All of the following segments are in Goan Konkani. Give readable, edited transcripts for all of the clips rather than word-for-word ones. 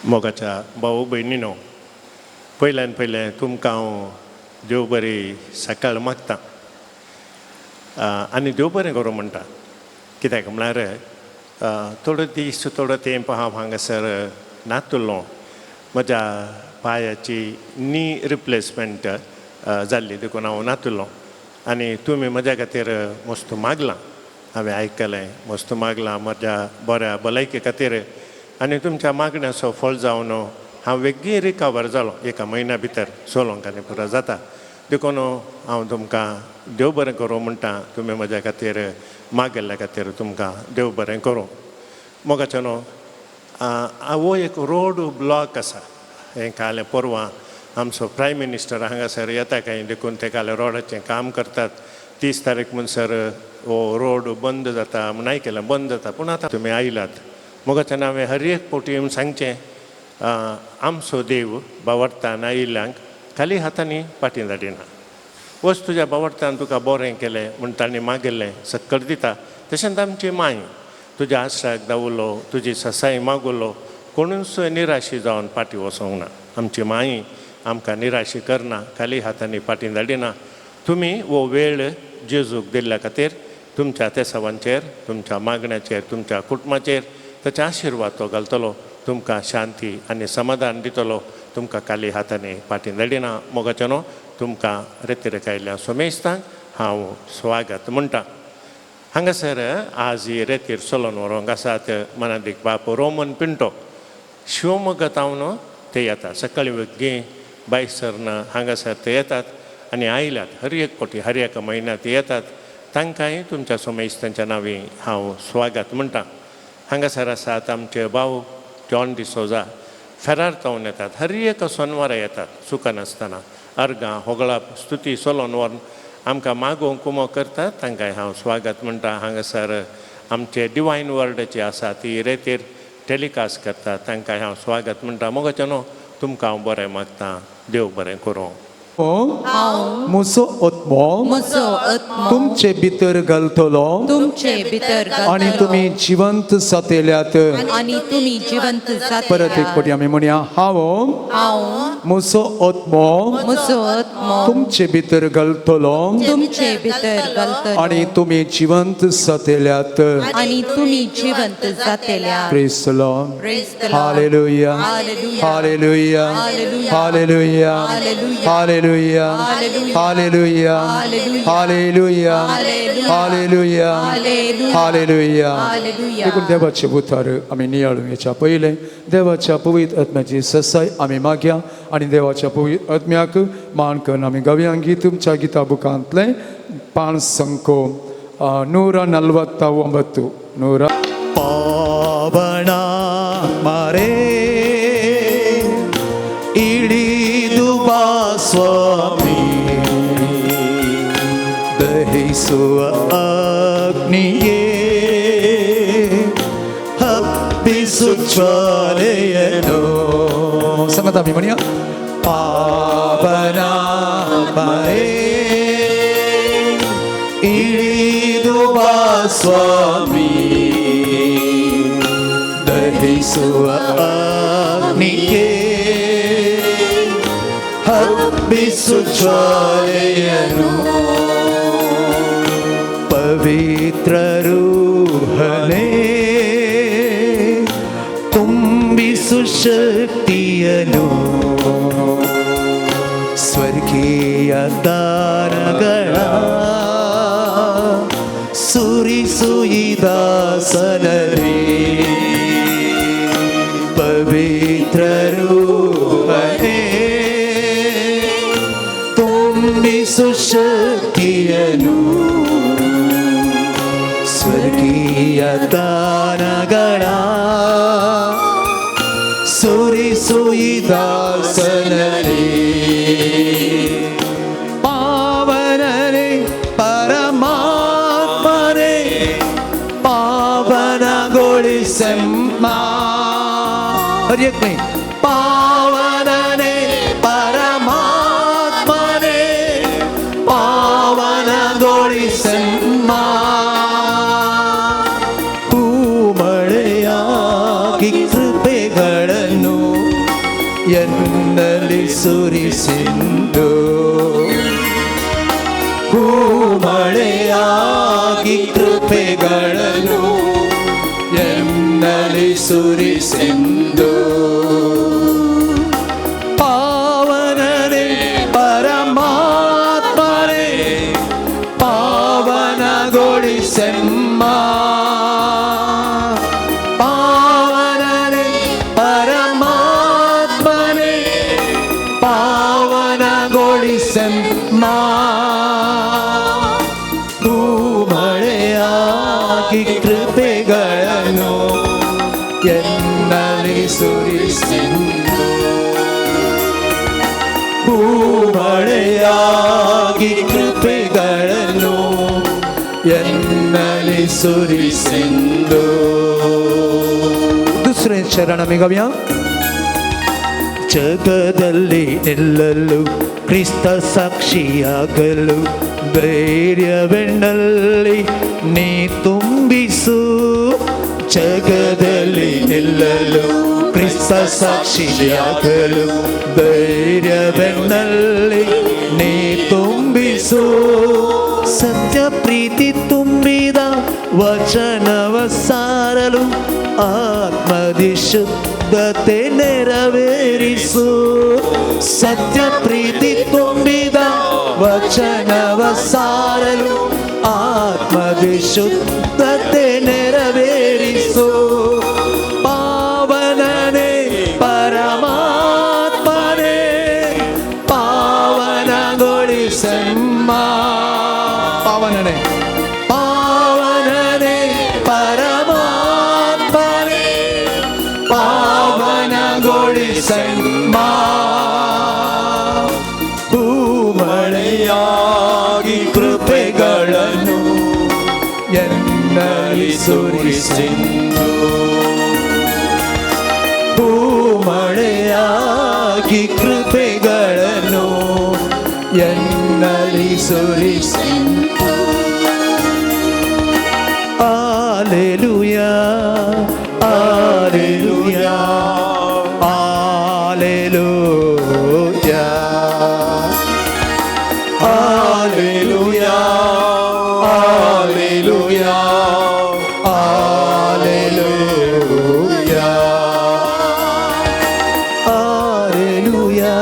मोगाच्या भाऊ भयणीनो, पयल्यान पयलें तुमकां हांव देव बरी सकाळ मागता आनी देव बरें करूं म्हणटा. कित्याक म्हळ्यार थोडो दीस थोडो तेंप हांव हांगासर नातुल्लो. म्हज्या पांयाची नी रिप्लेसमेंट जाल्ली देखून हांव नातुल्लो आनी तुमी म्हज्या खातीर मस्त मागलां. हांवें आयकलें, मस्त मागलां म्हज्या बऱ्या भलायके खातीर आनी तुमच्या मागण्याचो फळ जावन हांव वेगळी रिकवर जालो. एका म्हयन्या भितर चलोवंक आनी पुरो जाता. देखून हांव तुमकां देव बरें करूं म्हणटा. तुमी म्हज्या खातीर मागिल्ल्या खातीर तुमकां देव बरें करूं. मोगाचें न्हू, हो एक रोड ब्लॉक आसा. हें काल परवां आमचो प्रायम मिनिस्टर हांगासर येता काय देखून ते काल रोडाचें काम करतात. 30 तारीख म्हणसर हो रोड बंद जाता म्हूण आयकलां, बंद जाता. पूण आतां तुमी आयलात. मोगाच्यान हांवें हर एक फावटी येवन सांगचें, आमचो देव बावडटान आयिल्ल्यांक खाली हातांनी फाटीं धाडिना. वच तुज्या बावडटान तुका बरें केलें म्हूण तांणी मागिल्लें सक्कर दिता. तशेंच आमची माय तुज्या आश्राक दावलो, तुजी ससाय मागुलो, कोणूच निराशी जावन फाटीं वचोंक ना. आमची माई आमकां निराशी करना, खाली हातांनी फाटीं धाडिना. तुमी हो वेळ जेजूक दिल्ल्या खातीर तुमच्या तेसावांचेर, तुमच्या मागण्याचेर, तुमच्या कुटुंबाचेर ताचे आशिर्वाद तो घालतलो. तुमकां शांती आनी समाधान दितलो. तुमकां खाली हातांनी फाटीं धाडिना. मोगाचें न्हू, तुमकां रेतिरेक आयिल्ल्या सोमेस्तांक हांव स्वागत म्हणटा. हांगासर आज ही रेतीर चलोवन व्हरोंक आसात मनादीक बाप रोमन पिंटो, शिवमोग्गा तावन ते येतात. सकाळीं वेगळी बायसरन हांगासर ते येतात आनी आयल्यात. हर एक फावटी हर एका म्हयन्यांत ते येतात. तांकांय तुमच्या सोमेस्तांच्या नांवी हांव स्वागत म्हणटा. हांगासर आसात आमचे भाव जॉन डिसोजा, फेरार तावन येतात. हर एका सोनवारा येतात चुकनासतना. अर्गां होगळाप स्तुती चलोवन व्हरून आमकां मागोवंक कुमो करतात. तांकांय हांव स्वागत म्हणटा. हांगासर आमचे डिवायन वर्डाची आसा ती रेतीर टेलिकास्ट करतात. तांकांय हांव स्वागत म्हणटा. मोगाचें न्हू, तुमकां हांव बरें मागता. देव बरें करूं. मुसो आत्मो म्हजो आत्मो तुमचे भितर घालतलो तुमचे भितर आनी घालतलो तुमी जिवंत जातेल्यात. आनी तुमी जिवंत परत एक फावटी जातले. आमी म्हणया, हांव हांव म्हजो आत्मो म्हजो आत्मो तुमचे भितर घालतलो तुमचे भितर घालतलो आनी तुमी जिवंत जातेल्यात. आनी तुमी जिवंत जातेल्या. Praise the Lord. Praise the Lord. Hallelujah. Hallelujah. Hallelujah. Hallelujah. Hallelujah. Hallelujah. Hallelujah. Hallelujah. Hallelujah. Hallelujah. Hallelujah. Hallelujah. Hallelujah. Hallelujah. Hallelujah. देखून देवाचे उतार आमी नियाळून येच्या पयलें देवाच्या पवित्र आत्म्याची ससाय आमी मागया आनी देवाच्या पवित्र आत्म्याक मान करून आमी गावया गीत तुमच्या गिता बुकांतलें पांच संको 149. ನೂರ ಪಾವನ ಮರೇ ಇಳಿದು ಬಾ ಸ್ವಾಮಿ, ದಹಿಸುವ ಅಗ್ನಿಯೇ ಹಬ್ಬಿಸು ಜ್ವಾಲೆಯನು. ಸಂಗತ ಆಮಿ म्हणया. ಪಾವನ ಮರೇ ಇಳಿದು ಬಾ ಸ್ವಾಮಿ, ದಹಿಸುವ ಅಗ್ನಿಯೇ ಹಬ್ಬಿಸು ಜ್ವಾಲೆಯನು. ಪವಿತ್ರ ರೂಹನೇ ತುಂಬಿಸು ಶಕ್ತಿಯನು, ಸ್ವರ್ಗೀಯ ದಾನಗಳ ಸುರಿಸು ಈ ದಾಸನರೇ. ಪವಿತ್ರ ರೂಹನೇ ತುಂಬಿಸು ಶಕ್ತಿಯನು, ಸ್ವರ್ಗೀಯ ದಾನಗಳ ಸುರಿಸು ಈ ದಾಸನರೇ. ಪಾವನರೇ ಪರಮಾತ್ಮನೇ ಪಾವನಗೊಳಿಸೆಮ್ಮ. ಹರಿಯಕ್ ಪಾವನನೇ ಪರಮಾತ್ಮನೇ ಪಾವನಗೊಳಿಸೆಮ್ಮ. ಪೂಮಳೆಯಾಗಿ ಕೃಪೆಗಳನ್ನು ಎನ್ನಲ್ಲಿ ಸುರಿಸಿಂದು, ಹೂಮಳೆಯಾಗಿ ಕೃಪೆಗಳನ್ನು ಎನ್ನಲ್ಲಿ ಸುರಿಸಿಂದು. ಪಾವನನೇ ಪರಮಾತ್ಮನೇ ಪಾವನಗೊಳಿಸೆಮ್ಮ, ಪಾವನನೇ ಪರಮಾತ್ಮನೇ ಪಾವನಗೊಳಿಸೆಮ್ಮ, ಹೂಮಳೆಯಾಗಿ ಕೃಪೆಗಳನ್ನು ಎನ್ನಲ್ಲಿ ಸುರಿಸಿಂದು, ಹೂಮಳೆಯಾಗಿ ಕೃಪೆಗಳನ್ನು ಎನ್ನಲ್ಲಿ ಸುರಿಸಿಂದು. दुसरें चरण आमी गावया. ಜಗದಲ್ಲಿ ನಿಲ್ಲಲು ಕ್ರಿಸ್ತ ಸಾಕ್ಷಿಯಾಗಲು ಧೈರ್ಯವೆನ್ನಲ್ಲಿ ನೀ ತುಂಬಿಸು. ಜಗದಲ್ಲಿ ನಿಲ್ಲಲು ಕ್ರಿಸ್ತ ಸಾಕ್ಷಿಯಾಗಲು ಧೈರ್ಯವೆನ್ನಲ್ಲಿ ನೀ ತುಂಬಿಸು. ಸತ್ಯ ಪ್ರೀತಿ ತುಂಬಿದ ವಚನವ ಸಾರಲು ಆತ್ಮದಿ ಶುದ್ಧತೆ ನೆರವೇರಿಸು. ಸತ್ಯ ಪ್ರೀತಿ ತುಂಬಿದ ವಚನವ ಸಾರಲು ಆತ್ಮದಿ ಶುದ್ಧತೆ ನೆರವೇರಿಸು. ಪಾವನನೇ ಪರಮಾತ್ಮನೇ ಪಾವನಗೊಳಿಸಮ್ಮ, ಪಾವನನೇ ಪಾವನನೇ ಪರಮಾತ್ಮನೇ ಪಾವನಗೊಳಿಸಮ್ಮ, ಹೂಮಳೆಯಾಗಿ ಕೃಪೆಗಳನ್ನು ಎನ್ನಲ್ಲಿ ಸುರಿಸಿಂದು, ಹೂಮಳೆಯಾಗಿ ಕೃಪೆಗಳನ್ನು ಎನ್ನಲ್ಲಿ ಸುರಿಸಿಂದು. Alleluia, alleluia, alleluia, alleluia, alleluia, alleluia, alleluia, alleluia,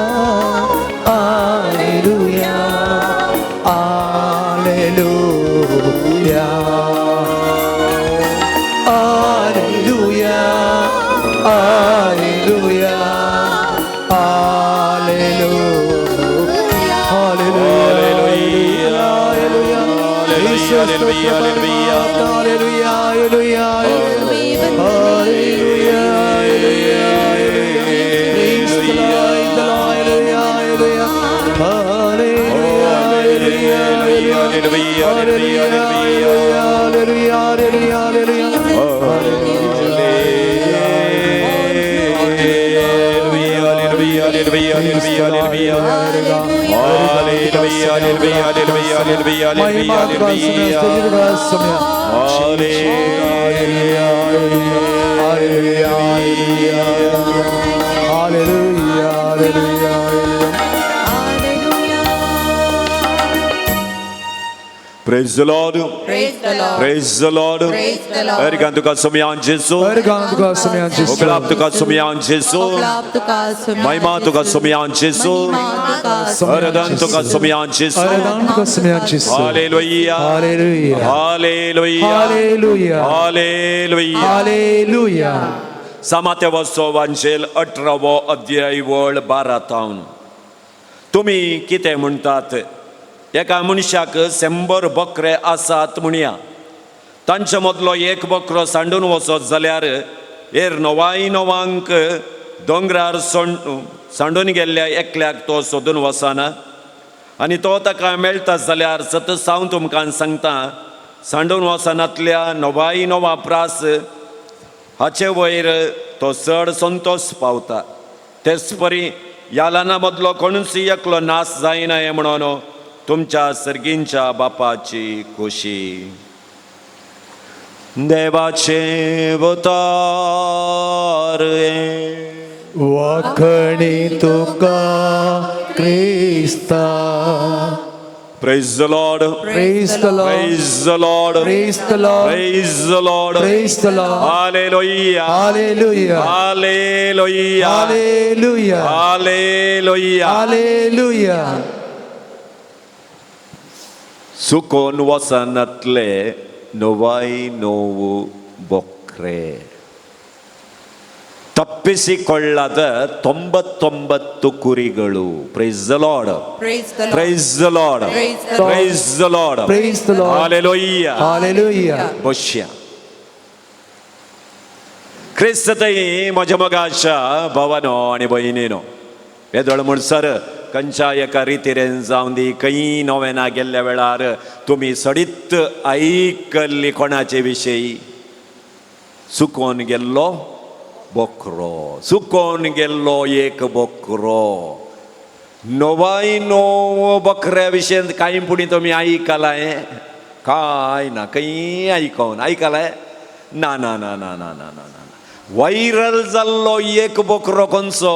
alleluia, alleluia, alleluia, alleluia, hallelujah, hallelujah, hallelujah, hallelujah, hallelujah, Praise the Lord, the Lord, hallelujah, hallelujah, hallelujah, hallelujah, hallelujah, hallelujah. महिमा तुका सुम्या, स्तुती तुका सुम्या. Hallelujah, hallelujah, hallelujah, hallelujah. Praise the Lord. Praise the Lord. Praise the Lord. Praise the Lord. Ergan तुका सुमयान जेसू. अर्गान तुका सुम्या जेसू. उगलाप तुका सुमयान जेसू. ओगलाप तुका सुम्या महिमा तुका सुमयान जेसू. महिमा तुका अरदान तुका सुमयान जेसू. अर्गान तुका सुम्या जेसू. Hallelujah. Hallelujah. Hallelujah. Hallelujah. Hallelujah. Hallelujah. सामात्यावचो वांजेल 18वो अध्याय वळ 12 तावन. तुमी कितें म्हणटात? एका मनशाक 100 बकरे आसात म्हणया, तांचे मदलो एक बकरो सांडून वचत जाल्यार हेर 99 दोंगरार सांडून गेल्ल्या एकल्याक तो सोदून वचना, आनी तो ताका मेळटा जाल्यार सतच हांव तुमकां सांगता, सांडून वचनांतल्या 99 प्रास हाचे वयर तो चड संतोश पावता. तेच परी ह्या ल्हाना मदलो कोणूच एकलो नाश जायना हें म्हणून तुमच्या सर्गींच्या बापाची खोशी. देवाचे अवतार हें. वाखणी तुका क्रिस्ता. Praise the Lord. Praise the Lord. Praise the Lord. Praise the Lord. Praise the Lord. Praise the Lord. Hallelujah. Hallelujah. Hallelujah. Hallelujah. Hallelujah. Hallelujah. सुकोन वसनातले नवाय now ಬೊಕ್ರೆ, ತಪ್ಪಿಸಿಕೊಳ್ಳದ 99 ಕುರಿಗಳು. Praise the Lord. Praise the Lord. Praise the Lord. Praise the Lord. Praise the Lord. Praise the Lord. Hallelujah. Hallelujah. बसया. क्रिस्त थंय म्हज्या मोगाच्या भावानो आनी भयणीनो, येदोळ म्हणसर खंयच्या एका रितीरेन जावन दी, खंय नोवेना गेल्ल्या वेळार तुमी सडीत आयकल्ली कोणाचे विशयी? सुकोन गेल्लो बोकरो, सुकोन गेल्लो एक बोकरो. नवाय णव बकऱ्या विशयन कांय पुणी तुमी आयकलां? कांय ना, खंय आयकोन आयकलां? ना ना ना ना ना ना ना ना. वायरल जाल्लो एक बोकरो खंयचो?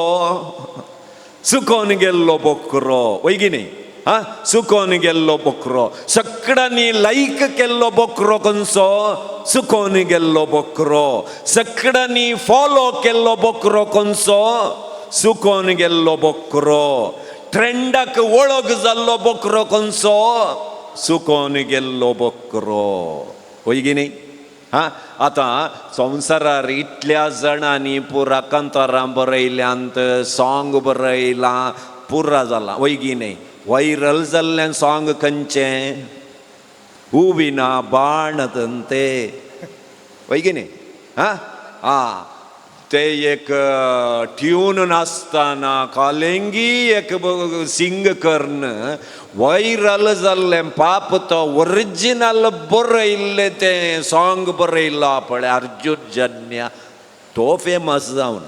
सुकोन गेल्लो बोकरो, वय की न्ही? हा, सुकोन गेल्लो बोकरो. सगळ्यांनी लायक केल्लो बोकरो खंयचो? सुकोन गेल्लो बोकरो. सगळ्यांनी फॉलो केल्लो बोकरो खंयचो? सुकोन गेल्लो बोकरो. ट्रेंडाक वळख जाल्लो बोकरो खंयचो? सुकोन गेल्लो बोकरो, वय की न्ही? हा, आतां संवसारार इतल्या जाणांनी पुरा कांतारां बरयल्यांत, सोंग बरयलां, पुरा जालां, वय की न्ही? वायरल जाल्लें सोंग खंयचें? हूविना बाणದಂತೆ, वय की न्ही? हा हा, ते एक ट्यून नासतना कालेंगी एक सिंग करून वायरल जाल्लें. पाप तो ओरिजिनल बरयल्लें तें सोंग बरयलां पळय अर्जुन जन्य, तो फेमस जावन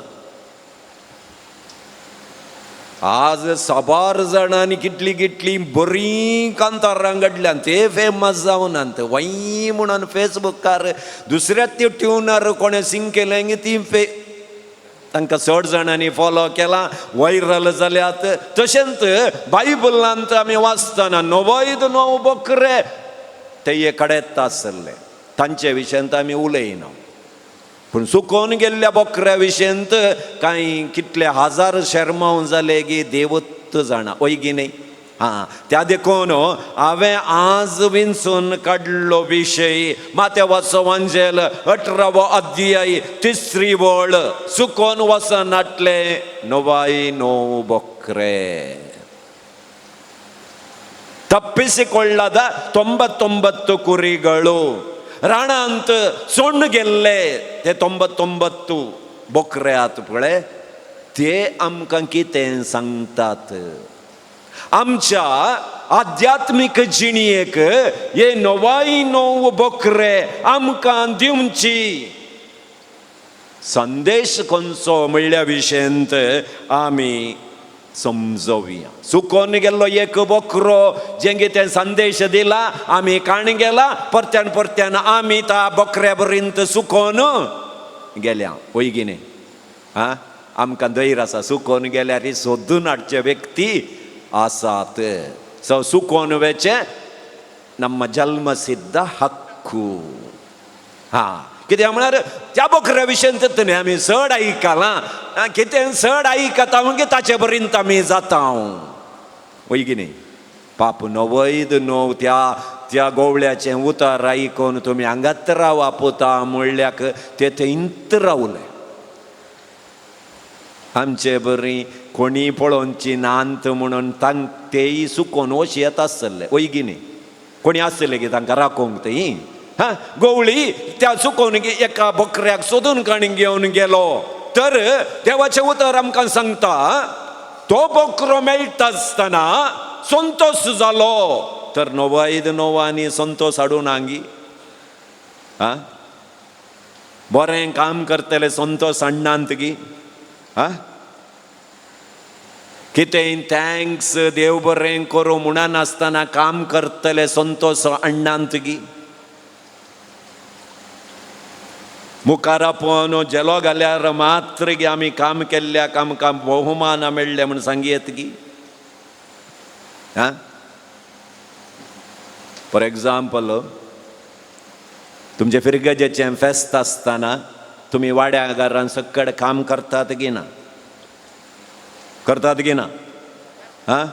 आज साबार जाणांनी कितली कितली बरीं कांतारां घडल्यान ते फेमस जावन वय म्हणून फेसबुकार दुसऱ्या ते ट्युनार कोणें सिंग केलें ती फे तांकां चड जाणांनी फॉलो केलां, वायरल जाल्यात. तशेंच बायबलांत आमी वाचतना नवयद नव बकरे ते एक कडेच आसले, तांचे विशयांत आमी उलयना. पूण सुकोवन गेल्ल्या बोकऱ्या विशयंत कांय कितले हजार शेरमांव जाले गी देवत जाणा, वय गी न्ही? आं, त्या देखून हांवें आज विंचून काडलो विशय माथ्यावाचो वांजेल 18वो अध्याय 3री वळ, सुकोन वचनातले नवाय णव बोकरे, ತಪ್ಪಿಸಿಕೊಳ್ಳದ 99 ಕುರಿಗಳು, ರಾಣಾಂತ सोण्ण गेल्ले ते 99 बोकरे आत पळय, ते आमकां कितें सांगतात? आमच्या आध्यात्मीक जिणेक हे नवाय णव बोकरे आमकां दिवची संदेश खंयचो म्हणल्या विशयंत आमी समजोवया. सुकोन गेल्लो एक बोकरो जें कितें संदेश दिला आमी काण गेला, परत्यान परत्यान आमी त्या बोकऱ्या बरींत सुकोन गेल्या, वय की न्ही? आं, आमकां धैर्य आसा, सुकोन गेल्यार सोदून हाडचे व्यक्ती आसात. सो सुकोन वेचें ನಮ್ಮ ಜನ್ಮಸಿದ್ಧ हक्कू. हा, कित्याक म्हळ्यार त्या बोकऱ्या विशयंत न्ही आमी चड आयकलां, कितें चड आयकता मागीर ताचे पर्यंत आमी जाता, वय की न्ही? पाप नवैद णव त्या त्या गोवळ्याचें उतर आयकून तुमी हांगात रावा पुता म्हणल्याक ते थंयत रावले. आमचे बरी कोणी पळोवची नांत म्हणून तांक तेय सुकोन वशी येता आसले, वय की न्ही? कोणी आसले की तांकां राखोवंक थंय. हा, गोवळी त्या सुकोवन एका बकऱ्याक सोदून काणी घेवन गेलो. तर देवाचें उतर आमकां सांगता तो बकरो मेळटा आसतना संतोश जालो. तर नवायद नवांनी संतोश हाडून आंगी, हा, बरें काम करतले संतोश हाडनात गी? हा, कितेंय thanks देव बरें करूं म्हणनासतना काम करतले संतोश हाडनात गी? मुखार आपोवन झेलो घाल्यार मात्र गी आमी काम केल्ल्याक आमकां बहुमान मेळ्ळें म्हूण सांगयेत गी. आं, फॉर एग्जाम्पल, तुमचे फिरगजेचें फेस्त आसतना तुमी वाड्या घरान सकड काम करतात गी ना? करतात गी ना? आं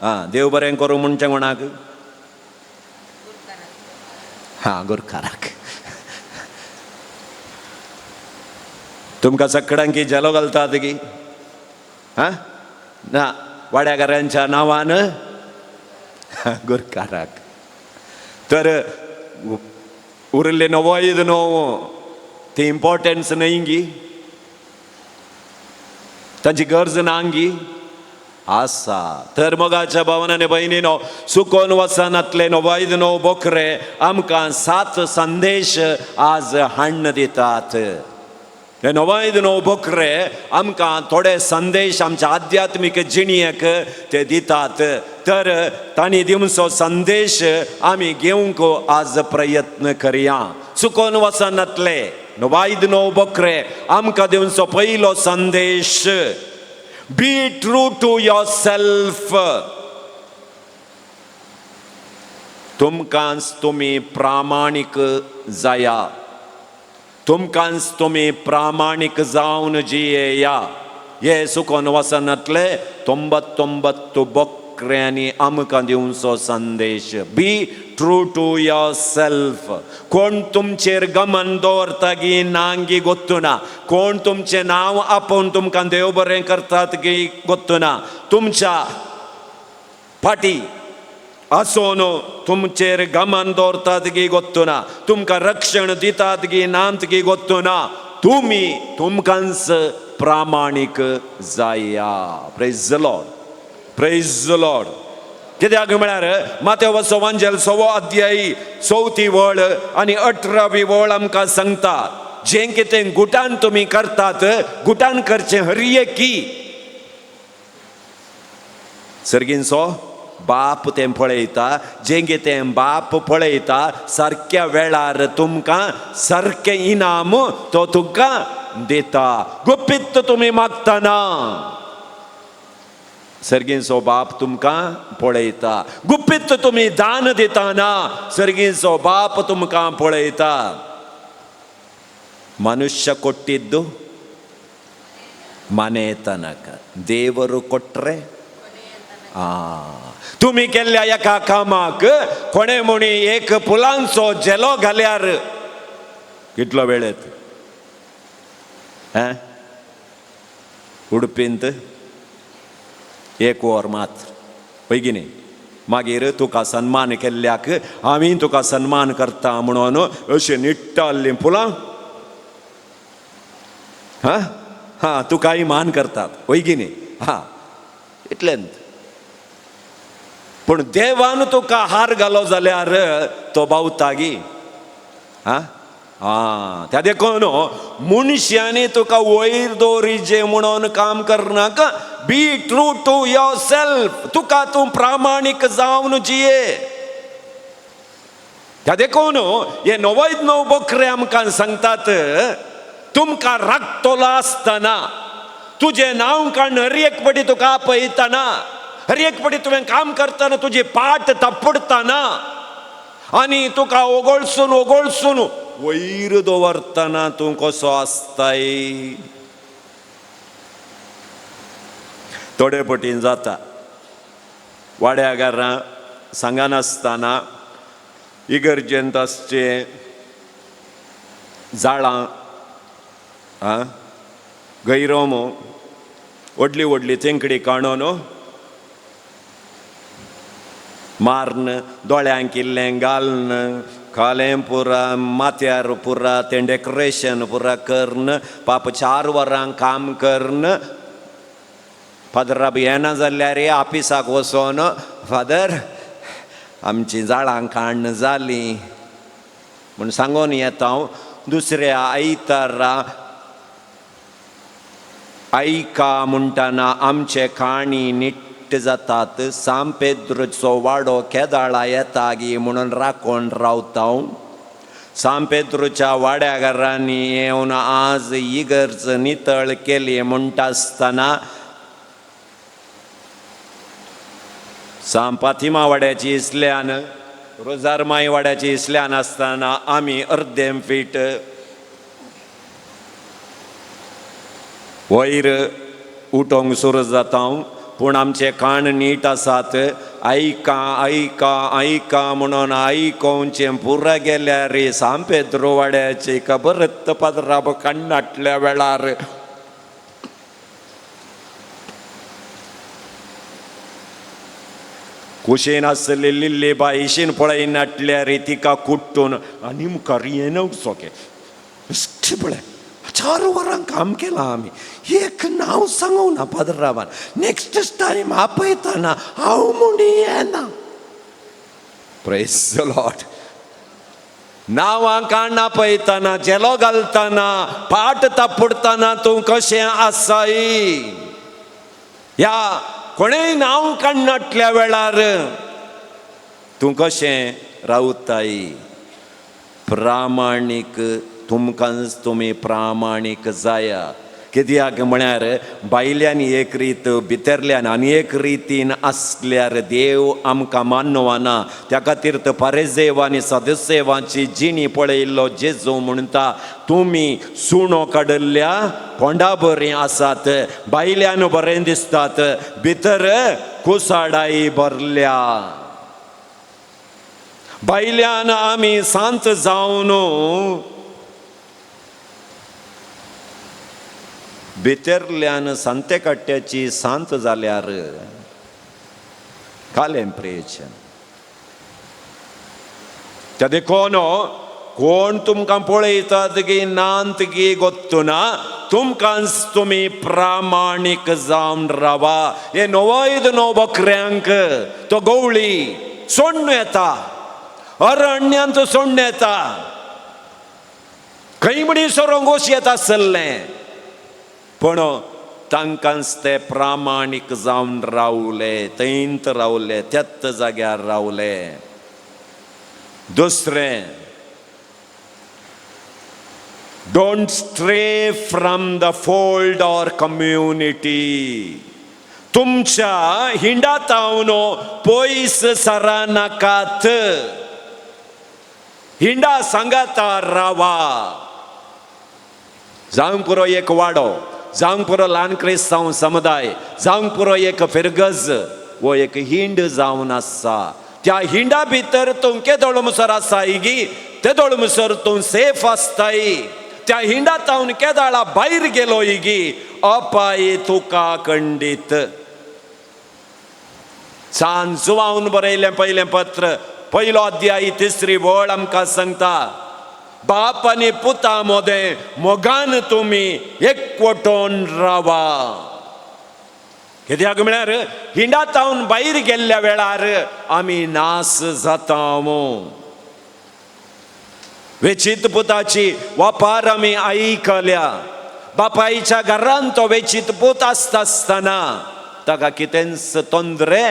आं, देव बरें करूं म्हणचें कोणाक? हां, गुरकाराक. तुमकां सगळ्यांकी झेलो घालतात गी? हां ना, वाड्याघरांच्या नांवान गुरकाराक. तर उरिल्ले नवोय णव ती इम्पॉर्टन्स न्हय गी, तांची गरज ना गी आसा. तर मोगाच्या भावनाने भयणीनो, सुकोन वचनातले नवैद णव बोकरे आमकां सात संदेश आज हाण्ण दितात. हे नवैद णव बोकरे आमकां थोडे संदेश आमच्या आध्यात्मीक जिणेक ते दितात. तर तांणी दिवचो संदेश आमी घेवंक आज प्रयत्न करया. चुकोन वचनातले नवैद णव बोकरे आमकां दिवचो पयलो संदेश, be true to yourself. तुमकांच तुमी प्रामाणीक जाया, तुमकांच तुमी प्रामाणीक जावन जियेया. हे सुकोन वचनातले 99 बोकऱ्यांनी आमकां दिवचो संदेश, be true to yourself. कोण तुमचेर गमन दवरता गी नांगी गोत्तुना, कोण तुमचें नांव आपोवन तुमकां देव बरें करतात गी गोत्तुना, तुमच्या फाटी आसून तुमचेर गमन दवरतात गी गोत्तुना, तुमकां रक्षण दितात गी नांत गी गोत्तुना, तुमी तुमकांच प्रामाणीक जाया. Praise the Lord, praise the Lord. कित्याक म्हळ्यार मातेव वांजेल 6वो अध्यायी 4थी वळ आनी 18वी वळ आमकां सांगता, जें कितें गुटान तुमी करतात गुटान करचें हरयेकी. सर्गींचो बाप तें पळयता, जें कितें बाप पळयता सारक्या वेळार तुमकां सारकें इनाम तो तुमकां दिता. गुपीत तुमी मागतना सर्गींचो बाप तुमकां पळयता. गुपीत तुमी दान दितना सर्गींचो बाप तुमकां पळयता. ಮನುಷ್ಯ ಕೊಟ್ಟಿದ್ದು ಮನೆ ತನಕ, ದೇವರು ಕೊಟ್ರೆ तुमी केल्ल्या एका कामाक कोणे म्हणी एक फुलांचो झेलो घाल्यार कितलो वेळ येता? उडपींत एक वर मात्र पळय न्ही, मागीर तुका सन्मान केल्ल्याक आमी तुका सन्मान करता म्हणून अशें निट्टाल्लीं फुलां हां हां तुकाय मान करतात वय न्ही. हां, इतलेंच. पूण देवान तुका हार घालो जाल्यार तो बावता गी. हां आं, त्या देखून मनशांनी तुका वयर दवरिजे म्हणून काम करनाका. Be true to yourself. तुका तूं प्रामाणीक जावन जिये. त्या देखून हे 99 बोकरे आमकां सांगतात, तुमकां राखतलो आसतना तुजें नांव काडून हर एक पटी तुका आपयतना, हर एक पटी तुवें काम करतना तुजी पाट तापडतना आनी तुका ओगोळसून ओगोळसून वयर दवरतना तूं कसो आसताय? थोडे पटीन जाता वाड्या घरां सांगनासतना इगर्जेंत आसचें जाळां आं गैरोमो व्हडली व्हडली तेंकडी काणून माਰਨ दोळ्यांक इल्लें घालून खालें पुरा माथ्यार पुरा तें डेकोरेशन पुरा करून पाप 4 वरां काम करून फादरा बी येना जाल्यार ऑफिसाक वचोन फादर आमची जाळां काण्ण जालीं म्हूण सांगून येता हांव. दुसऱ्या आयतारा आयका म्हणटना आमचे काणी निट्ट जातात. सांपेद्रचो वाडो केदाळा येता गी म्हणून राखोन रावता हांव. सांत पेत्रूच्या वाड्या घरांनी येवन आज इगर्ज नितळ केली म्हणटा आसतना सांत पातिमा वाड्याची इसल्यान, रोजारमाई वाड्याची इसल्यान आसतना आमी अर्दें फीट वयर उठोंक सुरू जाता, पूण आमचे कान नीट आसात. आयका आयका आयका म्हणून आयकोवचें पुरा गेल्यार सांत पेद्रू वाड्याची खबरत पाद्रा कण्णाटल्या वेळार कुशीन आसली लिल्ली बायशीन पळयनाटल्यार तिका कुट्टून आनी मुखार येना सोके पळय 4 वरां काम केलां आमी, एक नांव सांगू ना पाद्रावान, नेक्स्ट टायम आपयतना हांव म्हूण येना. Praise the Lord. नांवां काण आपयतना, झेलो घालतना, पाट तापुडतना तूं कशें आसाय? ह्या कोणेय नांव काडनाटल्या वेळार तूं कशें रावताय? प्रामाणीक तुमकांच तुमी प्रामाणीक जाया. कित्याक म्हळ्यार भायल्यान एक रीत भितरल्यान आनी एक रितीन आसल्यार देव आमकां मानवना. त्या खातीर तर पारेजेव आनी सदसेवाची जिणी पळयल्लो जेजू म्हणटा, तुमी सुणो काडल्ल्या कोंडा बरीं आसात, भायल्यान बरें दिसतात, भितर कुसाडाई भरल्या. भायल्यान आमी शांत जावन भितरल्यान सांते काट्याची शांत जाल्यार कालें प्रेचन. त्या देखून कोण तुमकां पळयतात गी नात गी गोत्तुना, तुमकांच तुमी प्रामाणीक जावन रावा. हे नवयद न्हू बकऱ्यांक तो गवळी सोण्ण येता, अरण्यांत सोण्ण येता, खंय म्हणी सोरोंक वश येता आसलें, पूण तांकांच ते प्रामाणीक जावन रावले, थंयत रावले, त्याच जाग्यार रावले. दुसरें, don't stray from the fold or community. तुमच्या हिंडातावन पयस सरानाकात, हिंडा सांगाता रावा. जावंक पुरो एक वाडो, जावंक पुरो ल्हान क्रिस्तांव समुदाय, जावंक पुरो एक फिरगज, वो एक हिंड जावन आसा. त्या हिंडा भितर तूं केदोळ मुसर आसाय गी तेदोळ मुसर तूं सेफ आसताय. त्या हिंडा तावन केदाळा भायर गेलो गी अपाय तुका खंडीत. सान जुवावन बरयलें पयलें पत्र, पयलो अध्याय 3 वळ आमकां सांगता, बाप आनी पुता मोदें मोगान तुमी एकवटोन रावा. कित्याक म्हळ्यार हिंडा तावन भायर गेल्ल्या वेळार आमी नास जाता. वेचीत पुताची वापार आमी आयकल्या. बापायच्या घरान तो वेचीत पूत आसता आसतना ताका कितेंच तोंदरे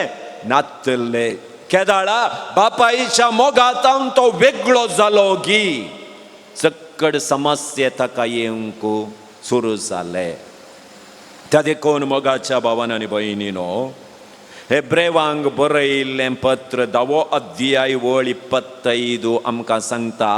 नातले. केदाळा बापायच्या मोगातावन तो वेगळो जालो गी चक्कड समस्या ताका येवंक सुरू जाले. त्या देखून मोगाच्या भावान आनी भयणीनो, हेब्रेवांक बरयिल्लें पत्र 10 अध्याय वळ 25 आमकां सांगता,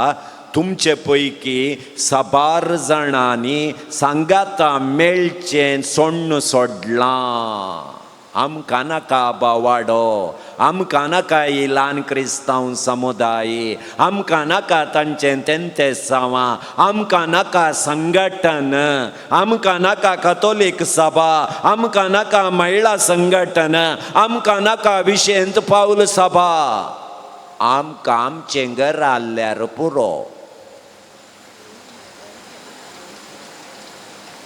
तुमचे पैकी साबार जाणांनी सांगाता मेळचें सोण्ण सोडलां. आमकां नाका बावाडो, आमकां नाका ही ल्हान क्रिस्तांव समुदाय, आमकां नाका तांचें तेंतेसांवां, आमकां नाका संघटन, आमकां नाका कथोलीक सभा, आमकां नाका महिला संघटन, आमकां नाका विशेंत पावल सभा, आमकां आमचें घर आसल्यार पुरो.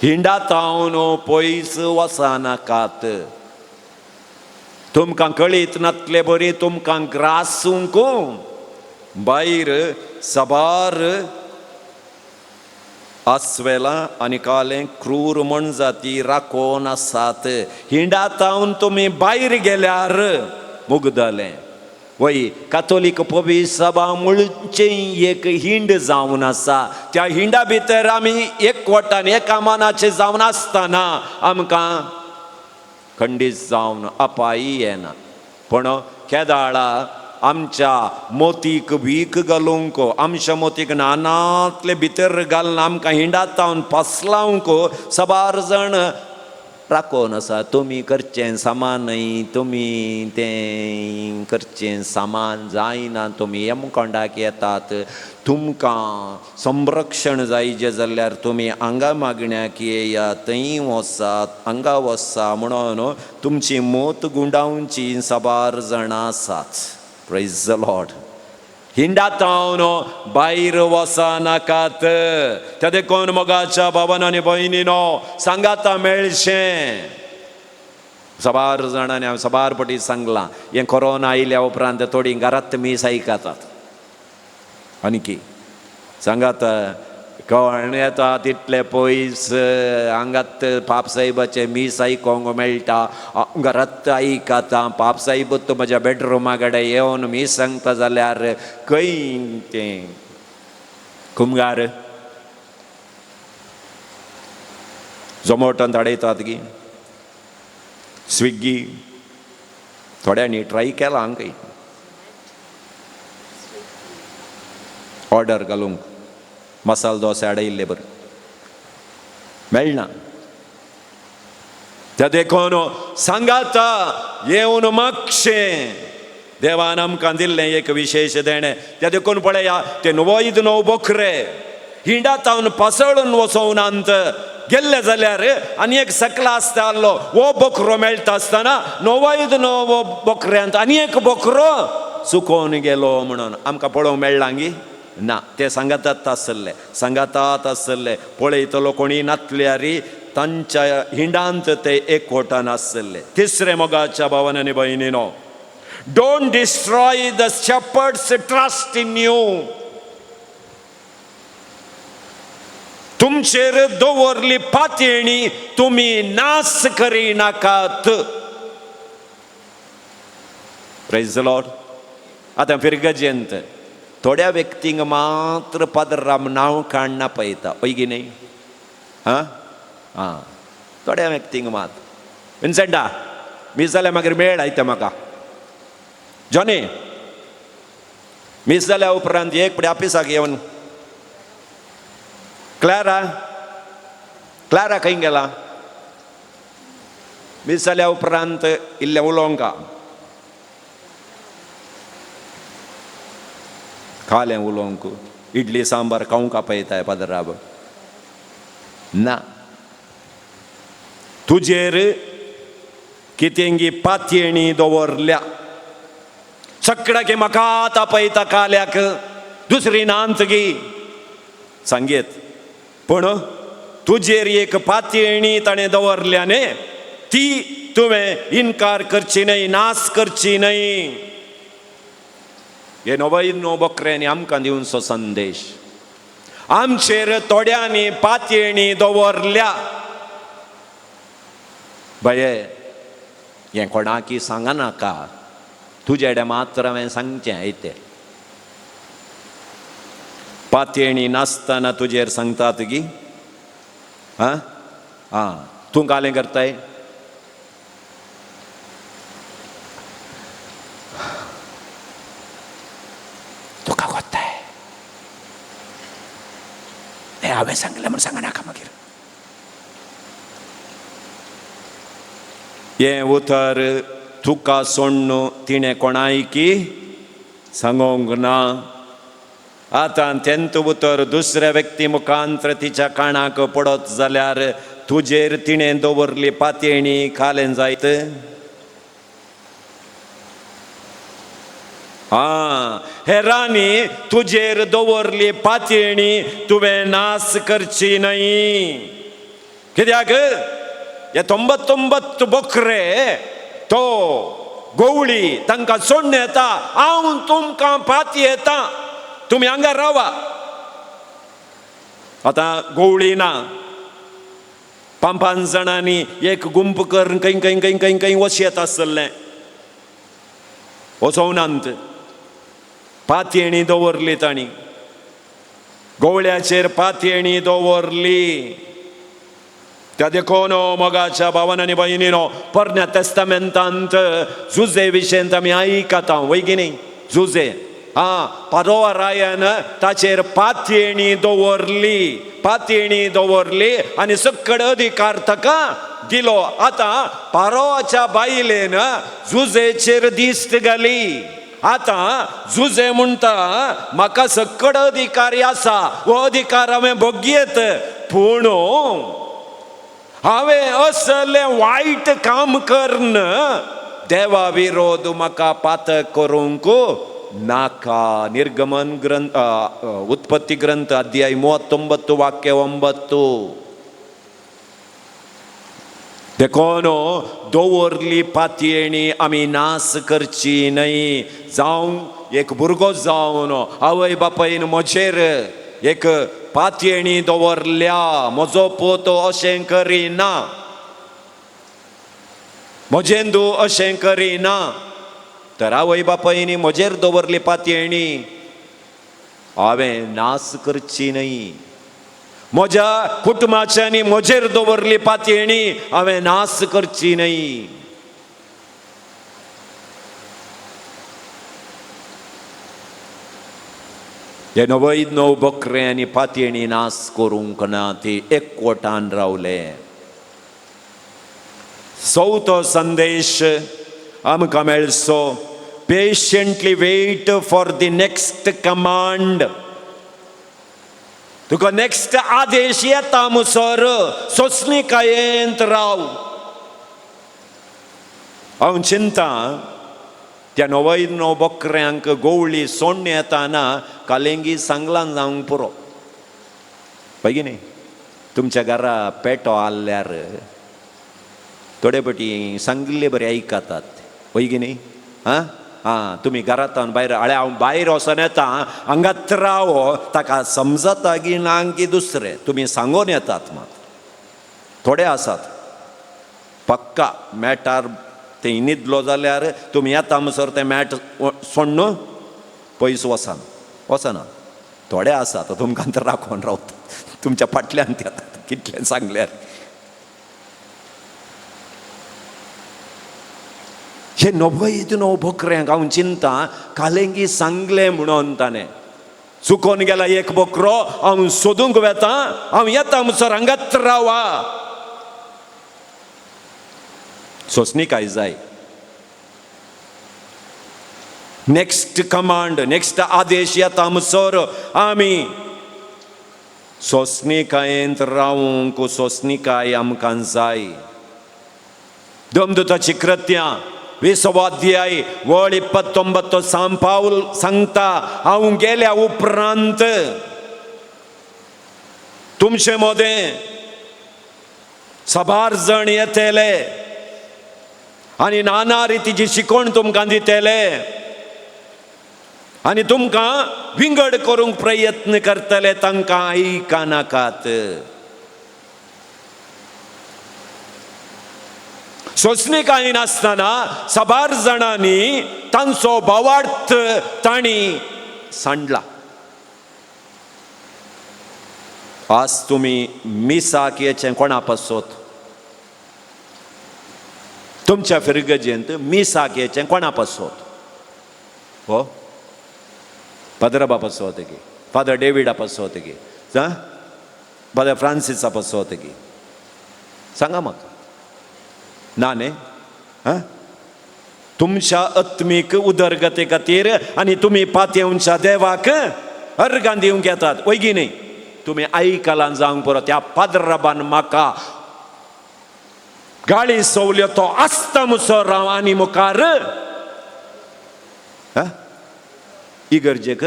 हिंडा तावन पयस वचनाकात. तुमकां कळीत नातले बरी तुमकां ग्रासूंक भायर साबार आसवेलां आनी कालें क्रूर मनजाती राखोन आसात. हिंडा तावन तुमी भायर गेल्यार मुगदलें. वय कातोलीक पवी सभा म्हणचें एक हिंड जावन आसा. त्या हिंडा भितर आमी एकवटान एका मनाचे जावन आसतना आमकां खंडीत जावन अपाय येना. पूण केदाळा आमच्या मोतीक वीक घालूंक, आमच्या मोतीक नानांतले भितर घालून आमकां हिंडातावन पासलावंक साबार जाण राखोन आसा. तुमी करचें सामान न्हय, तुमी तें करचें सामान जायना, तुमी यमकोंडाक येतात, तुमकां संरक्षण जाय जें जाल्यार तुमी हांगा मागण्याक येया, थंय वचात, हांगा वचा म्हणून तुमची मोत गुंडावची साबार जाणां आसात. Praise the Lord. हिंडातावन भायर वचनाकात. त्या देखून मोगाच्या भावान आनी भयणीनो सांगाता मेळचें. साबार जाणांनी हांवें साबार पटी सांगलां, हें कोरोना आयल्या उपरांत थोडीं घरांत मीस आयकतात आनी की सांगात कोण येता तितले पयस हांगात पापसाहेबाचें मीस आयकोंक मेळटा, घरांत आयकता. पापसाहेब तो म्हज्या बेडरुमा कडेन येवन मीस सांगता जाल्यार खंय तें कुमगार झोमोटोन धाडयतात गी स्विग्गी थोड्यांनी ट्राय केलां हांकां ऑर्डर घालूंक मसाल दोसे हाडयल्ले बरें मेळना. त्या देखून सांगाता येवन मागशें देवान आमकां दिल्लें एक विशेश देणें. त्या देखून पळया ते नवोईद नव बोकरे हिंडातावन पासळून वचोवनांत गेल्ले जाल्यार आनी एक सकला आसता आहलो हो बोकरो मेळटा आसतना नवोईद नवो बोकऱ्यांत आनी एक बोकरो चुकोवन गेलो म्हणून आमकां पळोवंक मेळ्ळां गी ना. ते सांगातात आसले, सांगातात आसले, पळयतलो कोणी नातल्यार तांच्या हिंडांत ते एकवटान आसले. तिसरें मोगाच्या भावान आनी भयणीनो, don't destroy the shepherd's trust in you. तुमचेर दवरली पातयेणी तुमी नास करिनाकात. Praise the Lord. आतां फिरगजेंत थोड्या व्यक्तींक मात्र पादराम नांव काडना पळयता, हय की न्हय? आं आं, थोड्या व्यक्तींक मात. विन्सेंटा मीस जाल्यार मागीर मेळ आयता म्हाका. जॉनी मीस जाल्या उपरांत एक फुडें ऑफिसाक येवन क्लारा, क्लारा खंय गेला? मीस जाल्या उपरांत इल्लें उलोवंका, खालें उलोवंक, इडली सांबार खावंक आपयताय पादराब ना. तुजेर कितेंगी पातयेणी दवरल्या, सगळ्याकी म्हाका आपयता काल्याक, दुसरी नांत गी सांगेत, पूण तुजेर एक पातयेणी ताणें दवरल्या न्ही, ती तुवें इनकार करची न्हय, नास करची न्हय. हे नवय णव बकऱ्यांनी आमकां दिवचो संदेश. आमचेर थोड्यांनी पातयेणी दवरल्या. भये हें कोणाकी सांगनाका, तुजे कडेन मात्र हांवें सांगचें आयतें. पातयेणी नासतना तुजेर सांगतात गी? आं आं, तूं कालें करताय? तुका कोत्ताय? हें हांवें सांगलें म्हूण सांगनाका मागीर. हें उतर तुका सोडून तिणें कोणायकी सांगोंक ना. आतां तेंत उतर दुसऱ्या व्यक्ती मुखांत्र तिच्या कानाक पडत जाल्यार तुजेर तिणें दवरली पातयेणी कालें जायत? आं, हेरांनी तुजेर दवरली पातयेणी तुवें नास करची न्हय. कित्याक हे 99 बोकरे तो गोवळी तांकां सोडून येता, हांव तुमकां पाती येता, तुमी हांगा रावा. आतां गोवळी ना, 5-5 जाणांनी एक गुंप करून खंय खंय खंय खंय खंय वचयेत आसलें, वचोवनांत. पातयेणी दवरली तांणी, गोवळ्याचेर पातयेणी दवरली. त्या देखून मोगाच्या भावान आनी भयणीनो, पोरण्या तेस्तामेंतांत जुजे विशयंत आमी आयकता, वय की न्ही? जुजे आं पारोवा रायान ताचेर पातयेणी दवरली, पातयेणी दवरली आनी सकड अधिकार ताका दिलो. आतां पारोवाच्या बायलेन जुजेचेर दिश्ट घाली. आतां जुजे म्हणटा, म्हाका सकड अधिकारी आसा, हो अधिकार हांवें भोगयेत, पूण हांवें असलें वायट काम करून देवा विरोध म्हाका पातक करूंक नाका. निर्गमन ग्रंथ, उत्पत्ती ग्रंथ अध्याय 39 वाक्य 9. देखून दवरली पातयेणी आमी नास करची न्हय. जावं एक भुरगो जावन आवय बापायन म्हजेर एक पातयेणी दवरल्या, म्हजो पूत अशें करिना, म्हजें धूव अशें करिना, तर आवय बापायनी म्हजेर दवरली पातयेणी हांवें नास करची न्हय. म्हज्या कुटुंबाच्यांनी म्हजेर दवरली पातयेणी हांवें नास करची न्हय. हे 99 बकरे आनी पातयेणी नास करूंक ना, ती एकवटान रावले. चवथो संदेश आमकां मेळचो, patiently wait for the next command. तुका नेक्स्ट आदेश येता मुसर सोंसणीकायेंत राव. हांव चिंता त्या 99 बकऱ्यांक गोवळी सोडून येताना कालेंगी सांगलां जावंक पुरो, पळय न्ही? तुमच्या घरा पेटो आहल्यार थोडे पटी सांगिल्ले बरें आयकतात, वय की न्ही? आं आं तुमी घरांत भायर आळे हांव भायर वचोन येता, हांगात राव, ताका समजता की ना की दुसरें तुमी सांगून येतात. मात थोडे आसात पक्का मॅटार ते न्हिदलो जाल्यार तुमी येता म्हणसर तें मॅट सोडून पयस वचना वचना. थोडे आसात तुमकां तर राखोन रावता, तुमच्या फाटल्यान येतात कितलें सांगल्यार. हे 99 बकऱ्यांक हांव चिंता कालेंगी सांगलें म्हणून ताणें चुकोन गेला एक बकरो, हांव सोदूंक वेता, हांव येता म्हणसर हांगात रावा. सोंसणीकाय जाय. नेक्स्ट कमांड, नेक्स्ट आदेश येता म्हणसर आमी सोंसणीकायेंत रावूंक सोंसणीकाय आमकां जाय. दमदूताची कृत्यां 20वो अध्याय वळ 29 सांत पावल सांगता, हांव गेल्या उपरांत तुमचे मदें साबार जण येतले आनी नाना रितीची शिकवण तुमकां दितले आनी तुमकां विंगड करूंक प्रयत्न करतले, तांकां आयकनाकात. सोंसणीकाय नासतना साबार जाणांनी तांचो भावार्थ तांणी सांडला. आज तुमी मिसाक येचें कोणा पासत? तुमच्या फिरगजेंत मिसाक येचें कोणा पासत? हो फादराबा पासत की, फादर डेविडा पासत की, फादर फ्रांसिसा पासत की? सांगा म्हाका. ना न्ही? आं तुमच्या आत्मीक उदरगती खातीर आनी तुमी पातयेवच्या देवाक अर्गां दिवंक येतात, वयगी न्ही? तुमी आयकलां जावंक पुरो, त्या पाद्रबान म्हाका गाळी सोवल्यो, तो आसता मुसर हांव आनी मुखार इगर्जेक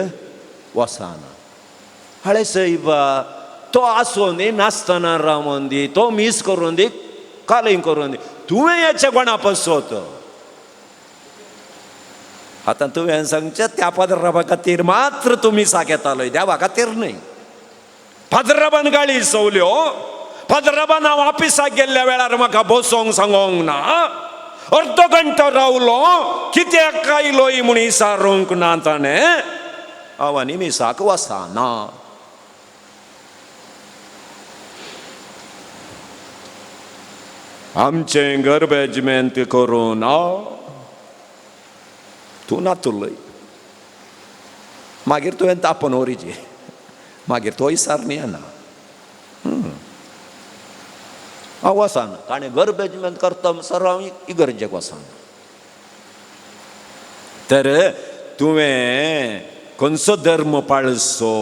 वचना. हाळे सायबा तो आसून दी नासतना रावोन दी, तो मीस करून दी, कालींग करून दी, तुवें हेचें कोणा पसत? आतां तुवें सांगचें त्या पाद्रबा खातीर मात्र तूं मिसाक येतालो, देवा खातीर न्हय. पाद्रबान गाळी सोवल्यो, पाद्रबान हांव ऑफिसाक गेल्ल्या वेळार म्हाका बसोंक सांगोंक ना, अर्दो घंटो रावलो, कित्याक आयलोय म्हूण विचारूंक ना ताणें. हांव आनी मिसाक वचना. आमचें गरबेजमेंत करून तूं नातुल्लय, मागीर तुवें तापोवन वरीची, मागीर तोय सारनी येना. हांव वचना, ताणें गरबेजमेंत करता सर हांव इगर्जेक वचना. तर तुवें खंयचो धर्म पाळचो?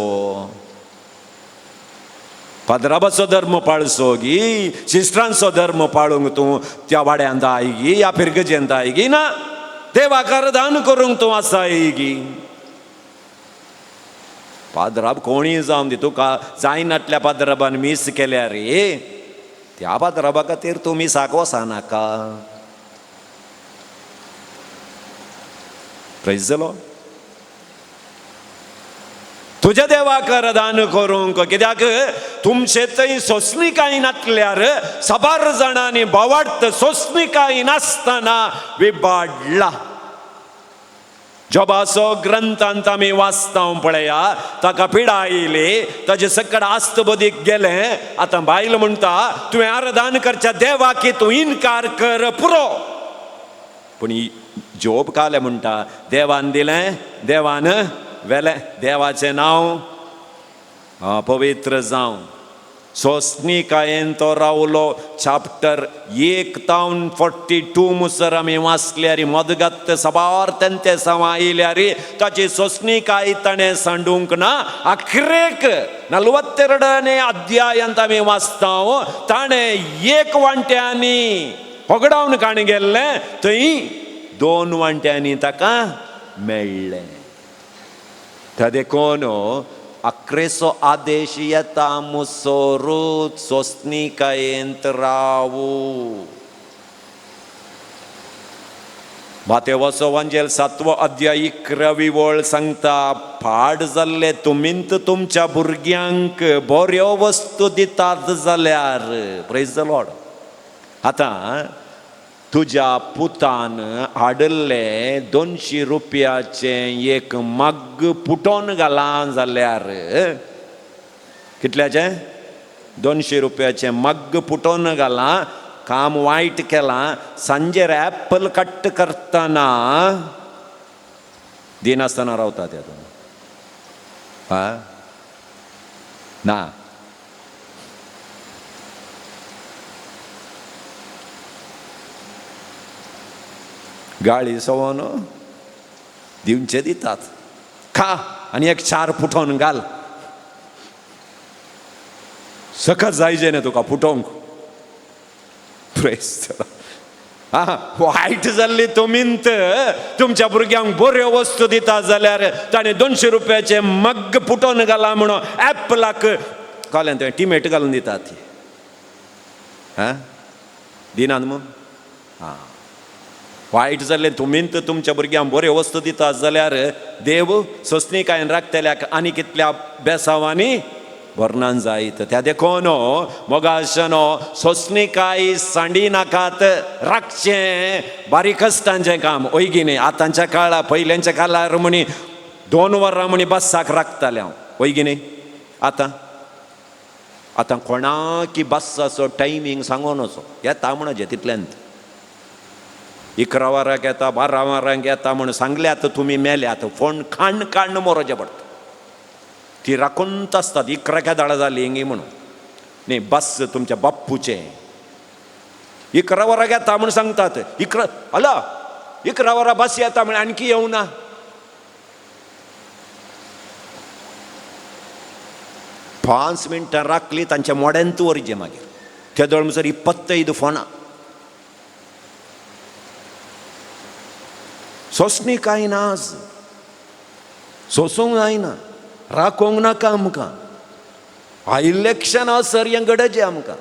पाद्राबाचो धर्म पाळचो गी सिस्टरांचो धर्म पाळूंक तूं त्या वाड्यांत आयगी या फिरगजेंत आयगी ना देवाक दान करूंक तूं आसाय गी? पाद्राब कोणीय जावन दी, तुका जायनातल्या पाद्राबान मीस केल्या रे, त्या पाद्राबा खातीर तूं मिसाक वचनाका. प्रेज जालो. तुज्या देवाक दान करूंक, कित्याक तुमचे थंय सोंसणिकाय नासल्यार साबार जाणांनी बोवार्थ सोंसणिकाय नासतना विबाडला. जोबाचो ग्रंथांत आमी वाचता पळया, ताका पिडा आयली, ताजे सकड आस्त बदीक गेलें. आतां बायल म्हणटा तुवें आरदान करच्या देवाक तूं इनकार कर पुरो. पूण जोब काले म्हणटा देवान दिलें, देवान वेलें, देवाचें नांव पवित्र जावं. सोंसणिकायेन तो रावलो. चॅप्टर 1 तावन 42 मुसर आमी वाचल्यार मदगत साबार तेंते सावा आयल्यार ताची सोंसणिकाय ताणें सांडूंक ना. अखरेक 42 अध्यायांत आमी वाचता ताणें 1 वांट्यांनी होगडावन काणी गेल्लें, थंय 2 वांट्यांनी ताका मेळ्ळें. त्या देखून अक्रेचो आदेश येता मुसोरूच सोंसणिकायेंत रावू. मातेवाचो वांजेल 7वो अध्याय 11वी वळ सांगता, पाड जाल्ले तुमींत तुमच्या भुरग्यांक बऱ्यो वस्तू दितात जाल्यार, प्रेज the Lord. आतां तुज्या पुतान हाडिल्ले 200 रुपयाचें एक मग्ग पुटोवन घालां जाल्यार, कितल्याचें? 200 रुपयाचें मग्ग पुटोवन घालां, काम वायट केलां, सांजेर एप्पल कट्ट करतना दिनासतना रावता त्या तूं हा ना. गाळी सवन दिवचे दितात, खा आनी एक 4 पुटोवन घाल, सकत जायचे न्ही तुका पुटोवंक. वायट जाल्ली तुमींत तुमच्या भुरग्यांक बऱ्यो वस्तू दिता जाल्यार ताणें 200 रुपयाचें मग्ग पुटोवन घालां म्हणून एप्पलाक घालें, तुवें टिमेट घालून दितात ती हा दिनात मू. आं वायट जाल्लें तुमींत तुमच्या भुरग्यांक बऱ्यो वस्तू दितात जाल्यार देव सोंसणिकायेन राखतल्याक आनी कितल्या बेसांवांनी भरनान जायत. त्या देखून मोगाशनो सोंसणिकाय सांडी नाकात, राखचें बारीक कश्टांचें काम ओयगी न्ही. आतांच्या काळार पयल्यांच्या काळार म्हणी 2 वरां म्हणी बस्साक राखतालें हांव, ओयगी न्ही. आतां आतां कोणाकी बस्साचो टायमींग सांगून वचो येता म्हणचे तितल्यांत 11 वरांक येता, 12 वरांक येता म्हूण सांगल्यात तुमी मेल्यात, फोन खाण खाण मोरोचें पडटा. ती राखूनच आसतात 11 केदाळां जाली हिंगी म्हणून न्ही. बस तुमच्या बाप्पूचें 11 वरांक येता म्हूण सांगतात, 11 हॅलो 11 वरां बस येता म्हण आणखी येवना. 5 मिनटां राखली तांच्या मोड्यांत वरचें मागीर त्या दोळ म्हणसर 25 फोनां. सोंसणिकाय ना आज, सोंसूंक जायना, राखोवंक नाका आमकां. इलेक्शन सर हें गडजें आमकां.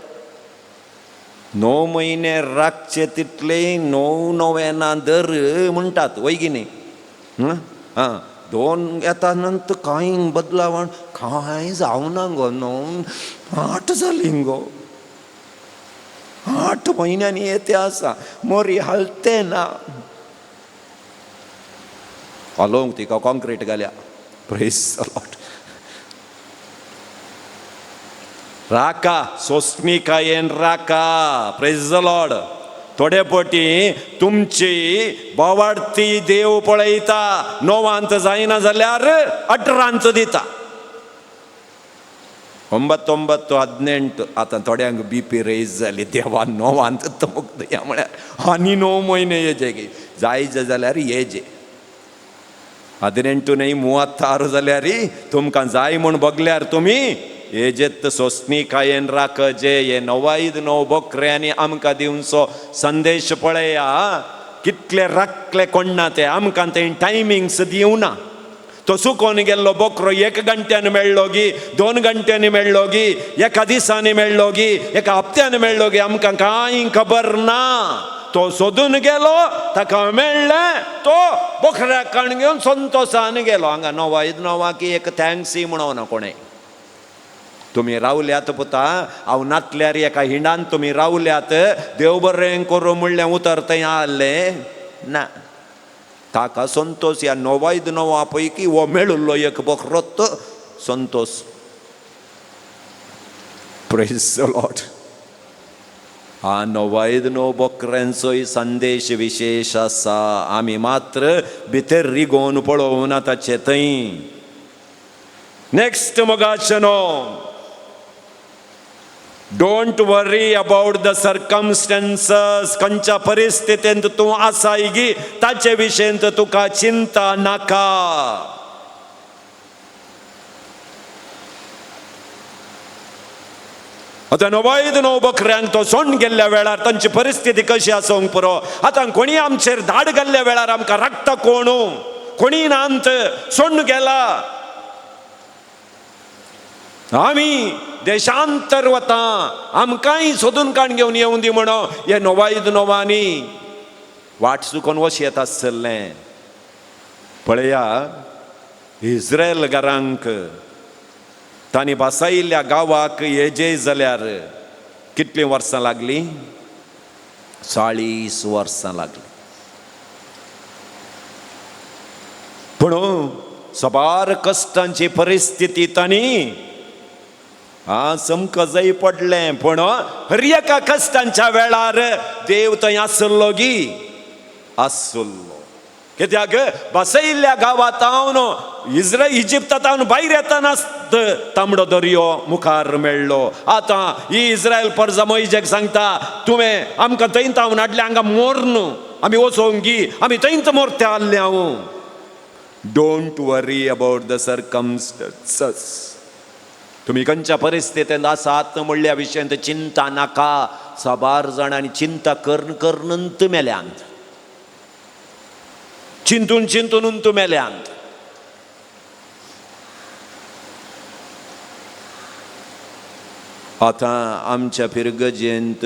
9 म्हयने राखचे तितले 9 नोव्हेंना दर म्हणटात वय न्ही. आं 2 येता नंतर कांय बदलावण कांय जावना गो, 9 8 जालीं गो, 8 म्हयन्यांनी येते आसा मोरी हालते ना. हालोवंक तिका कॉन्क्रीट घाल्या. Praise the Lord. Raka, सोसणिकायेन Raka. Praise the Lord. थोडे पटी तुमची बोवाडती देव पळयता. णवांत जायना जाल्यार 18 दिता. 9, 18. आतां थोड्यांक बी पी रेज जाली. देवा 9 तमक दया म्हळ्यार आनी 9 म्हयने येजे जायचे जाल्यार येजे. 18 न्हय 36 जाल्यार तुमकां जाय म्हूण बगल्यार तुमी येजेत. सोसणिकायेन राखजे. हे 9 बोकऱ्यांनी आमकां दिवचो संदेश पळया. कितले राखले कोण्णा ते आमकां ते टायमिंग्स दिवना. तो सुकोन गेल्लो बोकरो 1 घंट्यान मेळ्ळो गी, 2 घंट्यांनी मेळ्ळो गी, एका दिसांनी मेळ्ळो गी, एका हप्त्यान मेळ्ळो गी, आमकां कांय खबर ना. तो सोदून गेलो, ताका मेळ्ळें, तो बोकऱ्याक काण घेवन संतोसान गेलो. हांगा 9 की एक थँक्सी म्हणोना कोणें. तुमी रावल्यात पुता, हांव नातल्यार एका हिंडान तुमी रावल्यात, देव बरें करूं म्हणलें उतर थंय आहलें ना. ताका संतोष ह्या 9 पैकी हो मेळिल्लो एक बोकरोत संतोष. Praise the Lord. हा 9 बोकऱ्यांचोय संदेश विशेश आसा. आमी मात्र भितर रिगोवन पळोवना ताचे थंय. नेक्स्ट मोगाचेनो, don't worry about the circumstances. खंयच्या परिस्थितींत तूं आसाय गी ताचे विशयंत तुका चिंता नाका. आतां 9 बकऱ्यांक तो सोंड गेल्ल्या वेळार तांची परिस्थिती कशी आसूंक पुरो. आतां कोणी आमचेर धाड घाल्ल्या वेळार आमकां राखता कोण, कोणी नांत सोंड गेला. आमी देशांतर वता, आमकांय सोदून काण घेवन येवन दी म्हणो. हे 9 वाट चुकोन वश येता आसलें. पळया इस्रायल घरांक तांणी बसायिल्ल्या गांवाक येजे जाल्यार कितलीं वर्सां लागलीं? 40 वर्सां लागलीं. पूण सबार कश्टांची परिस्थिती तांणी समकां जाय पडलें. पूण हर एका कश्टांच्या वेळार देव थंय आसलो गी आसलो. कित्याक बसयिल्ल्या गांवांत हांव इस्रायल इजिप्तांत हांव भायर येतना तांबडो दर्यो मुखार मेळ्ळो. आतां ही इस्रायल परजा मोहिजेक सांगता, तुवें आमकां थंयत हांव हाडलें, हांगा मोर न्हू, आमी वचोंक गी, आमी थंयच मोरते आहले हांव. Don't worry about the circumstances. तुमी खंयच्या परिस्थितींत आसात म्हणल्या विशयांत चिंता नाका. साबार जाणांनी चिंता करून करून मेल्यांत, चिंतून चिंतून मेल्यांत. आतां आमच्या फिरगजेंत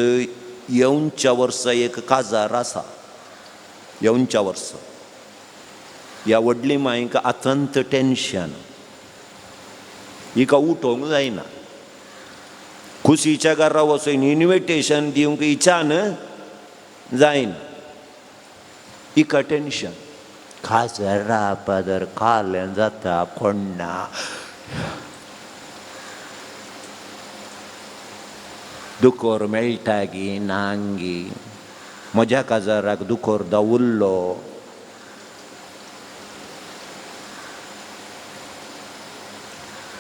येवच्या वर्सा एक काजार आसा. येवच्या वर्सा ह्या व्हडली मायक आतंत टेन्शन, हिका उठोवंक जायना. खुशीच्या घरा वचून इन्विटेशन दिवंक हिच्यान जायना, हिका टेन्शन. काजरा पदर कालें जाता कोण्णा. दुकोर मेळटा गी नांगी, म्हज्या काजाराक दुकोर दवरलो.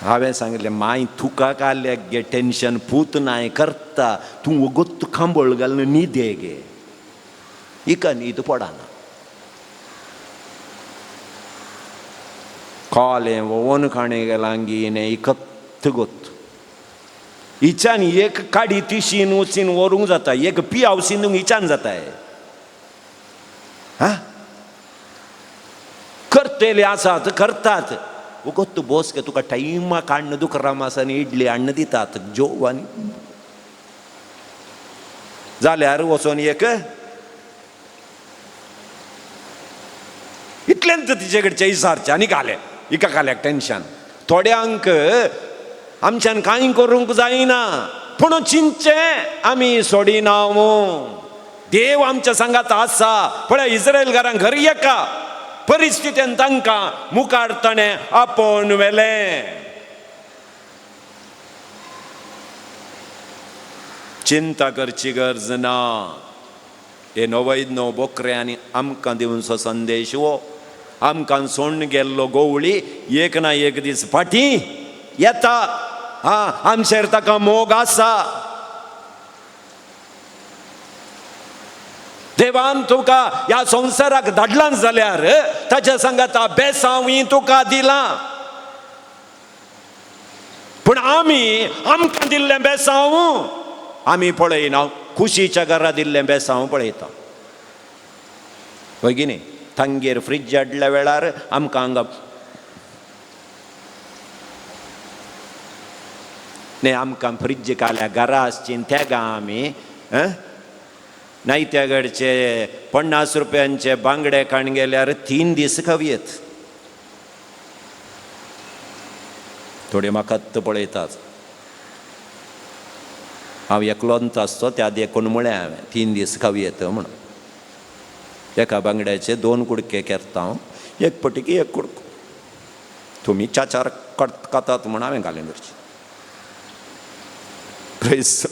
हांवें सांगिल्लें, माय तुका काल्याक गे टेन्शन, पूत नाय करता, तूं वगत खांबळ घालून न्हिदे गे. हिका न्हीद पडना. कोलें वोवन खाणें गेलां गी इकत गोत हिच्यान एक काडी तिशीन वचीन व्हरूंक जाता, एक पियाव सिंदूंक हिच्यान जाता. हा करतले आसात करतात. वगत तूं बोस गे, तुका टायमा काडून दुकरा मासांनी इडली हाडून दितात, जेव आनी जाल्यार वचोन एक इतलेंच तिचे कडचे इसारचें आनी घालें हिका घाल्याक टेन्शन. थोड्यांक आमच्यान कांय करूंक जायना, पूण चिंतचें आमी सोडिना. देव आमच्या सांगात आसा. पळय इस्रायल घरांक घर एका परिस्थितीन तांकां मुखार ताणें आपोवन व्हेलें. चिंता करची गरज ना. हे 99 बोकऱ्यांनी आमकां दिवचो संदेश हो. आमकां सोडून गेल्लो गोवळी एक ना एक दीस फाटीं येता. हा, आमचेर ताका मोग आसा. देवान तुका ह्या संवसाराक धाडलां जाल्यार ताच्या सांगाता बेसांव तुका दिलां. पूण आमी आमकां दिल्लें बेसांव आमी पळयना, खुशीच्या घरा दिल्लें बेसांव पळयता. हय की न्ही? तांगेर फ्रिज हाडल्या वेळार आमकां हांगा न्ही, आमकां फ्रिज काल्या घरा आसची तेगां आमी नायत्या कडचे 50 रुपयांचे बांगडे काण गेल्यार 3 दीस खावयेत. थोडे म्हाका पळयतात. हांव एकलोंत आसतो त्या देखून म्हळें हांवें 3 दीस खावयेत म्हणून. एका बांगड्याचे 2 कुडके केरता हांव, एक पटीकी 1 कुडको. तुमी 4-4 खातात म्हूण हांवें घालें मिरची. प्रेस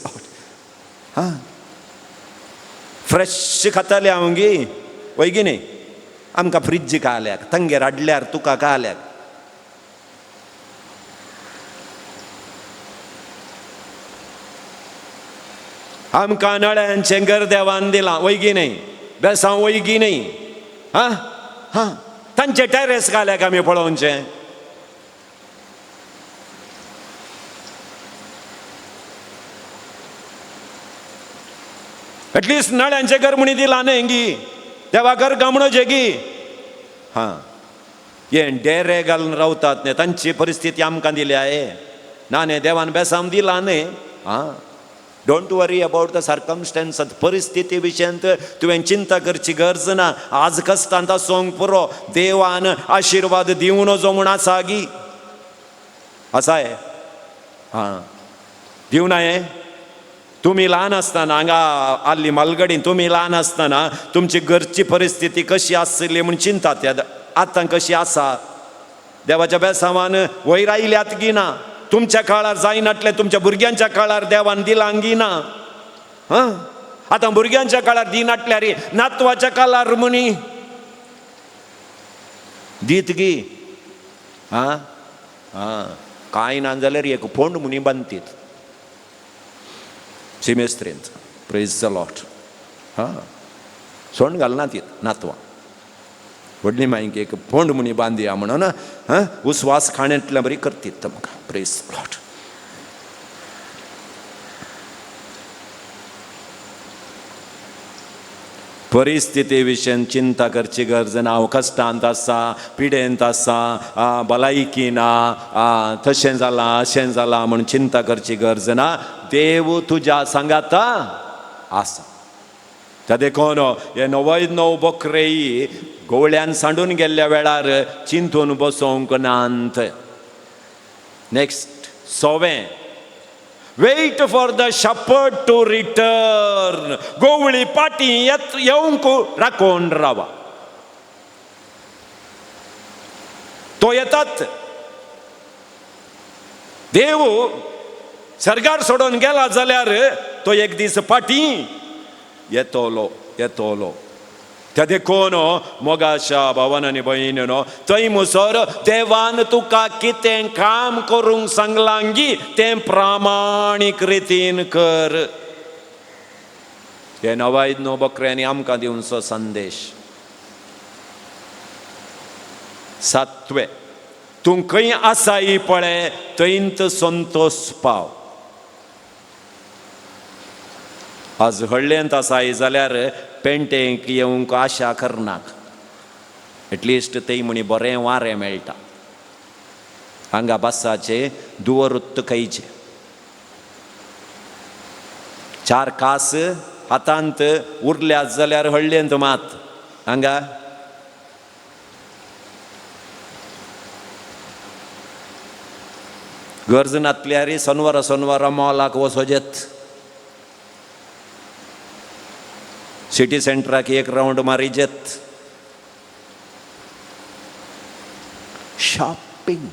हां, फ्रेश खाताले हांव गी, वय गी न्ही? आमकां फ्रिज खाल्याक तांगेर हाडल्यार तुका खाल्याक. आमकां नळ्यांचें घर देवान दिलां, वय गी न्ही? बेसांव वय गी न्ही? हां हां, तांचे टॅरेस घाल्याक आमी पळोवचें. एटलिस्ट नळ्यांचें घर म्हणी दिलां न्ही गी, देवा घर गामणोचें गी. हां, हे डेरे घालून रावतात न्ही, तांची परिस्थिती आमकां दिल्या हे ना न्ही, देवान बेसांव दिलां न्ही. हां, don't worry about the circumstances. परिस्थिती विशयांत तुवें चिंता करची गरज ना. आज कश्टांत आसूंक पुरो, देवान आशिर्वाद दिवं नजो म्हूण आसा गी? आसा हे? हां, दिवं ना हें? तुमी ल्हान आसतना हांगा आल्ली मालगडीन तुमी ल्हान आसतना तुमची घरची परिस्थिती कशी आसली म्हूण चिंतात. आतां कशी आसा? देवाच्या बेसांवान वयर आयल्यात गी ना? तुमच्या काळार जायनातलें तुमच्या भुरग्यांच्या काळार देवान दिलां गी ना? हां, आतां भुरग्यांच्या काळार दिनाटल्यार नातवाच्या काळार म्हणी दीत गी? हां हां, कांय ना जाल्यार एक फोंड म्हणी बांदतीत सिमेस्त्रेंत. Praise the Lord. हां, सोंड घालना तीत नातवां. व्हडली मायंक एक फोंड म्हणी बांदया म्हणून हां, उस्वास खाण्यांतल्या बरी करतीत तुमकां. Praise the Lord. परिस्थिती विशयन चिंता करची गरज ना. हांव कश्टांत आसा, पिडेंत आसा, भलायकी ना, तशें जालां अशें जालां म्हूण चिंता करची गरज ना. देव तुज्या सांगाता आसा. त्या देखून हे 99 बोकरेय गोवळ्यान सांडून गेल्ल्या वेळार चिंतून बसोवंक नात. नेक्स्ट 100वें, wait for the shepherd to return. गोवळी पाटी येवंक राखून रावा, तो येतात. देव सरकार सोडून गेला जाल्यार तो एक दीस पाटी येतलो येतलो. त्या देखून मोगाशा भावान आनी भयणीनो, थंय मुसर देवान तुका कितें काम करूंक सांगलां गी तें प्रामाणीक रितीन कर. हे 99 बकऱ्यांनी आमकां दिवचो संदेश. 7वें, तूं खंय आसाय पळय थंयत संतोष पाव. आज हळ्ळेंत आसाय जाल्यार पेंटेंक येवंक आशा करनाक, एटलिस्ट थंय म्हणी बरें वारें मेळटा. हांगा बसाचे दुवरुत्त खंयचे 4 कास हातांत उरल्यात जाल्यार हळ्ळेंत मात हांगा गरज नातल्यार सोनवारा सोनवारा मॉलाक वचोजेत, सिटी सेंटराक एक रावंड मारीजेत. शॉपिंग.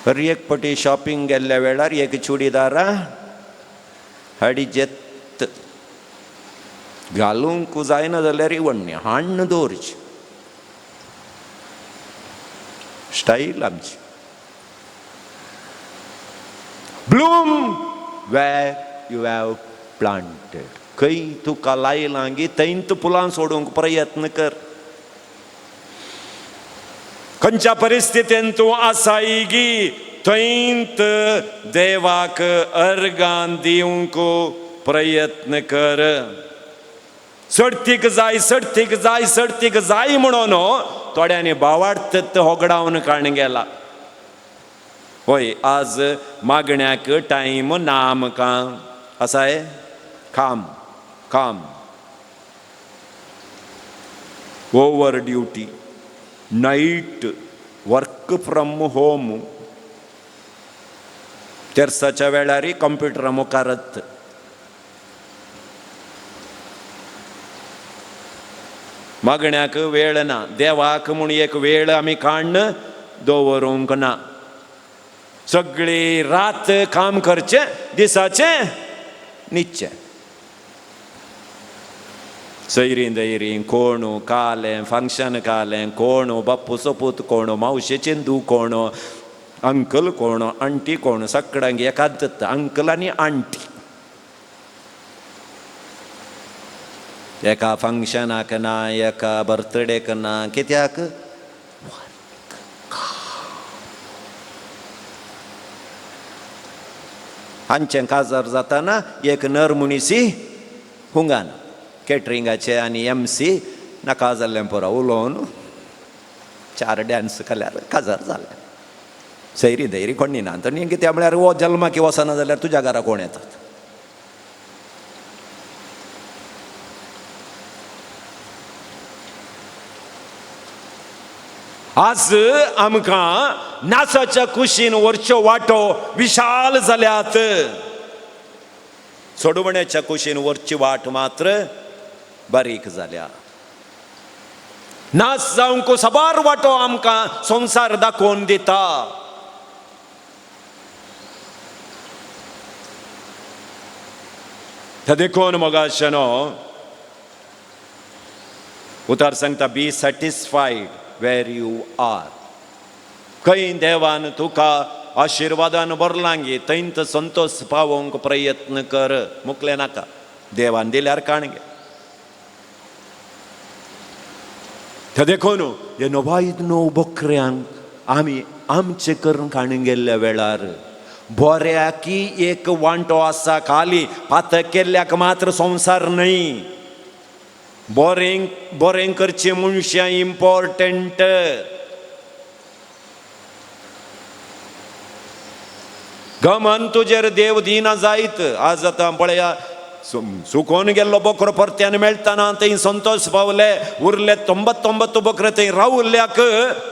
हर एक पटी शॉपिंग गेल्ल्या वेळार एक चुडीदारा हाडीजेत घालूंक जायना जाल्यार वण्णी हाण्ण दवरची स्टायल आमची. Bloom where you have planted. खंय तुका लायलां गी थंयत फुलां सोडूंक प्रयत्न कर. खंयच्या परिस्थितीन तूं आसाय गी थंयत देवाक अर्गान दिवंक प्रयत्न कर. सडतीक जाय सडतीक जाय सडतीक जाय म्हणून थोड्यांनी बावाडत होगडावन काण गेला. हय, आज मागण्याक टायम ना आमकां आसाय. काम काम over duty, night work from home, तेर्साच्या वेळार कंप्युटरा मुखारत. मागण्याक वेळ ना, देवाक म्हूण एक वेळ आमी काण्ण दवरूंक ना. सगळी रात काम करचें, दिसाचें न्हिदचें. सैरीं दैरीं कोण कालें फंक्शन कालें, कोण बाप्पू सोपूत, कोण मावशेचें धूव, कोण अंकल, कोण आंटी, कोण सगळ्यांक एकाच अंकल आनी आंटी. एका फंक्शनाक ना, एका बर्थडेक ना, कित्याक? हांचें काजार जाताना एक नर मनीसी हुंगान कॅटरिंगाचे आनी एम सी नाका जाल्लें पुरो उलोवन 4 डान्स केल्यार काजार जालें. सैरी दैरी कोणी ना. आनी कित्याक म्हळ्यार हो जल्माक वचना जाल्यार तुज्या घरा कोण येतात? आज आमकां नाचाच्या कुशीन वरच्यो वाटो विशाल जाल्यात, सोडवण्याच्या कुशीन वरची वाट मात्र बारीक जाल्या. नाच जावंक साबार वाटो आमकां संवसार दाखोवन दिता. देखून मोगाशेनो उतार सांगता, be satisfied where you are. खंय देवान तुका आशिर्वादान भरलांगी थंयत संतोष पावोवंक प्रयत्न कर, मुकलें नाका. देवान दिल्यार काण गे. देखून हे नवायद णव बकऱ्यांक आमी आमचे करून काण गेल्ल्या वेळार बऱ्याकी एक वांटो आसा खाली पातक केल्ल्याक मात्र संवसार न्हय. बरें बरें करचें मनशां इम्पॉर्टंट. गमन तुजेर देव दिना जायत. आज आतां पळया सुकोन गेल्लो बोकरो परत्यान मेळटाना थंय संतोष पावले, उरले 99 बोकरे थंय रावल्याक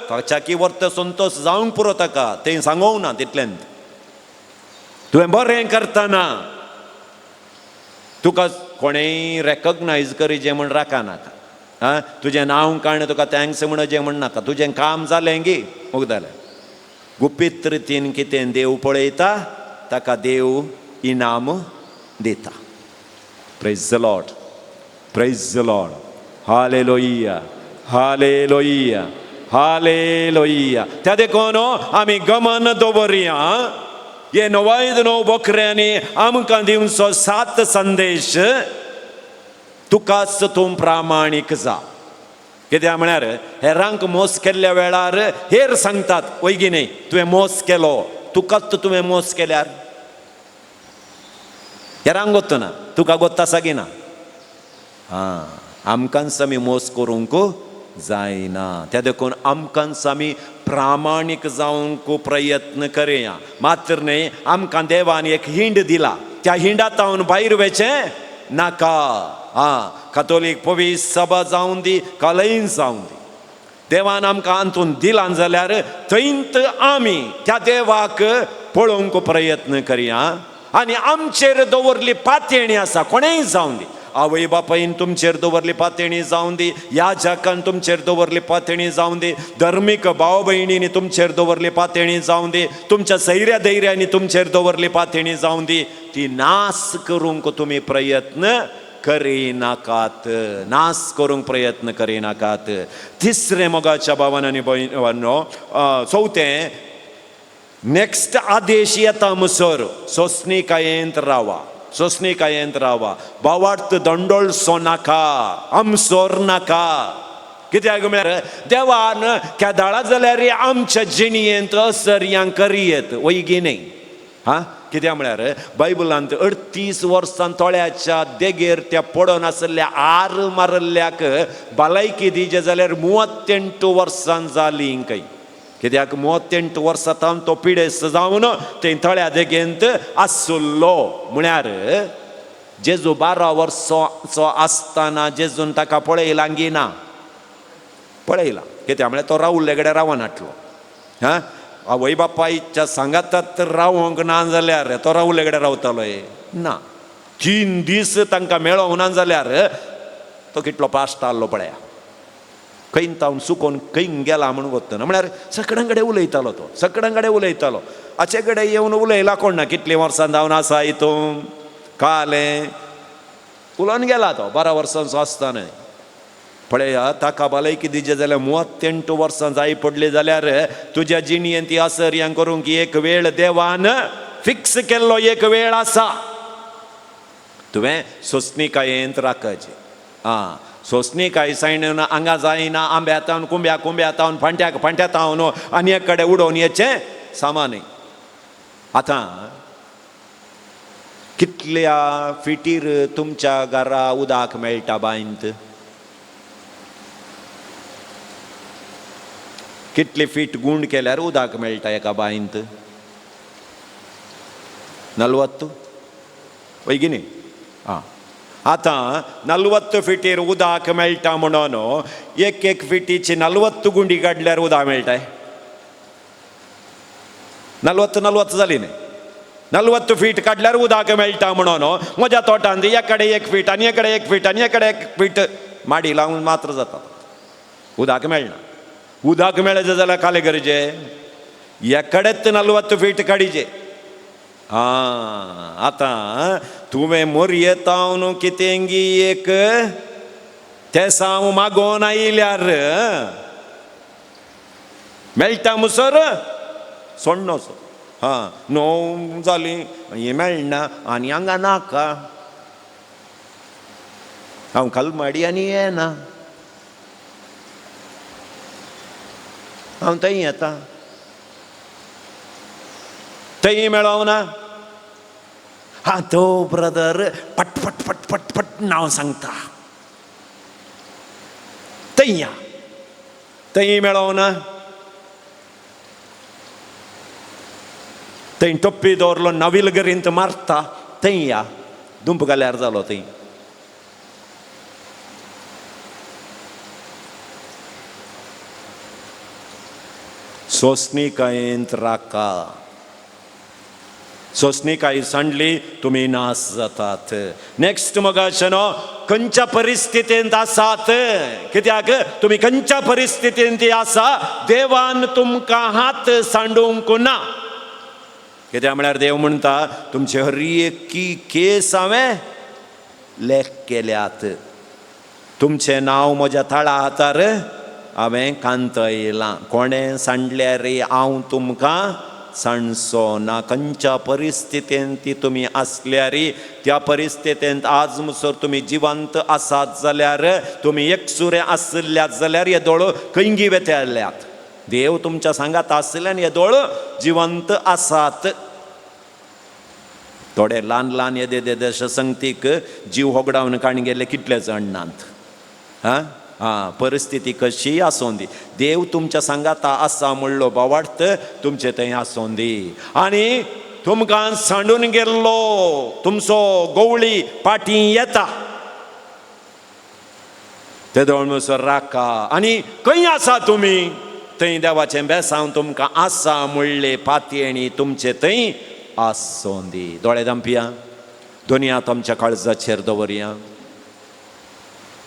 ताच्याकी वर्त संतोष जावंक पुरो ताका, थंय सांगोवंक ना तितल्यान. तुवें बरें करतना तुका कोणेय रेकग्नायज करिजे म्हण राखा नाका. आं, तुजें नांव काण तुका thanks म्हणजें म्हण नाका. तुजें काम जालें गी मुगदालें. गुपीत रितीन कितें देव पळयता ताका देव इनाम दिता. Praise the Lord, praise the Lord. Hallelujah, hallelujah, hallelujah. त्या देखून आमी गमन दवरया. हे नवायद णव बोकऱ्यांनी आमकां दिवचो 7 संदेश. तुकाच तूं प्रामाणीक जा. कित्याक म्हळ्यार हेरांक मोस केल्ल्या वेळार हेर सांगतात वयगी न्हय तुवें मोस केलो, तुकाच तुवें मोस केल्यार हेरांक गोत्त ना, तुका गोत्त आसा की ना. आं, आमकांच आमी मोस करूंक जायना. त्या देखून आमकांच आमी प्रामाणीक जावंक प्रयत्न करया. मात्र न्हय, आमकां देवान एक हिंड दिला, त्या हिंडातावन भायर वचें नाका. आं, कातोलीक पवित्र सभा जावन दी, कलयन जावन दी, देवान आमकां अंतून दिलां जाल्यार थंयत आमी त्या देवाक पळोवंक प्रयत्न करया. आनी आमचेर दवरली पातयेणी आसा, कोणेय जावन दी, आवय बापायन तुमचेर दवरली पातेणी जावन दी, याजकान तुमचेर दवरली पातेणी जावन दी, धर्मीक भाव भयणींनी तुमचेर दवरली पातेणी जावन दी, तुमच्या सैऱ्या धैर्यांनी तुमचेर दवरली पातेणी जावन दी, ती नास करूंक तुमी प्रयत्न करिनाकात, नास करूंक प्रयत्न करिनाकात. तिसरें मोगाच्या भावान आनी भयणांनो, चवथें नेक्स्ट आदेश येता मुसर सोंसणीकायेंत रावा, सोंसणीकायेंत रावा, भावार्थ दंडोळसो नाका, आमसोर नाका. कित्याक म्हळ्यार देवान केदाळा जाल्यार आमच्या जिणयेंत असर्यां करयेत वयगी न्ही. हा, कित्याक म्हळ्यार बायबलांत 38 वर्सां तोळ्याच्या देगेर त्या पडोन आशिल्ल्या आर मारिल्ल्याक भलायकी दिजे जाल्यार 38 वर्सां जालीं खंय. कित्याक 38 वर्सां तावन तो पिडेस्त जावन थंय तळ्या देगेंत आसुल्लो. म्हळ्यार जेजू 12 वर्सांचो आसतना जेजून ताका पळयलां गी ना? पळयलां. कित्याक म्हळ्यार तो रावुल्ले कडेन रावनाटलो. हा, आवय बापायच्या सांगातात रावंक ना जाल्यार तो रावुल्ले कडेन रावतालो ना. 3 दीस तांकां मेळोंक ना जाल्यार तो कितलो पास्ट आहलो पळया, खंय तावन सुकोन खंय गेला म्हूण वतना. म्हळ्यार सगळ्यां कडेन उलयतालो तो, सगळ्यां कडेन उलयतालो. हाचे कडेन येवन उलयला कोण ना, कितलीं वर्सां जावन आसा हितून कालें उलोवन गेला तो 12 वर्सांचो आसतना. पळया ताका भलायकी दिजे जाल्यार 38 वर्सां जाय पडली जाल्यार तुज्या जिणयेंत ती आसर्यां करूंक एक वेळ देवान फिक्स केल्लो एक वेळ आसा. तुवें सोंसणीकायेंत राखची. आं, सोंसणीकाय सायन हांगा जायना, आंब्या तावन कुंब्या, कुंब्या तावन फांट्याक, फांट्या तावन आनी एक कडेन उडोवन येचें सामान. आतां कितल्या फिटीर तुमच्या घरा उदक मेळटा बांयंत? कितले फीट गुंड केल्यार उदक मेळटा एका बांयंत? 40 वय न्ही? आं, आतां 40 फिटीर उदक मेळटा म्हणून एक एक फिटीची 40 गुंडी काडल्यार उदक मेळटाय. 40 40 जाली न्ही? 40 फीट काडल्यार उदक मेळटा म्हणून म्हज्या तोटांत एक कडेन 1 फीट आनी एक कडेन 1 फीट आनी एक कडेन 1 फीट माडी लावन मात्र जाता, उदक मेळना. उदक मेळचे जाल्यार काले गरजे एकडेच 40 फीट काडीचे. आं, आतां तुवें मोरयेतावन कितेंगी एक तेसांव मागोवन आयल्यार मेळटा मुसर सोण्णोसो. हां, 9 जालीं हें मेळना आनी हांगा नाका, हांव कलमाडी आनी येना, हांव थंय येता, थंय मेळोवना. हा, तो ब्रदर पट पट पट पट पट नांव सांगता, थंय या, थंय मेळोवना. थंय टोप्पी दवरलो नवीलगरींत मारता, थंय या, दुंप घाल्यार जालो थंय. सोंसणीकायेंत राखा, सोंसणीकाय सांडली तुमी नास जातात. नेक्स्ट मोगाचेनो, खंयच्या परिस्थितींत आसात, कित्याक तुमी खंयच्या परिस्थितींत आसा देवान तुमकां हात सांडूंक ना. कित्याक म्हळ्यार देव म्हणटा तुमचे हर एकी केस हांवें लेख केल्यात, तुमचें नांव म्हज्या तळा हातार हांवें कांतयलां. कोणें सांडल्यार हांव तुमकां सांडचो ना. खंयच्या परिस्थितींत ती तुमी आसल्यार त्या परिस्थितींत आज मुसर तुमी जिवंत आसात जाल्यार, तुमी एकसुरे आशिल्ल्यात जाल्यार हे दोळ खंयगी वेतल्यात. देव तुमच्या सांगात आशिल्ल्यान हे दोळ जिवंत आसात. थोडे ल्हान ल्हान येदे येदेशे संगतीक जीव होगडावन काण गेल्ले कितले जाण नात. हां आं, परिस्थिती कशी आसूं दी, देव तुमच्या सांगाता आसा म्हणलो भावार्थ तुमचे थंय आसूं दी. आनी तुमकां सांडून गेल्लो तुमचो गोवळी पाटी येता ते दोळ राखा. आनी खंय आसा तुमी थंय देवाचें बेसांव तुमकां आसा म्हणले पातयेणी तुमचे थंय आसूं दी. दोळे दामपिया, दोनी हात आमच्या काळजाचेर दवरया.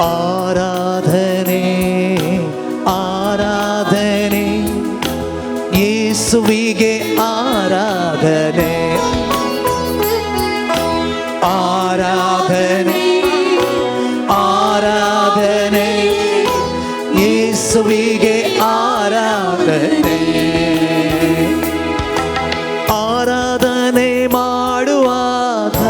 ಆರಾಧನೆ ಆರಾಧನೆ ಯೇಸುವಿಗೆ ಆರಾಧನೆ ಆರಾಧನೆ ಆರಾಧನೆ ಯೇಸುವಿಗೆ ಆರಾಧನೆ ಆರಾಧನೆ ಮಾಡುವಾಗ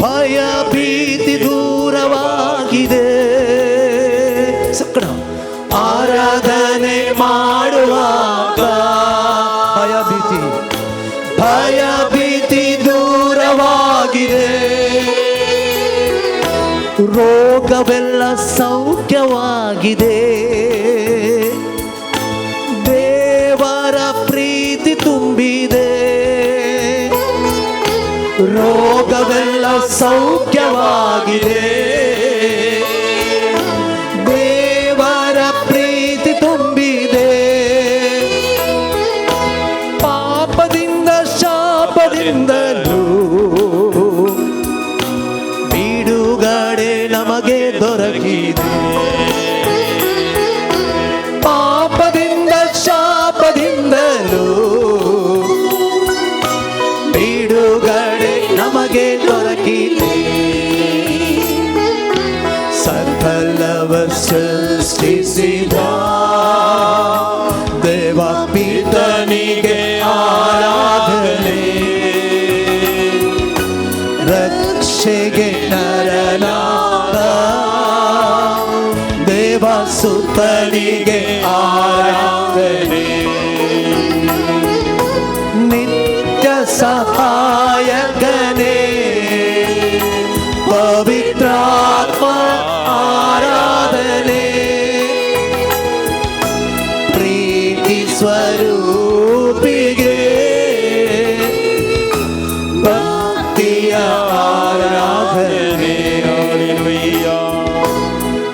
ಭಯ ಭೀತಿ ದೂರವಾಗಿದೆ. ಸಕ್ಕಣ ಆರಾಧನೆ ಮಾಡುವಾಗ ಭಯ ಭೀತಿ ಭಯ ಭೀತಿ ದೂರವಾಗಿದೆ. ರೋಗವೆಲ್ಲ ಸೌಖ್ಯವಾಗಿದೆ. ದೇವರ ಪ್ರೀತಿ ತುಂಬಿದೆ. ರೋಗವೆಲ್ಲ ಸೌಖ್ಯವಾಗಿದೆ. ದೇವರ ಪ್ರೀತಿ ತುಂಬಿದೆ. ಪಾಪದಿಂದ ಶಾಪದಿಂದಲೂ ಬಿಡುಗಡೆ ನಮಗೆ ದೊರಕಿದೆ. ಪಾಪದಿಂದ ಶಾಪದಿಂದಲೂ ಬಿಡುಗಡೆ ನಮಗೆ ದೊರಕಿದೆ. ಸಕಲವ ಸೃಷ್ಟಿಸಿದ ದೇವ ಪಿತನಿಗೆ ಆರಾಧನೆ. ರಕ್ಷೆಗೆ ನರನಾದ ದೇವ ಸುತನಿಗೆ ಆರಾಧನೆ. ನಿತ್ಯ ಸಹಾಯಕನೇ ಪವಿತ್ರಾತ್ಮ ಆರಾಧನೆ. ಪ್ರೀತಿ ಸ್ವರೂಪಿಗೆ ಭಕ್ತಿಯ ಆರಾಧನೆ.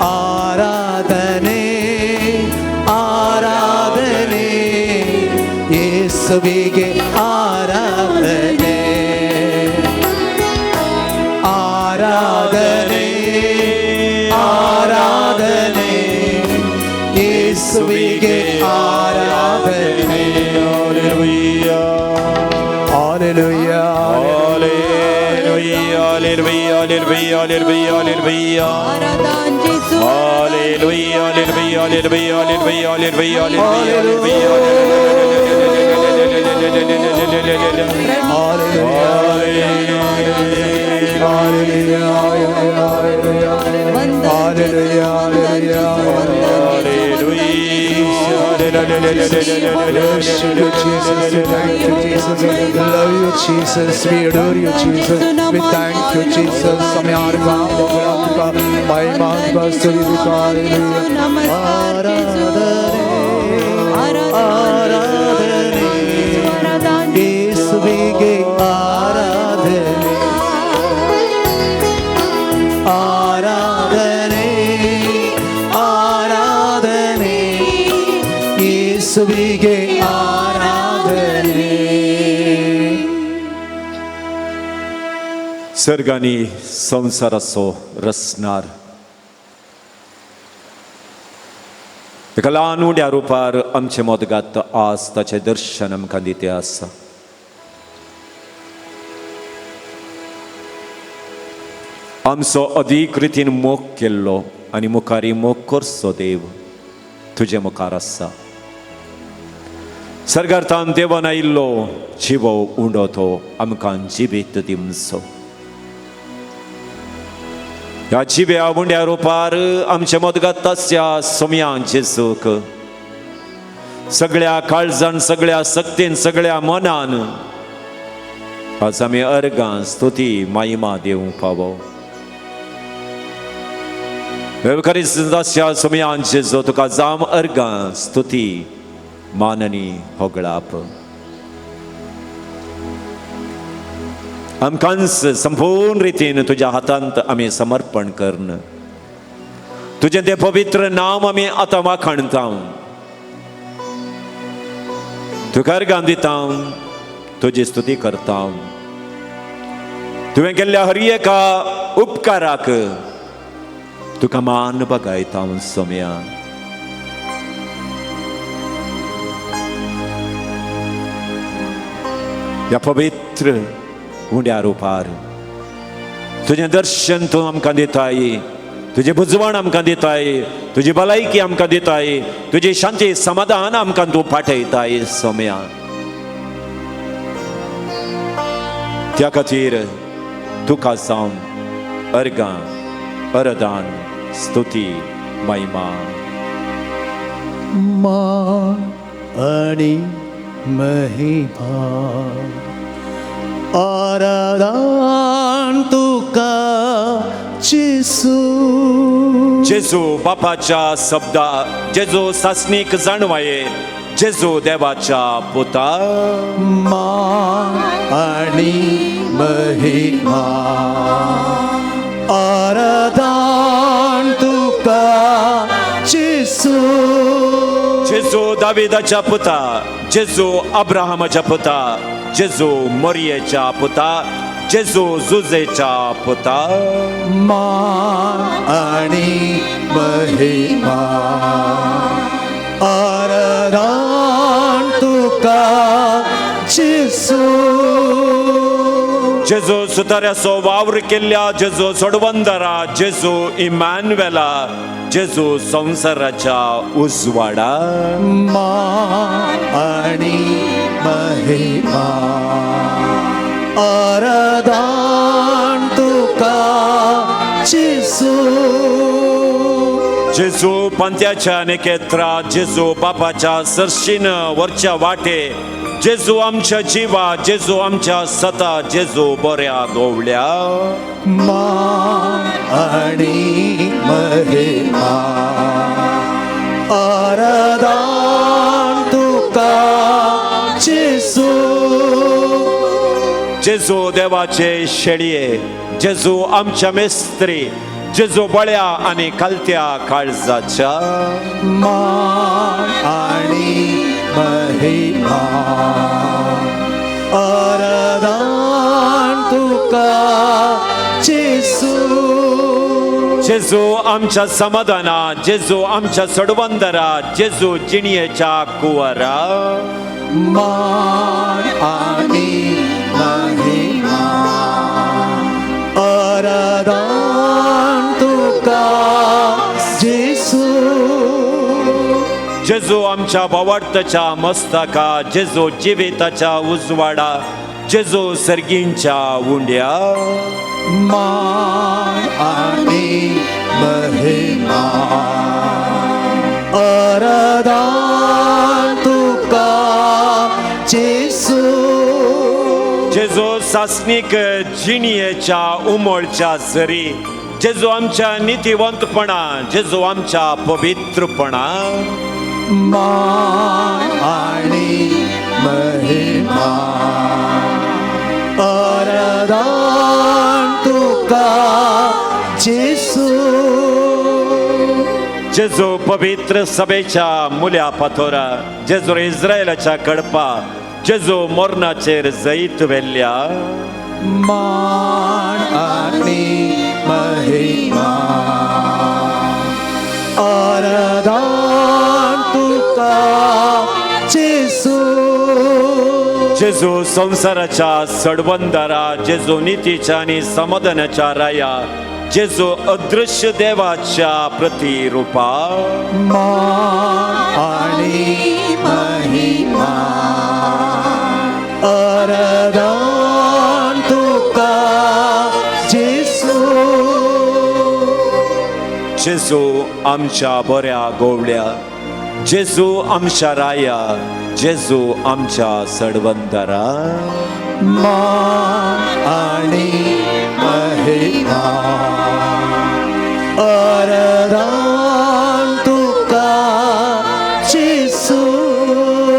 ಆರಾಧನೆ ಆರಾಧನೆ ಯೇಸುವಿಗೆ ಆರಾಧನೆ. ಆರಾಧನೆ ಆರಾಧನೆ ಯೇಸುವಿಗೆ ಆರಾಧನೆ. Hallelujah. Hallelujah, hallelujah, hallelujah, hallelujah, hallelujah. ಆರಾಧನೆ Jesu. Hallelujah, hallelujah, hallelujah, hallelujah, hallelujah, hallelujah, ವಂದನೆ Worship you, Jesus. We thank you, Jesus. We love you, Jesus. We adore you, Jesus. We thank you, Jesus. ಆರಾಧನೆ ಯೇಸುವಿಗೆ ಆರಾಧನೆ. ಆರಾಧನೆ ಆರಾಧನೆ ಯೇಸುವಿಗೆ ಆರಾಧನೆ. सर्गांनी संवसाराचो रचणार एका ल्हान उड्या रुपार आमचे मदगात आज ताचें दर्शन आमकां दिते आसा. आमचो अदीक रितीन मोग केल्लो आनी मुखारी मोग करचो देव तुजे मुखार आसा. सर्गार्थान देवान आयिल्लो जिवो उंडो तो आमकां जिवीत दिवचो. ह्या जिव्या उंड्या रुपार आमचे मदगत आसच्या सोम्यान जेजूक सगळ्या काळजान सगळ्या सक्तीन सगळ्या मनान आज आमी अर्गां स्तुती महिमा दिवंक पावो. वेवकारीच्या सोम्यान जेजू तुका जाम अर्गां स्तुती माननी होगळाप. आमकांच संपूर्ण रितीन तुज्या हातांत आमी समर्पण करन तुजें तें पवित्र नांव आमी आतां वाखाणता. तुका अर्गां दिता, तुजी स्तुती करता. तुवें केल्ल्या हर एका उपकाराक तुका मान बगायता सोम्या. ह्या पवित्र उंड्या रुपार तुजें दर्शन तूं आमकां दिताय, तुजें बुजवण आमकां दिताय, तुजी भलायकी आमकां दिताय, तुजी शांती समाधान आमकां तूं पाठयताय सोम्या. त्या खातीर तुका जावन अर्गां अरदान स्तुती महिमा मान आणि महिमा आराधन तुका जेसू. जेजू बापाच्या शब्दा, जेजू सासणीक जाणवाये, जेजू देवाच्या पुता. मान आणि महिमा आराधन तुका जेसू. जेजू दाविदाच्या पुता, जेजू अब्राहमाच्या पुता, जेजू मोरियेच्या पुता, जेजू जुजेच्या पुता. मान आणि महिमा आराधन तुका जेसू. जेजू सुताऱ्याचो वावर केल्ल्या, जेजू सोडवंदरा, जेजू इमानुएला, जेजू संवसाराच्या उजवाडा. मान आणि महिमा आराधन तुका जेसू. जेजू पंत्याच्या निकेत्रा, जेजू बापाच्या सरशीन वरच्या वाटे, जेजू आमच्या जिवा, जेजू आमच्या सता, जेजू बऱ्या गोवल्या. मान आणि महिमा आराधन तुका जेसू. जेजू देवाचे शेळये, जेजू आमच्या मेस्त्री, जेजू बळ्या आनी खालत्या काळजाच्या. मान आणि महिमा आराधन तुका जेसू. जेजू आमच्या समाधाना, जेजू आमच्या सडवंदरा, जेजू जिणयेच्या कुवरा. मान आणि महिमा आराधन तुका जेसू. जेजू आमच्या भावार्थाच्या मस्तका, जेजू जिविताच्या उजवाडा, जेजू सर्गींच्या उंड्या. मान आणि महिमा आराधन तुका जेसू. जेजू सासणीक जिणयेच्या उमळच्या जरी, जेजू आमच्या नितीवंतपणा, जेजू आमच्या पवित्रपणा. मान आणि महिमा आराधन तुका जेसू. जेजू पवित्र सभेच्या मुल्या पाथोरा, जेजू इस्रायलाच्या कडपा, जेजू मरणाचेर जैत व्हेल्ल्या. मान आणि महिमा आराधन तुका जेसू. जेजू संवसाराच्या सडवंदरा, जेजू नितीच्या आनी समाधानाच्या राया, जेजू अदृश्य देवाच्या प्रतिरुपा. मान आणि महिमा आराधन तुका जेसू. जेजू आमच्या बऱ्या गोवल्या, जेजू आमच्या राया, जेजू आमच्या सडवंदरा. मान आणि महिमा आराधन तुका जेसू.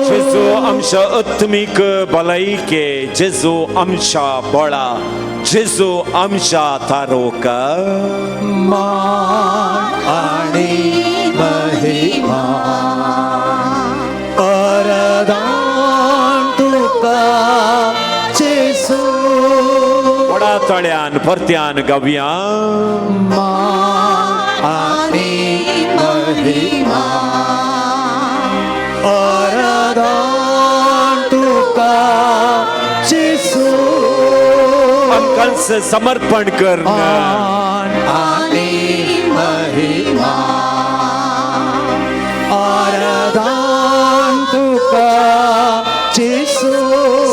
जेजू आमच्या आत्मीक भलायके, जेजू आमच्या बळा, जेजू आमच्या तारोका. मान आणि महिमा आराधन तुका जेसू. व्हडा तळ्यान परत्यान गावया. आनी महिमा आराधन तुका जेसू. आमकांच समर्पण कर. आनी महिमा आराधन तुका जेसू.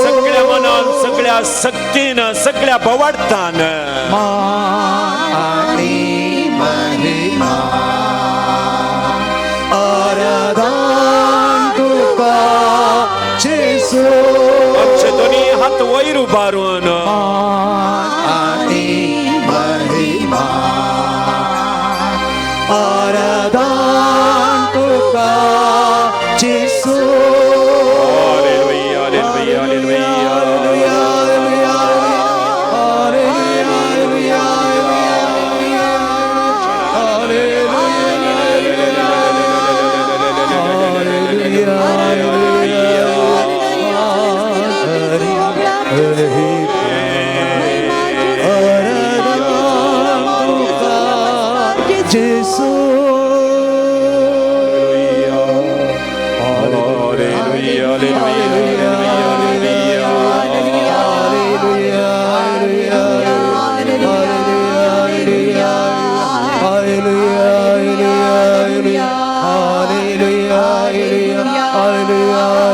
सगळ्या मनान, सगळ्या शक्तीन, सगळ्या भवार्थान आनी महिमा आराधन तुका जेसू. आमचे दोनी हात वयर उबारून आनी महिमा आराधन तुका जेसू. Hallelujah, hallelujah, hallelujah. Hallelujah, hallelujah,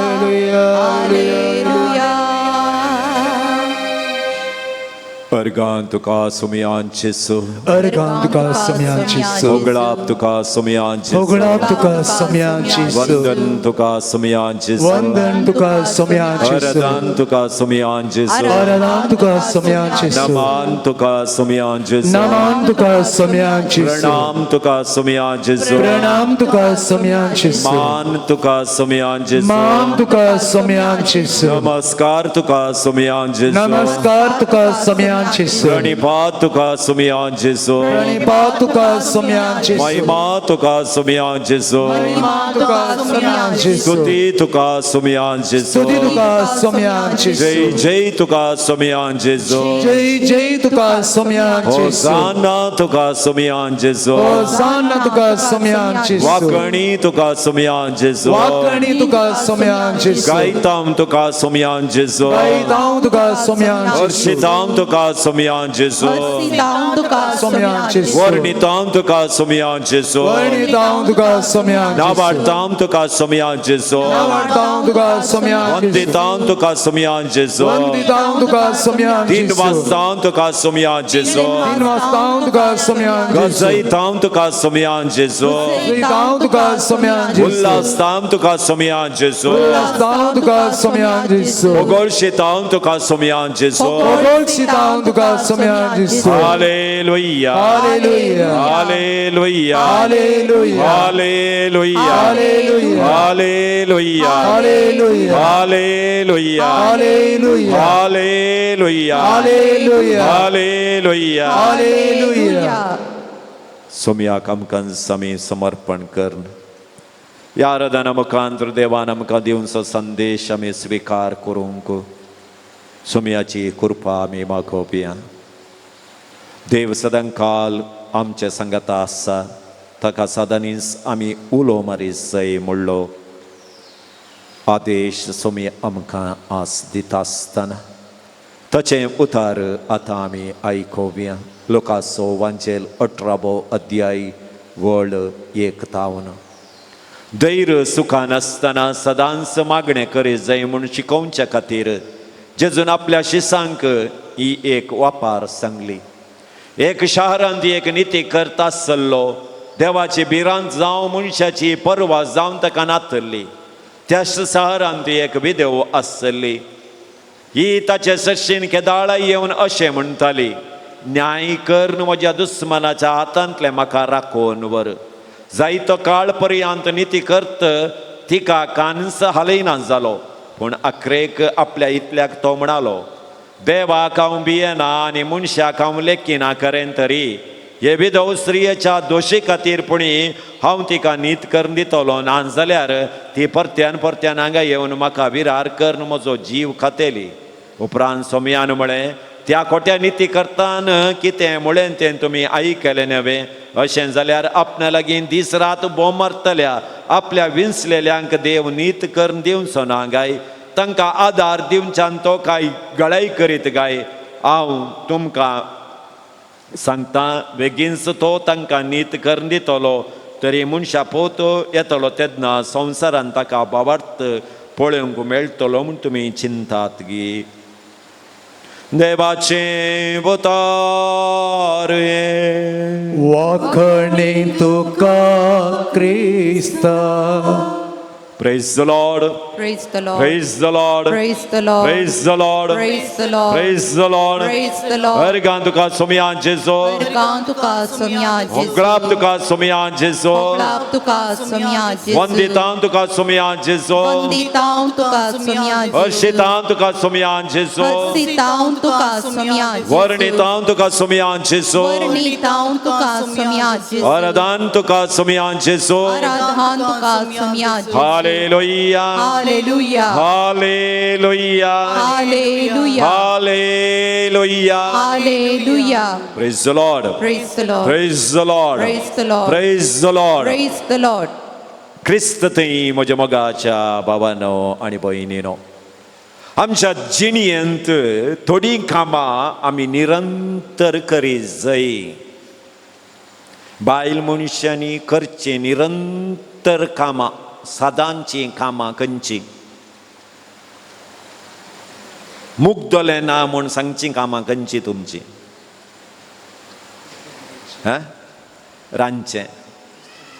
organ तुका सुमयान जेसू. अर्गान तुका सोम्यान जेसू. होगळाप तुका सुमयान जेसू. होगळाप तुका सोम्यान जेसू. वंदन तुका सुमयान जेसू. वंदन तुका सोम्यान जेसू. आराधन तुका सुमयान जेसू. आराधन तुका सोम्यान जेसू. नमान तुका सुमयान जेसू. नमान तुका सोम्यान जेसू. प्रणाम तुका सुमयान जेसू. प्रणाम तुका सोम्यान जेसू. मान तुका सुमयान जेसू. मान तुका सोम्यान जेसू. नमस्कार तुका सुमयान जेसू. नमस्कार तुका सोम्यान जेसू. प्रणिपात तुका सुमयान जेसू. प्रणिपात तुका सोम्यान जेसू. महिमा तुका सुमयान जेसू. महिमा तुका सोम्यान जेसू. स्तुती तुका सुमयान जेसू. स्तुती तुका सोम्यान जेसू. जय जय तुका सुमयान जेसू. जय जय तुका सोम्यान जेसू. होसाना तुका सुमयान जेसू. होसाना तुका सोम्यान जेसू. वाकणी तुका सुमयान जेसू. वाकणी तुका सोम्यान जेसू. गायताम तुका सुमयान जेसू. गायताम तुका सोम्यान जेसू. हर्षिताम तुका सुमयान जेसू. सोम्यान जेसू. वर्णिताम तुका सुमयान जेसू. वर्णिताम तुका सोम्यान जेसू. नावार्थाम तुका सुमयान जेसू. नावार्थाम तुका सोम्यान जेसू. वंदिताम तुका सुमयान जेसू. वंदिताम तुका सोम्यान तीन जेसू. वाजताम तुका सुमयान जेसू. तीन वाजताम तुका सोम्यान जेसू. गजयताम तुका सुमयान जेसू. गायताम तुका सोम्यान जेसू. उल्लासताम तुका सुमयान जेसू. उल्लासताम तुका सोम्यान जेसू. ओगोळशिताम तुका सुमयान जेसू. ओगोळशिताम तुका सोम्यान जेसू. Hallelujah. Hallelujah. Hallelujah. Hallelujah. Hallelujah. Hallelujah. Hallelujah. Hallelujah. Hallelujah. Hallelujah. Hallelujah. Hallelujah. Hallelujah. Hallelujah. सोम्याक आमकां आमी समर्पण करून ह्या आराधना मुखांत देवान आमकां दिवचो संदेश आमी स्विकार करूंक सोम्याची कृपा आमी मागोवया. देव सदांकाल आमचे सांगाता आसा, ताका सदांनीच आमी उलो मारी म्हणलो आदेश सोमी आमकां आस दिता आसतना ताचें उतार आतां आमी आयकोवया. लोकासो वांजेल 18वो अध्याय वळ 1 तावन. धैर्य सुखान आसतना सदांच मागणें करी जाय म्हूण शिकोवच्या खातीर जेजून आपल्या शिसांक ही एक वापार सांगली. एक शारांत एक निती करता आसलो, देवाची भिरांत जावं मनशाची पर्वा जावन ताका नातल्ली. त्या शारांत एक विदेव आसली, ही ताचे सशीन केदाळा येवन अशें म्हणटाली, न्याय कर म्हज्या दुस्मनाच्या हातांतलें म्हाका राखोवन व्हर. जायतो काळ पर्यंत निती करत तिका कांस हालयना जालो, पूण अखरेक आपल्या इतल्याक तो म्हणालो, देवाक हांव भियेना आनी मनशाक हांव लेखिना करेन तरी हे विधव स्त्रियेच्या दोशी खातीर पुणी हांव तिका नीत करून दितलो, ना जाल्यार ती परत्यान परत्यान हांगा येवन म्हाका विरार करून म्हजो जीव खातेली. उपरांत सोमयान म्हळें, त्या खोट्या निती करतान कितें म्हळें तें तुमी आयकलें न्हय? अशें जाल्यार आपणा लागीं दीस रात बोम मारतल्या आपल्या विंचलेल्यांक देव नीत करून दिवचो ना गाय? तांकां आदार दिवच्यान तो काय गळाय करीत गाय? हांव तुमकां सांगता, बेगीनच तो तांकां नीत करून दितलो. तरी मनशा पोत येतलो तेन्ना संवसारान ताका बाबार्थ पळोवंक मेळटलो म्हूण तुमी चिंतात गी? देवाचें उतर हें. वाखणी तुका क्रिस्ता. Praise the Lord. Praise the Lord. Praise the Lord. Praise the Lord. Praise the Lord. Praise the Lord. Praise the Lord. Praise the Lord. वर्गान तुका सोमया जेजो. वर्गान तुका सोम्या जेजू. होगळाप तुका सोमया जेजो. होगळाप तुका सोम्या जेजू. वंदितां तुका सोमया जेजो. वंदितां तुका सोम्या जेजू. हर्षितां तुका सोमया जेजो. हर्षितां तुका सोम्या जेजू. वर्णितां तुका सोमया जेजो. वर्णितां तुका सोम्या जेजू. आराधान तुका सोमया जेजो. आराधान तुका सोम्या जेजू. Hallelujah. Hallelujah. Hallelujah. Hallelujah. Hallelujah. Hallelujah. Praise the Lord. Praise the Lord. Praise the Lord. Praise the Lord. Praise the Lord. Praise the Lord. क्रिस्त थंय म्हज्या मोगाच्या बाबानो आनी भयणीनो, आमच्या जिणयेंत थोडीं कामां आमी निरंतर करीत जाय. बायल मनशांनी करचीं निरंतर कामां, सदांचीं कामां खंयचीं? मुगदलें ना म्हूण सांगचीं कामां खंयचीं तुमचीं? हां, रांदचें,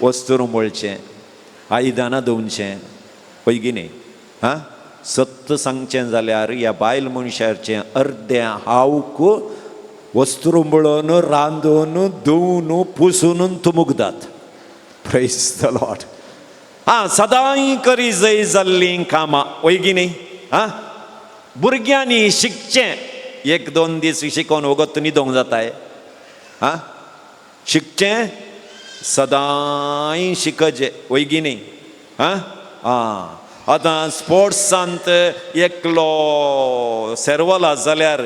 वस्तू रुमोळचें, आयदनां धुवचें, पळय की न्ही? हां, सत्त सांगचें जाल्यार ह्या बायल मनशाचें अर्दें हावक वस्तू रुमळोन, रांदून, धुवन, पुसून तुमुगदात. Praise the Lord. आं, सदांय करी जय जाल्लीं कामां, वय की न्ही? आं, भुरग्यांनी शिकचें. एक दोन दीस शिकोवन वगत न्हिदोंक जाताय. आं, शिकचें सदांय शिकचें, वय की न्ही? आं आं, आतां स्पोर्ट्सांत एकलो सेरवला जाल्यार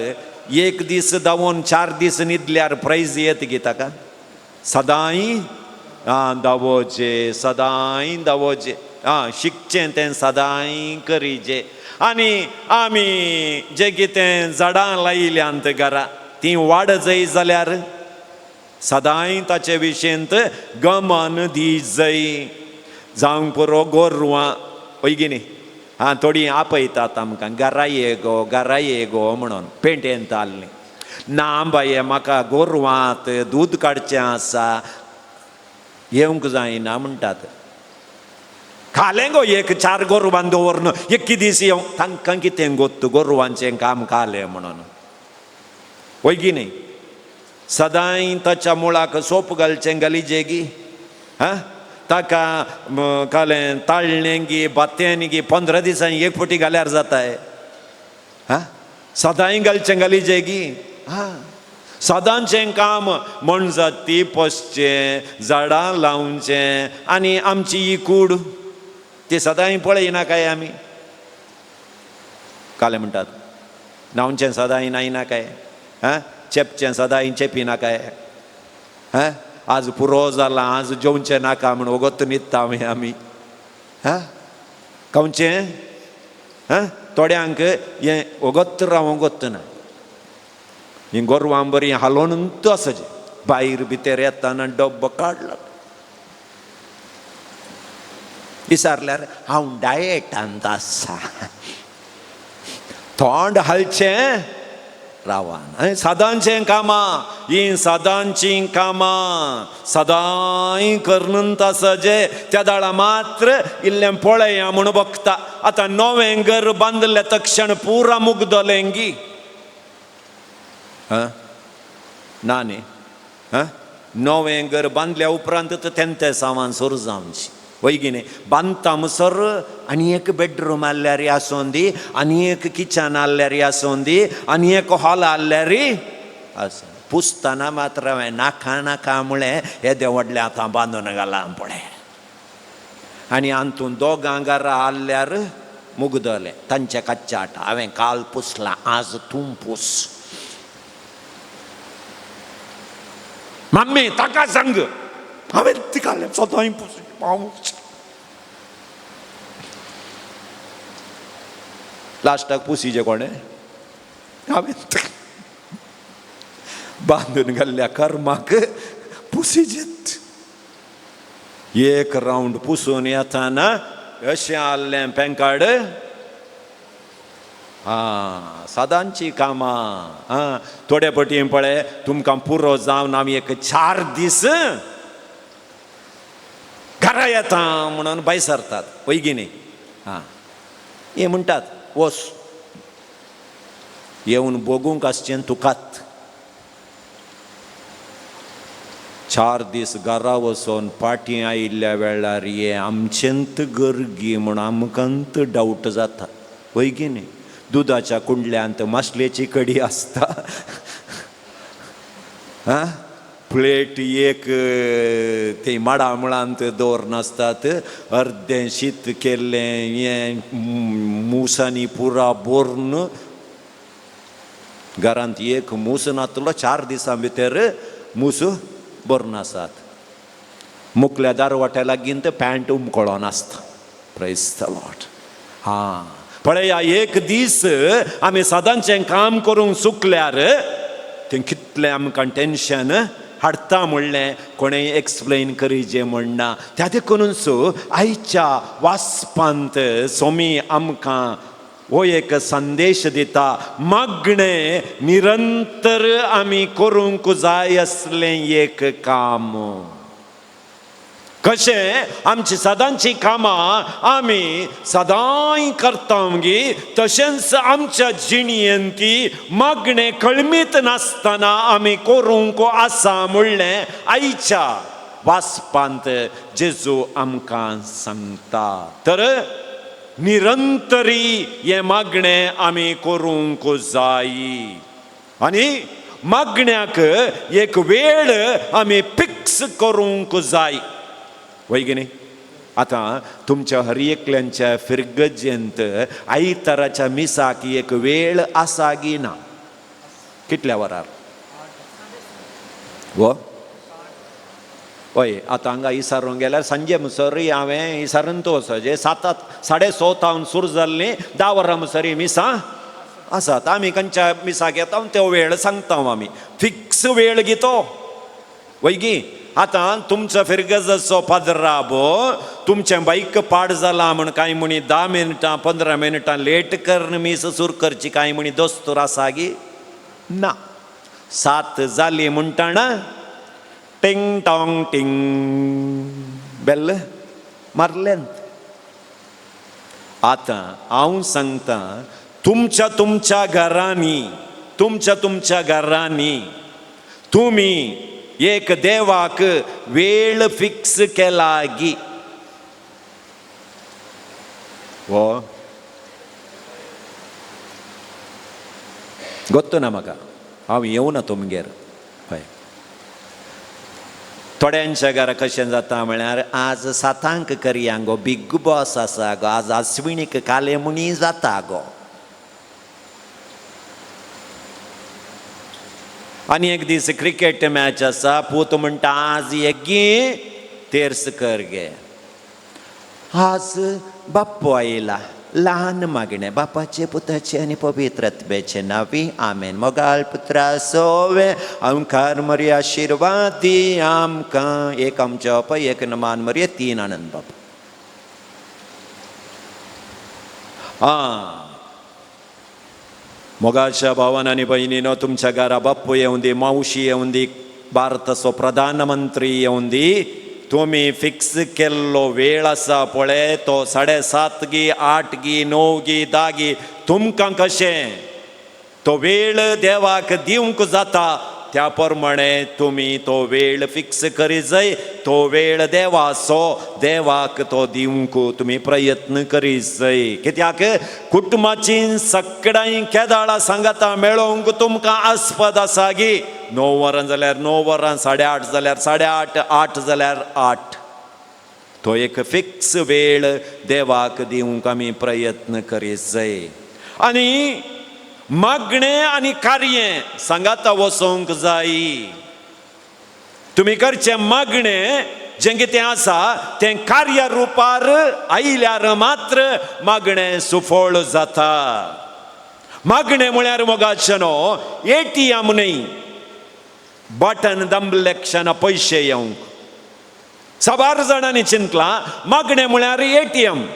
एक दीस धांवोन 4 दीस न्हिदल्यार प्रायज येत गी ताका? सदांय आं धांवोचें, सदांय धांवोचें. आं, शिकचें तें सदांय करीचें. आनी आमी जें कितें झाडां लायल्यांत घरा तीं वाड जाय जाल्यार सदांय ताचे विशयंत गमन दी जाय. जावंक पुरो गोरवां, वय की न्ही? आं, थोडीं आपयतात आमकां, घरा ये गो, घरा ये गो म्हणून पेंटेंत आहलीं. ना बाये, म्हाका गोरवांत दूद काडचें आसा, येवंक जायना म्हणटात. खालें गो एक 4 गोरवां दवरून एक दीस येवंक तांकां कितें गोत्त गोरवांचें काम खालें म्हणून, वय की न्ही? सदांय ताच्या मुळाक सोप घालचें घालिजे गी? हां, ताका कालें ताळणें गी, भातें गी 15 दिसांनी एक फावटी घाल्यार जाताय. हां, सदांय घालचें घालिजे गी? हां, सदांचें काम मोनजाती पोसचें, झाडां लावचें. आनी आमची ही कूड ती सदांय पळयना काय आमी? कालें म्हणटात न्हांवचें सदांय न्हायना काय? हां, चेपचें सदांय चेपिना काय? हां, आज पुरो जालां, आज जेवचें नाका म्हूण वगत न्हिदता आमी. हां, खावचें? हां, थोड्यांक हें वगत रावोंक वतना हीं गोरवां बरीं हालोवन आसाचें, भायर भितर येताना डब्बो काडलो विचारल्यार हांव डायटांत आसा, तोंड हालचें रावान. सदांचें कामां हीं, सदांचीं कामां सदांय करून आसा जे त्या दाळा मात्र इल्लें पळया म्हूण बघता. आतां नवें घर बांदलें तक्षण पुरा मुगदलें गी? हां, ना न्ही? हां, नवें घर बांदल्या उपरांत तेंते सामान सुरू जावची, वय की न्ही? बांदता म्हणसर आनी एक बेडरूम आहल्यार आसूं दी, आनी एक किचन आहल्यार आसूं दी, आनी एक हॉल आहल्यार आसूं. पुसतना मात्र हांवें नाका नाका म्हळें, येदें व्हडलें आतां बांदून घालां पळय. आनी हातूंत दोगां घरा आहल्यार मुगदलें तांचे कच्चाट. हांवें काल पुसलां, आज तूं पूस. माम्मी ताका सांग हांवें तिका सदांय हांव लास्टाक पुसीचें कोणें हांवें बांदून घाल्ल्या कर्माक पुसीचेत. एक रावंड पुसून येताना अशें आहलें पेंकाड. आं, सदांची कामां. आं, थोडे पटी पळय तुमकां पुरो जावन आमी एक 4 दीस घरा येता म्हणून भायर सरतात पयगी न्ही. आं, हे म्हणटात वस येवन भोगूंक आसचें तुकात. 4 दीस घरा वचोन पाटी आयिल्ल्या वेळार हे आमचेंत गर्गी म्हूण आमकांत डावट जाता वयगी न्ही. दुदाच्या कुंडल्यांत मासलेची कडी आसता. आं, प्लेट एक ते माडा मुळांत दवरनासतात, अर्दें शीत केल्लें हें मुसांनी पुरा बोर्न. घरांत एक मूस नातलो 4 दिसां भितर मूस बरोवन आसात. मुकल्या दारवाट्या लागीं तर पॅन्ट उमकळोन आसता. Praise the Lord. हां, पळया एक दीस आमी सदांचें काम करूंक चुकल्यार तें कितलें आमकां टेंशन हाडटा म्हणलें कोणें एक्सप्लेन करीजे म्हणना. त्या देखूनच आयच्या वाचपांत सोमी आमकां हो एक संदेश दिता, मागणें निरंतर आमी करूंक जाय आसलें एक काम. कशें आमची सदांची कामां आमी सदांय करता गी, तशेंच आमच्या जिणेंत ती मागणें कळमीत नासतना आमी करूंक आसा म्हणलें आयच्या वाचपांत जेजू आमकां सांगता. तर निरंतरी हें मागणें आमी करूंक जाय आनी मागण्याक एक वेळ आमी फिक्स करूंक जाय. वय की न्ही? आतां तुमच्या हर एकल्यांच्या फिरगजेंत आयताराच्या मिसाक एक वेळ आसा गी ना? कितल्या वरार? वो हय, आतां हांगा इसारूंक गेल्यार सांजे मुसरी हांवें इसारून तो वचपाचें. 7:30 हांव सुरू जाल्लीं, 10 वरां मुसरी मिसां आसात. आमी खंयच्या मिसाक येता तो वेळ सांगता आमी, फिक्स वेळ घेतो वय गी. आतां तुमचो फिरगजाचो पाद्राबो तुमचें बायक पाड जाला म्हण कांय म्हणी 10 मिनटां 15 मिनटां लेट करून मीस सुरू करची कांय म्हणी दस्तूर आसा गी ना. 7 जाली म्हणटाना टिंग टोंग टिंग बेल मारलें. आतां हांव सांगता तुमच्या तुमच्या घरांनी, तुमच्या तुमच्या घरांनी तुमी एक देवाक वेळ फिक्स केला गी. हो गोत्तो ना म्हाका, हांव येवना तुमगेर. हय, थोड्यांच्या घरा कशें जाता म्हळ्यार आज 7 करया गो, बिग बॉस आसा गो, आज आश्विनीक काले मुणी जाता गो. आनी एक दीस क्रिकेट मॅच आसा, पूत म्हणटा आज एगी तेर्स कर गे, आज बाप्पो आयला ल्हान मागणें बापाचे पुताचे आनी पवित्र आत्म्याचे नांवी आमेन. मोगाळ पुत्रा सोवे आमकार मरी आशिर्वाद दी आमकां. एक आमच्या बापा, एक मान मरये, 3 आनंद बापा. आं, मोगाच्या भावान आनी भयणीनो, तुमच्या घरा बाप्पू येवन दी, मावशी येवन दी, भारताचो प्रधानमंत्री येवन दी, तुमी फिक्स केल्लो वेळ आसा पळय तो 7:30 गी, 8 गी, 9 गी, 10 गी, तुमकां कशें तो वेळ देवाक दिवंक जाता त्या प्रमाणे तुमी तो वेळ फिक्स करी जाय. तो वेळ देवाचो, देवाक तो दिवंक तुमी प्रयत्न करी जाय. कित्याक कुटुंबाची सगळ्यां केदाळा सांगाता मेळोवंक तुमकां आस्पद आसा गी. 9 वरां जाल्यार 9 वरां, 8:30 जाल्यार 8:30, 8 जाल्यार 8, तो एक फिक्स वेळ देवाक दिवंक आमी प्रयत्न करी जाय. आनी मागणें आनी कार्य सांगाता वचोंक जाय. तुमी करचें मागणें जें कितें आसा तें कार्य रुपार आयल्यार मात्र मागणें सुफळ जाता. मागणें म्हळ्यार मोगाचें न्हू एटीएम न्हय, बटन दामले क्षणा पयशे येवंक. साबार जाणांनी चिंतलां मागणें म्हळ्यार एटीएम.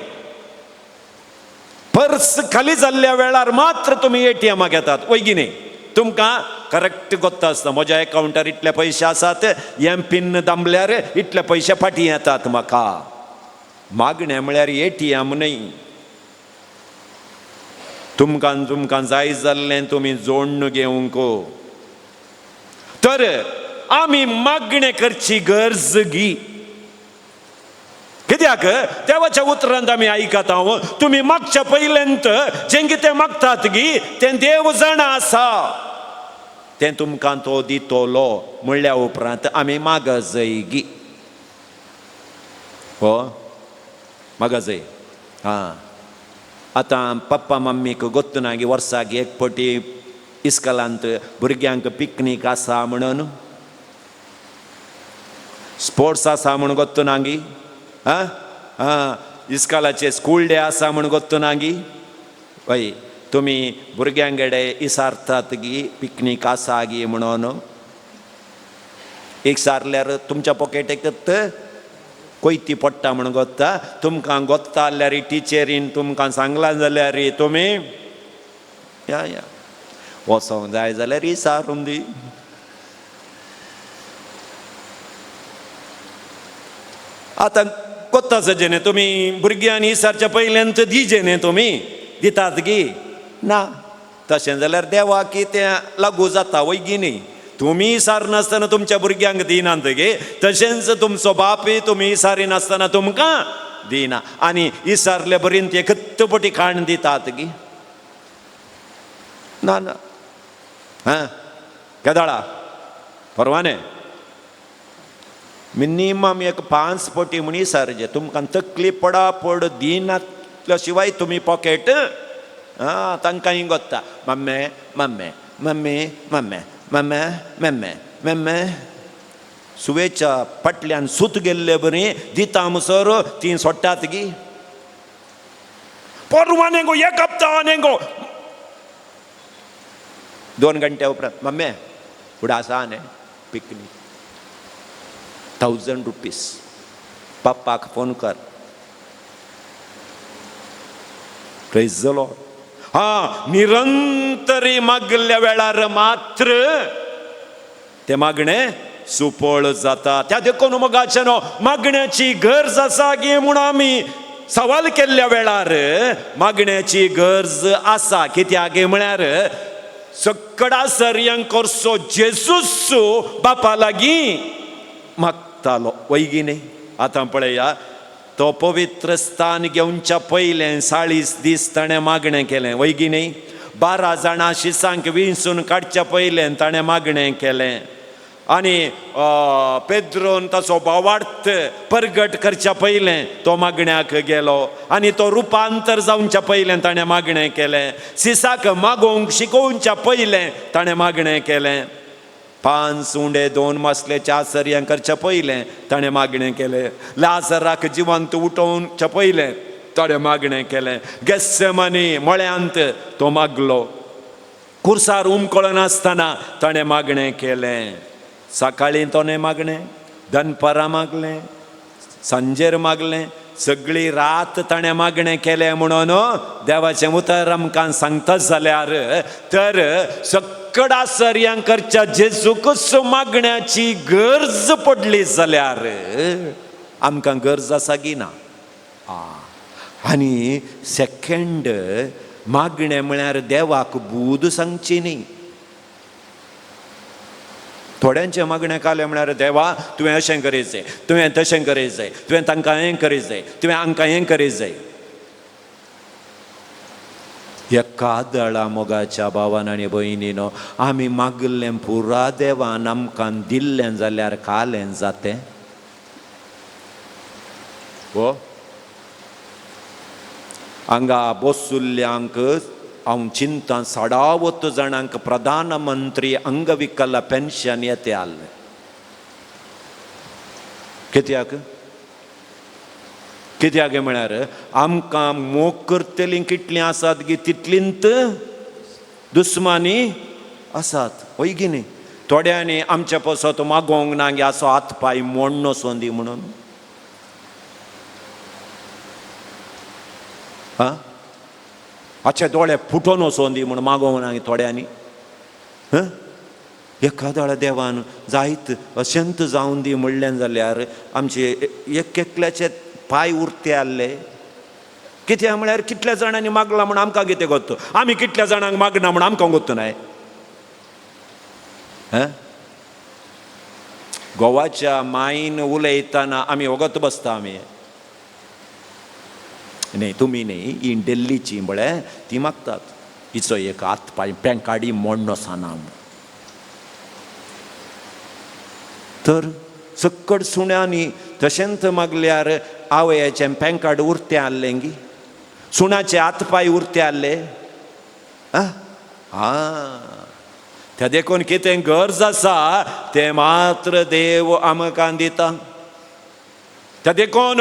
पर्स खाली जाल्ल्या वेळार मात्र तुमी एटीएमाक येतात वय न्ही? तुमकां करेक्ट गोत्ता आसता म्हज्या एकावंटार इतले पयशे आसात, हें पिन्न दामल्यार इतले पयशे फाटीं येतात म्हाका. मागणें म्हळ्यार एटीएम न्हय. तुमकां तुमकां जाय जाल्लें तुमी जोडून घेवंक. तर आमी मागणें करची गरज गी. कित्याक देवाच्या उतरांत आमी आयकता तुमी मागच्या पयल्यांत जें कितें मागतात गी तें देव जाणा आसा, तें तुमकां तो दितलो म्हणल्या उपरांत आमी मागजय गी. हो मागजय. हां आतां पप्पा मम्मीक गोत्त ना गी वर्साक एक पटी इस्कलांत भुरग्यांक पिकनीक आसा म्हणून, स्पोर्ट्स आसा म्हूण गोत्त ना गी? आं आं इस्कॉलाचे स्कूल डे आसा म्हूण गोत्त ना गी? हय तुमी भुरग्यां कडेन इसारतात गी पिकनीक आसा गी म्हणून? एक सारल्यार तुमच्या पॉकेटेक कोयती पडटा म्हूण गोत्ता. तुमकां गोत्ता जाल्यार टिचरीन तुमकां सांगलां जाल्यार तुमी या या वचोंक जाय जाल्यार इसारून दी. आतां कोत्ता सजे न्ही तुमी भुरग्यांनी इसारच्या पयल्यान दिजे न्ही तुमी दितात गी ना? तशें जाल्यार देवाक तें लागू जाता वय गी न्ही? तुमी इसारनासतना तुमच्या भुरग्यांक दिनात गे, तशेंच तुमचो बापूय तुमी इसारिनासतना तुमकां दिना. आनी इसारले बरीन ते कत्तपटी खाण दितात गी ना? ना हां केदाळा परवाने मिनिमम एक 5 पटी म्हूण इसारचे. तुमकां तकली पडा पड दिनातल्या शिवाय तुमी पॉकेट आं तांकां हिंग गोत्ता मम्मे मम्मे मम्मी मम्मे मम्मे मम्मे मम्मे सुवेच्या फाटल्यान सूत गेल्ले बरी दिता मुसर ती सोडटात गी. परवाने गो एक हप्ता न्ही गो 2 घंट्या उपरांत मम्मे फुडें आसा न्ही पिकनीक 1000 रुपीज पप्पाक फोन कर. Praise the Lord. हां निरंतरी मागल्या वेळार मात्र ते मागणें सुपळ जाता. त्या देखून मोगाचें न्हू मागण्याची गरज आसा गी म्हूण आमी सवाल केल्ल्या वेळार मागण्याची गरज आसा. कित्याक म्हळ्यार सकडा सरयांक करचो जेजूस बापा लागीं मागतालो वय गी न्ही? आतां पळया तो पवित्र स्थान घेवच्या पयलें 40 दीस ताणें मागणें केलें वय गी न्ही? 12 जाणां शिसांक विंचून काडच्या पयलें ताणें मागणें केलें. आनी पेद्रोन ताचो भावार्थ परगट करच्या पयलें तो मागण्याक गेलो आनी तो रुपांतर जावच्या पयलें ताणें मागणें केलें. सिसाक मागोवंक शिकोवच्या पयलें ताणें मागणें केलें. 5 उंडे 2 मासलेच्या आसर्यां करच्या पयलें ताणें मागणें केलें. लाजराक जिवंत उठोवच्या पयलें ताणें मागणें केलें. गेस्सेमनी मळ्यांत तो मागलो. कुर्सार उमकळनासतना ताणें मागणें केलें. सकाळीं तोणें मागणें, दनपरां मागलें, सांजेर मागलें, सगळी रात ताणें मागणें केलें म्हणून देवाचें उतर आमकां सांगता जाल्यार तर सकडा सरयां करच्या जेजूकच मागण्याची गरज पडली जाल्यार आमकां गरज आसा गी ना? आनी सेकंड मागणें म्हळ्यार देवाक बूद सांगची न्ही. थोड्यांचें मागणें कालें म्हळ्यार देवा तुवें अशें करीत जाय, तुवें तशें करीत जाय, तुवें तांकां हें करीत जाय, तुवें आमकां हें करीत जाय. एका दळा मोगाच्या भावान आनी भयणीनो आमी मागलें पुरा देवान आमकां दिल्लें जाल्यार कालें जातें हो? हांगा बसुल्ल्यांक हांव चिंता साडावत जाणांक प्रधानमंत्री अंगविकल पेन्शन येते आसलें. कित्याक कित्याक म्हळ्यार आमकां मोग करतलीं कितलीं आसात गी तितलींत दुस्मानी आसात, हय गी न्ही? थोड्यांनी आमच्या पासत मागोंक ना गे, असो हात पांय मोडणो सोंदी म्हणून. आं, हाचे दोळे फुटोन वचोन दी म्हूण मागोंक ना थोड्यांनी. हं, एखाद्या देवान जायत अशंत जावन दी म्हणलें जाल्यार आमचे एक एकल्याचे पांय उरते आसले. कित्याक म्हळ्यार कितल्या जाणांनी मागला म्हूण आमकां कितें गोत्तो, आमी कितल्या जाणांक मागना म्हूण आमकां गोत्तो नाय. हं, गोवाच्या मायन उलयतना आमी वगत बसता आमी. न्ही तुमी न्ही, ही डेल्लीची म्हळ्यार ती मागतात हिचो एक हात पांय पेंकाडी मोडणो साना. तर सक्कड सुण्यांनी तशेंच मागल्यार आवयाचें पेंकाड उरतें आहलें गी, सुण्याचे हात पांय उरते आहले. आं, त्या देखून कितें गरज आसा तें मात्र देव आमकां दिता. त्या देखून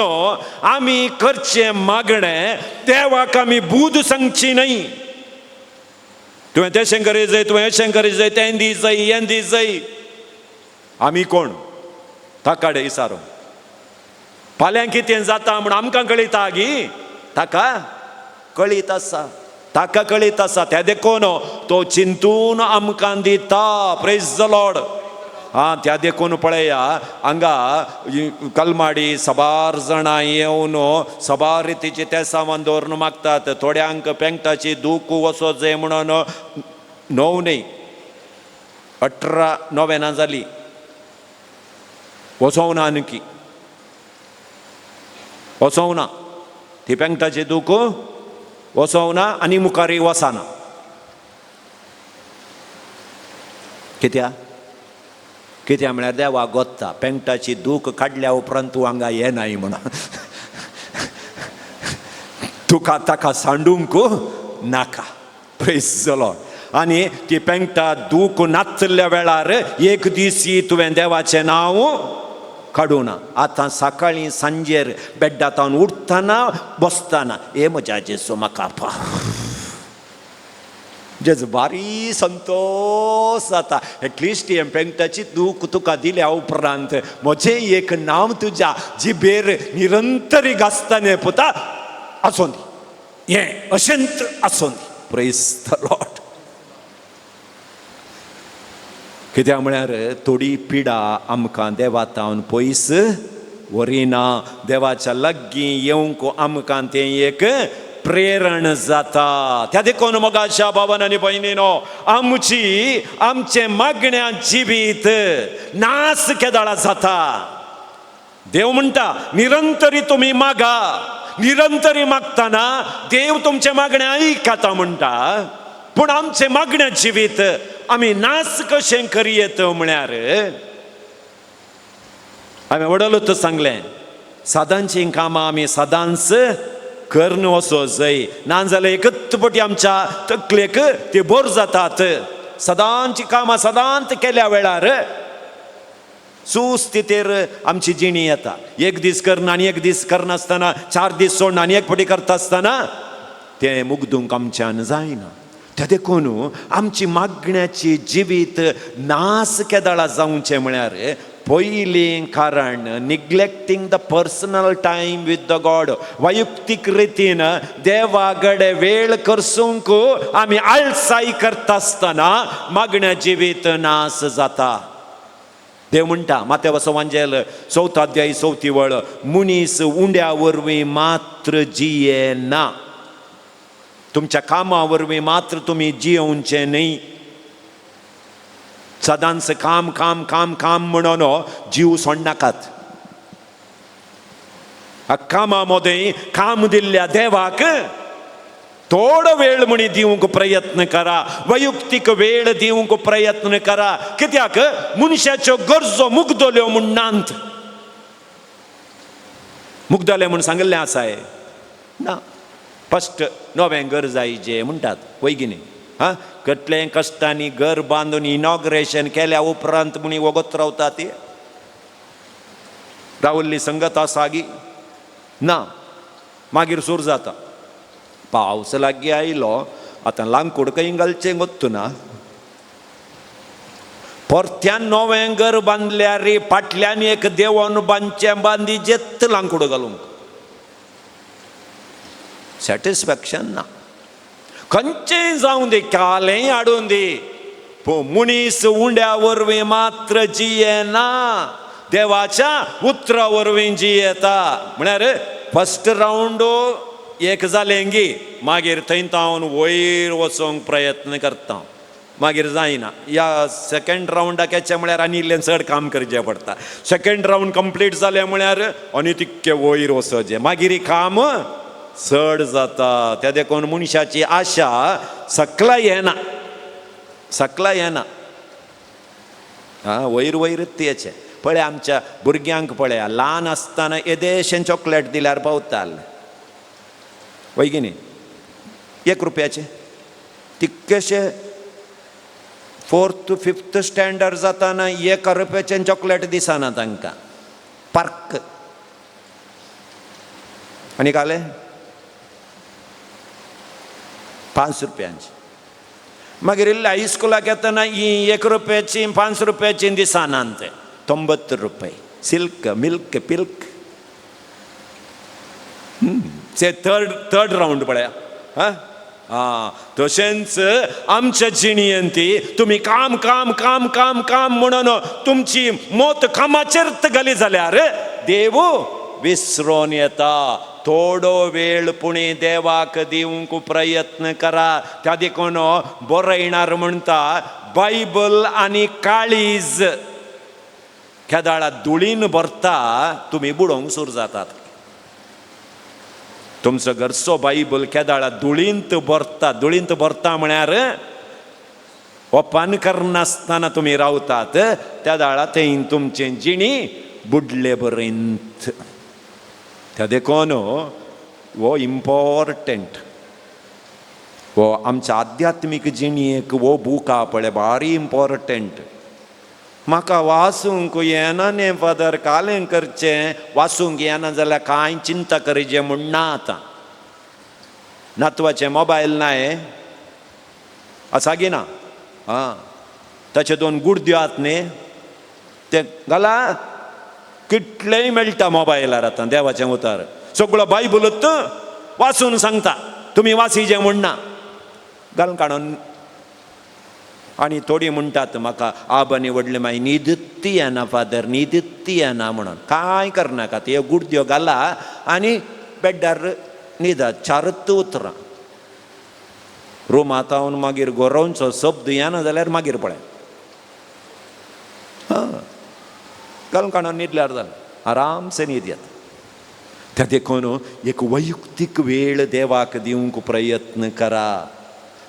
आमी करचें मागणें देवाक आमी बूद सांगची न्हय. तुवें तेशें करी जाय, तुवें अशें करी जाय, तें दी जाय, हें दी जाय. आमी कोण ताकाडे इसारो फाल्यां कितें जाता म्हूण आमकां कळयता गी, ताका कळीत आसा, ताका कळीत आसा. त्या देखून तो चिंतून आमकां दिता. Praise the Lord. आं, त्या देखून पळया हांगा कलमाडी सबार जाणां येवन सबार रितीचे तेसांवान दवरून मागतात. थोड्यांक पेंगटाची दूख वचो जाय म्हणून 9 न्हय 18 नोवेनां जाली, वचोंक ना, आनी वचोंक ना ती पेंगटाची दूख वचोंक ना आनी मुखारय वचना. कित्याक? कित्याक म्हळ्यार देवा गोत्ता पेंगटाची दूख काडल्या उपरांत तूं हांगा येनाय म्हणून, तुका ताका सांडूंक नाका. Praise the Lord. आनी ती पेंगटा दूख नाचल्या वेळार एक दीस तुवें देवाचें नांव काडूं ना. आतां सकाळीं सांजेर बेड्डातावन उठतना बसतना हे म्हज्या जेजू म्हाका पाव, जेजू बारी संतोश जाता. एटलिस्ट हें पेंगटाची दूख तुका दिल्या उपरांत म्हजें एक नांव तुज्या जिबेर निरंतरी गाजतना पुता आसूं दी, हें अशेंच आसूं दी. Praise the Lord. कित्याक म्हळ्यार थोडी पिडा आमकां देवातावन पयस व्हरिना, देवाच्या लागीं येवंक आमकां तें एक प्रेरण जाता. त्या देखून मोगाच्या भावान आनी भयणीनो, आमची आमचें मागण्या जिवीत नास केदळा जाता. देव म्हणटा निरंतरी तुमी मागा, निरंतरी मागतना देव तुमचें मागणें आयकता म्हणटा. पूण आमचें मागण्या जिवीत आमी नास कशें करयेत म्हळ्यार हांवें वडलोच सांगलें, सदांचीं कामां आमी सदांच करून वचो जाय, नाजाल्यार एकच पटी आमच्या तकलेक ती बोर जातात. सदांची कामां सदांच केल्या वेळार सुस्थितीर आमची जिणी येता. एक दीस करना आनी एक दीस करनासतना 4 दीस सोडून आनी एक पटी करता आसतना तें मुगदूंक आमच्यान जायना. त्या देखून आमची मागण्याची जिवीत नास केदळा जावचें म्हळ्यार पयलीं कारण neglecting the personal time with the God. वैयक्तीक रितीन देवा कडेन वेळ करसूंक आमी आळसाय करता आसतना मागण्या जिवीत नास जाता. देव म्हणटा मात्या वांजेल 4 अध्याय 4 वळ, मनीस उंड्या वरवीं मात्र जिये ना. तुमच्या कामा वरवीं मात्र तुमी जियोवचें न्हय. सदांच काम काम काम काम म्हणून जीव सोडनाकात. कामा मदें काम दिल्ल्या देवाक थोडो वेळ म्हणी दिवंक प्रयत्न करा, वैयक्तीक वेळ दिवंक प्रयत्न करा. कित्याक मनशाच्यो गरजो मुगदल्यो म्हूण नात, मुगदले म्हूण सांगिल्लें आसाय ना. फस्ट नवें घर जायचें म्हणटात, वय की न्ही? हां, कसलें कश्टांनी घर बांदून इनॉग्रेशन केल्या उपरांत म्हणी वगत रावता ती. रावल्ली संगत आसा गी ना. मागीर सूर जाता, पावस लागीं आयलो, आतां लांकूड खंय घालचें गोत्तू ना. परत्यान नवें घर बांदल्यार फाटल्यान एक देवोन बांदचें बांदिजेत लांकूड घालूंक सॅटिस्फॅक्शन ना. खंयचेंय जावं दी, कालेंय हाडून दी, पूण मनीस उंड्या वरवीं मात्र जियेना, देवाच्या उतरा वरवीं जियेता. म्हळ्यार फस्ट रावंड एक जालें गी मागीर थंय तावन वयर वचोंक प्रयत्न करता, मागीर जायना. ह्या सेकेंड रावंडाक येचें म्हळ्यार आनी इल्लें चड काम करचें पडटा. सेकेंड रावंड कंप्लीट जालें म्हळ्यार आनी तितकें वयर वचचें, मागीर काम चड जाता. त्या देखून मनशाची आशा सकला येना, सकला येना. आं, वयर वयरच येचें. पळय आमच्या भुरग्यांक पळया, ल्हान आसतना येदेशें चॉकलेट दिल्यार पावतालें, वय की न्ही? 1 रुपयाचें तितकेशें 4th 5th standard जाताना 1 रुपयाचें चॉकलेट दिसना तांकां, पार्क. आनी काले 5 रुपयांची. मागीर इल्लें हायस्कुलाक येतना ही 1 रुपयाची 5 रुपयाची दिसना ते, 90 रुपये सिल्क मिल्क पिल्क. ते थर्ड रावंड पळया. हां आं, तशेंच आमच्या जिणेंत ती तुमी काम काम काम काम काम म्हणून तुमची मोत कामाचेर घाली जाल्यार देव विसरोन येता. थोडो वेळ पुणी देवाक दिवंक प्रयत्न करा. त्या देखून बरयणार म्हणटा, बायबल आनी काळीज केदाळा धुळीन भरता, तुमी बुडोवंक सुरू जातात. तुमचो घरचो बायबल केदाळा धुळींत भरता, धुळींत भरता म्हळ्यार ओपन करनासतना तुमी रावतात, त्या दाळा थंय तुमचें जिणी बुडले बरेंत. त्या देखून हो इम्पॉर्टंट, हो आमच्या आध्यात्मीक जिणेक हो बूक आहा पळय, भारी इम्पॉर्टंट. म्हाका वाचूंक येना न्ही फादर, कालें करचें, वाचूंक येना जाल्यार कांय चिंता करचें म्हूण ना. आतां नातवाचें मोबायल ना हें आसा गी ना? आं, ताचे 2 गुडद्यो आहात न्ही, ते घाला, कितलेंय मेळटा मोबायलार आतां देवाचें उतर, सगळो बायबलूच वाचून सांगता, तुमी वाचिजें म्हूण ना. घालून काडून. आनी थोडीं म्हणटात म्हाका आब आनी व्हडले मागीर न्हिदत्ती येना फादर, न्हिदत्ती येना म्हणून. कांय करनाका, त्यो गुडद्यो घाला आनी बेड्डार न्हिदात, 4 उतरां. रुमांत मागीर गोरोवचो शब्द येना जाल्यार मागीर पळय, हां, घालून काडून न्हिदल्यार जालें, आरामसे न्हीद येता. त्या देखून एक वैयक्तीक वेळ देवाक दिवंक प्रयत्न करा.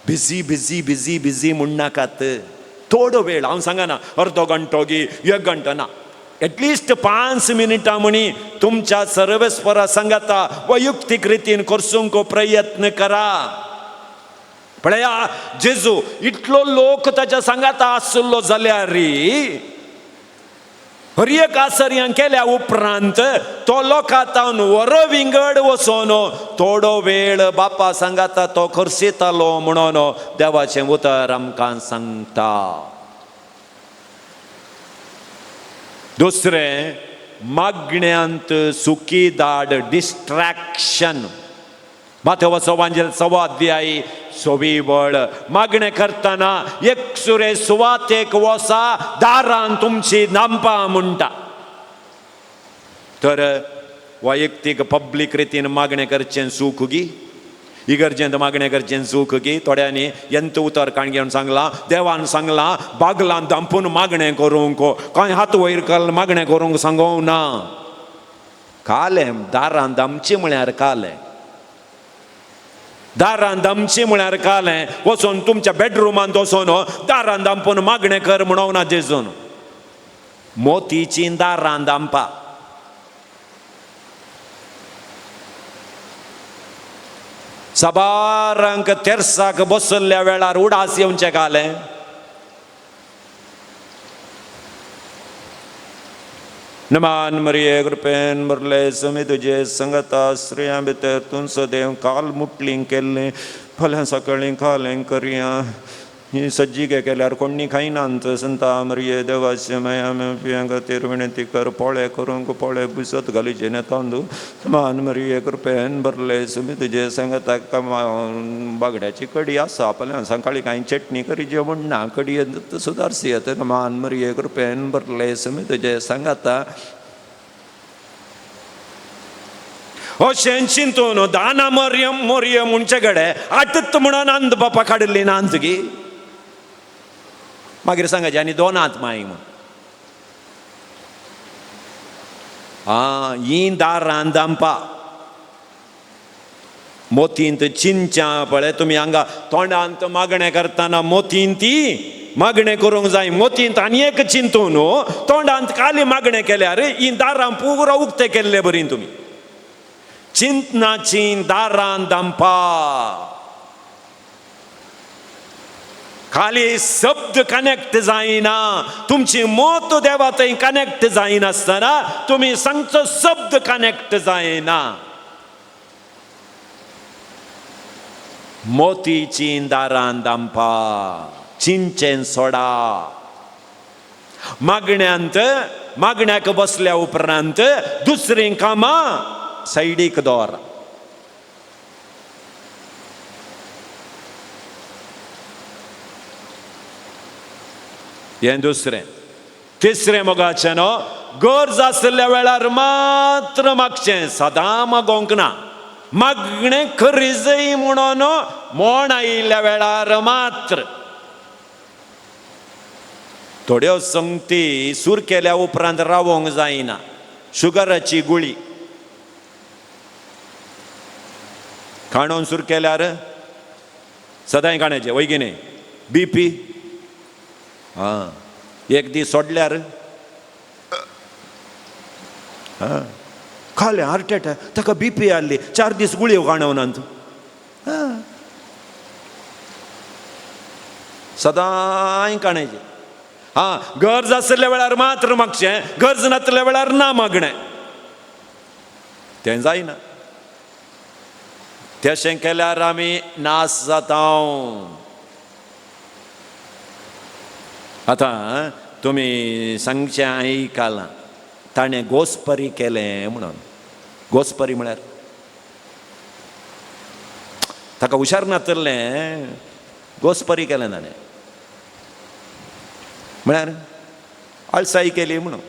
बिजी बिजी बिजी बिजी म्हणनाकात. थोडो वेळ, हांव सांगना अर्दो घंटो गी 1 घंटो ना, एटलिस्ट 5 मिनटां म्हणी तुमच्या सर्वेस्परा सांगाता वैयक्तीक रितीन करसूंक प्रयत्न करा. पळया जेजू इतलो लोक ताच्या सांगाता आसलो जाल्यार हर एक आसर्यां केल्या उपरांत तो लोकांतावन वरो विंगड वचोन थोडो वेळ बापा सांगाता तो खर्शेतालो म्हणून देवाचें उतर आमकां सांगता. दुसरें, मागण्यांत सुकी दाड, डिस्ट्रॅक्शन. माथेवाचो वांजेल 1.25 अध्याय 26 वळ. मागणें करतना एक सुरे सुवातेक वसा, दारान तुमची नांपां म्हणटा. तर वैयक्तीक पब्लीक रितीन मागणें करचें चूक गी, इगर्जेंत मागणें करचें चूक गी. थोड्यांनी यंत उतर काण घेवन सांगलां, देवान सांगलां बागलान दांपून मागणें करूंक, कांय हात वयर काल मागणें करूंक सांगोंक ना. कालें दारान दामचें म्हळ्यार कालें, दारान दामचें म्हळ्यार कालें. वचोन तुमच्या बेडरुमांत वचोन दारान दामपून मागणें कर म्हणोंक ना जेजून. मोतीचीं दारां दामपा. साबारांक तेर्साक बसल्ल्या वेळार उडास येवचें कालें. नमान मरिये कृपेन भरले समी तुजे संगता स्त्रियां भितर तूं सदैव काल मुटलीं केल्लें फाल्यां सकाळीं खालें करया ही सज्जी के केल्यार कोण्णी खायनात संता मरिये देवाचे माया पियां खातीर विनंती कर पोळे करूंक पोळे बुसत घालीचे न्ही तांदूळ मान मरिये कृपेन भरले समी तुजे संगता बांगड्याची कडी आसा फाल्यां सकाळीं कांय चटणी करी जेवण ना कडी सुदारसी मान मरिये कृपेन भरले समी तुजे सांगाता अशें चिंतून दाना मरियम मोरियम म्हणचे कडेन आटत म्हणून आंद बापा काडिल्ली ना तुगी मागीर सांगाचे आनी दोन हात माय म्हूण आं ही दारां दामपा मोतींत चिंच्या पळय तुमी हांगा तोंडांत मागणें करतना मोतींत ती मागणें करूंक जाय मोतींत आनी एक चिंतून तोंडांत काली मागणें केल्यार ही दारां पुरो उक्ते केल्ले बरी तुमी चिंतनाची दारां दामपा खाली शब्द कनेक्ट जायना तुमची मोत देवा थंय कनेक्ट जायनासतना तुमी सांगचो शब्द कनेक्ट जायना. मोतीची दारां दामपा चिंचेन सोडा मागण्यांत मागण्याक बसल्या उपरांत दुसरीं कामां सायडीक दवर. हें दुसरें. तिसरें मोगाचें न्हू गरज आशिल्ल्या वेळार मात्र मागचें सदां मागोवंक ना. मागणें खरीजय म्हणून मोण आयिल्ल्या वेळार मात्र. थोड्यो संगती सूर केल्या उपरांत रावोंक जायना. शुगराची गुळी खाणोन सूर केल्यार सदांय खाण्याचें वय की न्ही. बीपी आं एक दीस सोडल्यार आं खालें हार्ट एटॅक ताका बीपी आसली 4 दीस गुळयो काणवनात. सदांय काणायचें. आं गरज आशिल्ल्या वेळार मात्र मागचें गरज नासल्या वेळार ना मागणें तें जायना. तशें केल्यार आमी नाश जाता. आतां तुमी सांगचें आयकलां ताणें गोसपरी केलें म्हणून. गोसपरी म्हळ्यार ताका हुशार नातलें गोसपरी केलें ताणें म्हळ्यार आळसाय केली म्हणून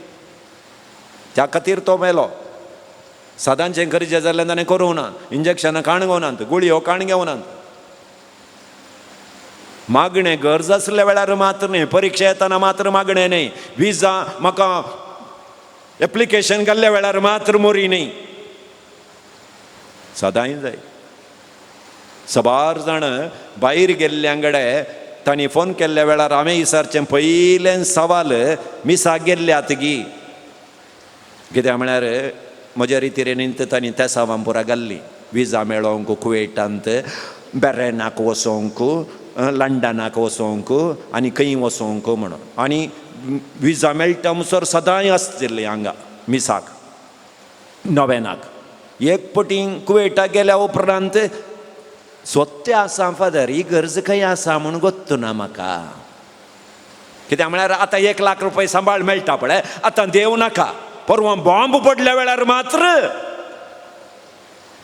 त्या खातीर तो मेलो. सदांचें गरजें जाल्यार ताणें करूंक ना इंजेक्शनां काण घेवनात गुळयो काण घेवनात. मागणें गरज आसल्या वेळार मात्र न्ही परिक्षा येतना मात्र मागणें न्ही विजा म्हाका एप्लिकेशन घाल्ल्या वेळार मात्र मोरी न्ही सदांय जाय. सबार जाण भायर गेल्ल्यां कडेन तांणी फोन केल्ल्या वेळार हांवें विचारचें पयलें सवाल मिसाक गेल्ल्यात गी कित्याक म्हळ्यार म्हज्या रितीरेन तांणी तेसावां पुरा घाल्ली विजा मेळोंक कुवेटांत बॅरेनाक वचोंक लंडनाक वचोंक आनी खंय वचोंक म्हणून. आनी विजा मेळटा म्हणसर सदांय आसतली हांगा मिसाक नवेनाक. एक पटी कुवेटाक गेल्या उपरांत सोत्ते आसा फादर ही गरज खंय आसा म्हूण गोत्तू ना म्हाका कित्याक म्हळ्यार आतां 1 लाख रुपये सांबाळ मेळटा पळय आतां देव नाका परवां बॉम्ब पडल्या वेळार मात्र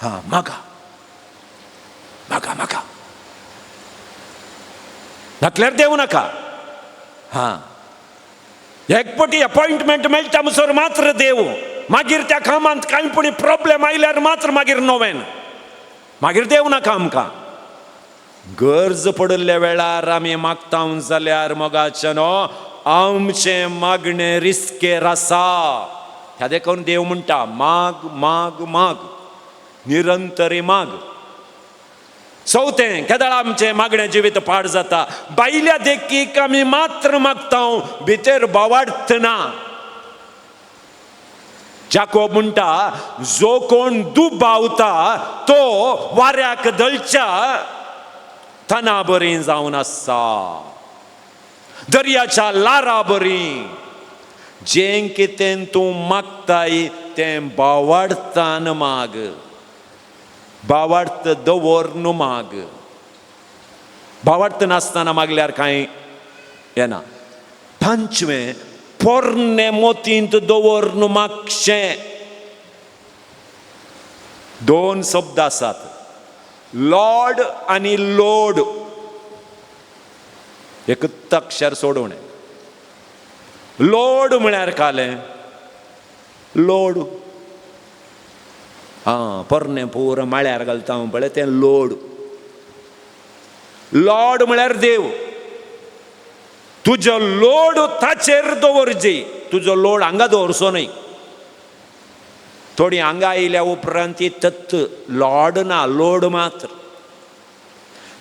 हां म्हाका म्हाका म्हाका नातल्यार देव नाका. हां एक पटी अपॉयंटमेंट मेळटा म्हणसर मात्र देव मागीर त्या कामांत कांय पूण प्रॉब्लेम आयल्यार मात्र मागीर नोवेन मागीर देव नाका आमकां. गरज पडिल्ल्या वेळार आमी मागता जाल्यार मोगाचें न्हू आमचें मागणें रिस्केर आसा. ह्या देखून देव म्हणटा माग माग माग निरंतरी माग. चवथें केदळ आमचें मागणें जिवीत पाड जाता बायल्या देखीक आमी मात्र मागता भितर बावाडत ना. जाकोब म्हणटा जो कोण दुबावता तो वाऱ्याक दळच्या तना बरी जावन आसा दर्याच्या लारा बरी. जें कितें तूं मागताय तें बावाडतान माग, बावार्थ दवर न्हू माग. भावार्थ नासतना मागल्यार कांय येना. पांचवें, पोरणे मोतींत दवर न्हू मागचें. दोन शब्द आसात, लॉर्ड आनी लोड. एकूच अक्षर सोडून. लोड म्हळ्यार कालें लोड. आं, पोरणें पुरो माळ्यार घालता हांव पळय तें लोड. लॉर्ड म्हळ्यार देव. तुजो लोड ताचेर दवरची, तुजो लोड हांगा दवरचो न्हय. थोडी हांगा आयल्या उपरांत ती तत्त लॉर्ड ना, लोड मात्र.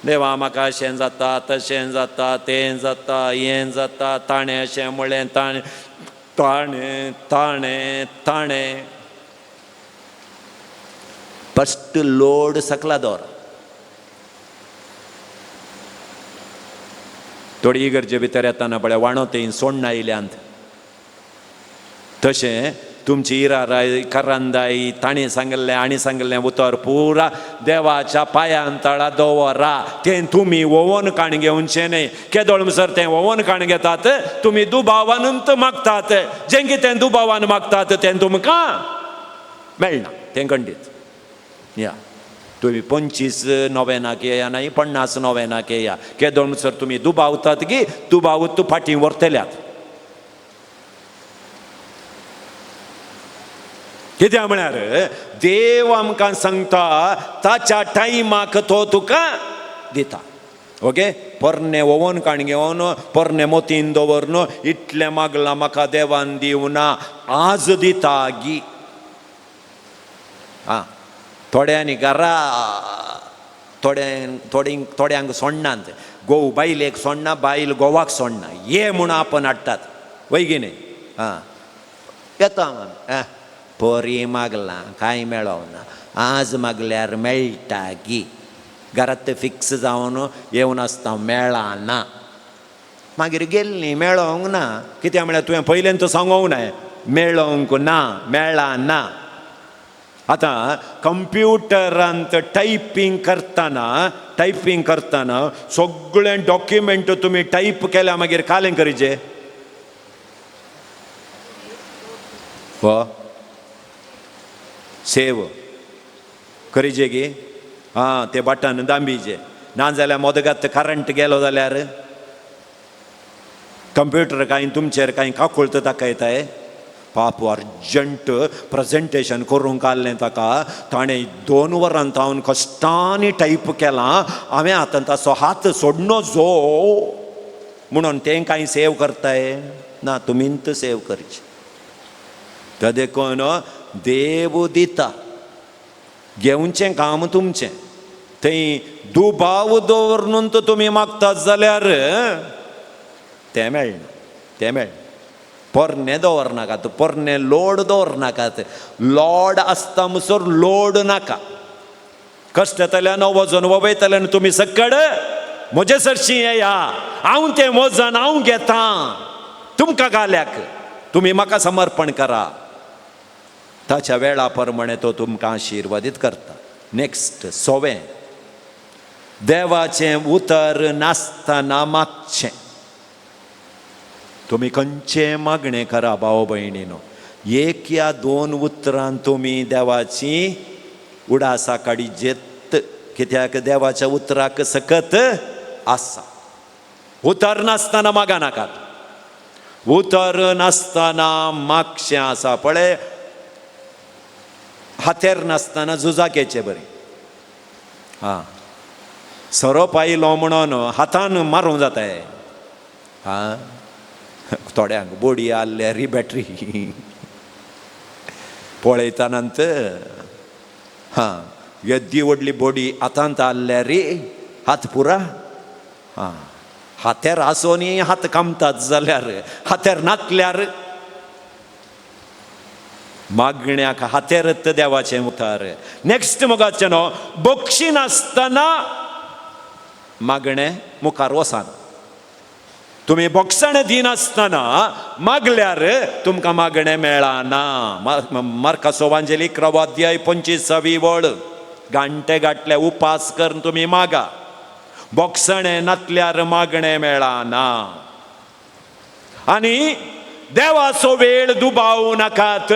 देवा म्हाका अशें जाता, तशें जाता, तें जाता, हें जाता, ताणें अशें म्हणलें, ताणें ताणें ताणें ताणें. फस्ट लोड सकला दवर. थोडी इगर्जे भितर येताना पळय वाणोतें सोण्णां आयल्यांत, तशें तुमची इराराय करांदाय ताणें सांगिल्लें आनी सांगिल्लें उतर पुरा देवाच्या पांयान तळा दवरा. तें तुमी ओवन काण घेवचें न्हय. केदोळ म्हणसर तें ओवन काण घेतात तुमी दुबावानूच मागतात. जें कितें दुबावान मागतात तें तुमकां मेळना, तें खंडीत. या तुमी 25 नोवेनाक येया न्हय 50 नोवेनाक येया, केदोळ म्हणसर तुमी दुबावतात की दुबावत फाटीं व्हरतल्यात. कित्याक म्हळ्यार देव आमकां सांगता ताच्या टायमाक तो तुका दिता. ओके, पोरणे ओवन काण घेवन पोरणे मोतीन दवरन इतलें मागलां म्हाका देवान दिवना, आज दिता गी. आं, थोड्यांनी घरा थोड्यांक सोडनात, घोव बायलेक सोडना, बायल घोवाक सोडना, ये म्हूण आपण हाडटात वय की न्हय. आं, येता आमी परी मागलां कांय मेळोना, आज मागल्यार मेळटा गी. घरांत फिक्स जावन येवन आसता मेळना, मागीर गेल्ली मेळोंक ना. कित्याक म्हळ्यार तुवें पयल्यान तो सांगोंक ना, मेळोंक ना, मेळना. आतां कंप्युटरांत टायपींग करतना सगळें डॉक्युमेंट तुमी टायप केल्या मागीर कालें करीचे हो सेव करीचे की आं ते बटन दांबीचे, ना जाल्यार मोदगात करंट गेलो जाल्यार कंप्युटर कांय तुमचेर कांय काकुळत दाखयताय. पाप अर्जंट प्रेजेंटेशन करूंक आसलें ताका, ताणें 2 वरां तावन कश्टांनी टायप केलां, हांवें आतां ताचो हात सोडनो जो म्हणून तें कांय सेव करताय ना, तुमींत सेव करचें. तर देखून देव दिता, घेवचें काम तुमचें. थंय दुबाव दवरून तुमी मागतात जाल्यार तें मेळना, तें मेळना. पोरणे दवरनाकात, पोरणे लोड दवरनाकात. लोड आसता म्हणसर लोड नाका. कश्ट येतल्यान वजन वयतल्यान तुमी सकड म्हजे सरशीं येया, हांव तें वजन हांव घेतां तुमकां घाल्याक, तुमी म्हाका समर्पण करा. ताच्या वेळा प्रमाणे तो तुमकां आशिर्वादीत करता. नेक्स्ट सोवें, देवाचें उतर नासतना मागचें. तुमी खंयचें मागणें करा भाव भयणीनो, 1 या 2 उतरान तुमी देवाची उडासा काडीजेत, कित्याक देवाच्या उतराक सकत आसा. उतर नासतना मागा नाकात, उतर नासतना मागचें आसा. पळय हातेर नासतना झुजाक येचें बरें. आं, सोरोप आयलो म्हणून हातान मारूंक जाताय. आं, थोड्यांक बोडी आहल्यार ही बॅटरी पळयतानांत हां येद्दी व्हडली बोडी हातांत आहल्यार हात पुरा. हां, हातेर आसोनी हात कामतात जाल्यार हातेर नातल्यार मागण्याक हातेरत देवाचें उतर. नेक्स्ट मोगाचें न्हू, बक्षी नासतना मागणें मुखार वचना. तुमी बोगसाणें दिनासतना मागल्यार तुमकां मागणें मेळना. मार्काचो वांजेल 11वो अध्याय 25वी वळ. घांटे गांठले उपास करून तुमी मागा, बोगसणें नातल्यार मागणें मेळना. आनी देवाचो वेळ दुबावू नाकात,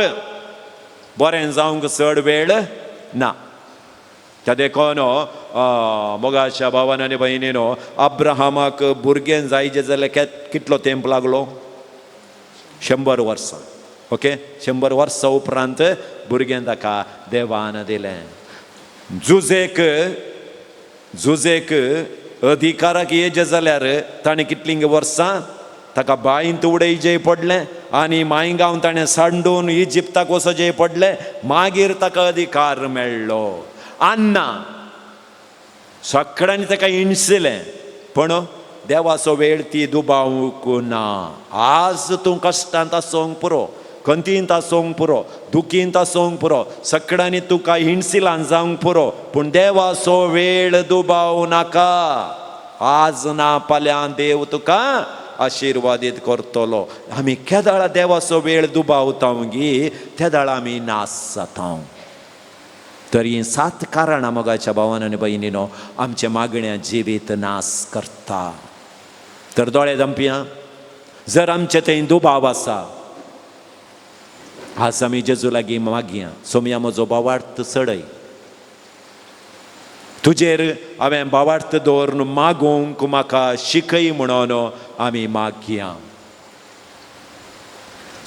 बरें जावंक चड वेळ ना. त्या देखून मोगाच्या भावान आनी भयणीनो, अब्राहमाक भुरगें जायचे जाल्यार कितलो तेंप लागलो? 100 वर्सां. ओके, 100 वर्सां उपरांत भुरगें ताका देवान दिलें. जुजेक जुजेक अधिकाराक येजे जाल्यार ताणें कितलीं वर्सां ताका बांयंत उडयजे पडलें आनी मायगांव ताणें सांडून इजिप्ताक वचोजे पडलें, मागीर ताका अधिकार मेळ्ळो. अन्ना सगळ्यांनी ताका हिणसिलें, पूण देवाचो वेळ ती दुबावूंक ना. आज तूं कश्टांत आसूंक पुरो, खंतींत आसूंक पुरो, दुखींत आसूंक पुरो, सगळ्यांनी तुका हिणसिलान जावंक पुरो, पूण देवाचो वेळ दुबाव नाका. आज ना फाल्यां देव तुका आशिर्वादीत करतलो. आमी केदाळा देवाचो वेळ दुबावता गी तेदाळा आमी नास जाता. तर हीं 7 कारणां मोगाच्या भावान आनी भयणीनो आमच्या मागण्या जिवीत नास करता. तर दोळे दंपया, जर आमचे थंय दुबाव आसा, आज आमी जेजू लागीं मागया, सोमया म्हजो भावार्थ चडय, तुजेर हांवें भावार्थ दवरून मागूंक म्हाका शिकय म्हणून आमी मागया.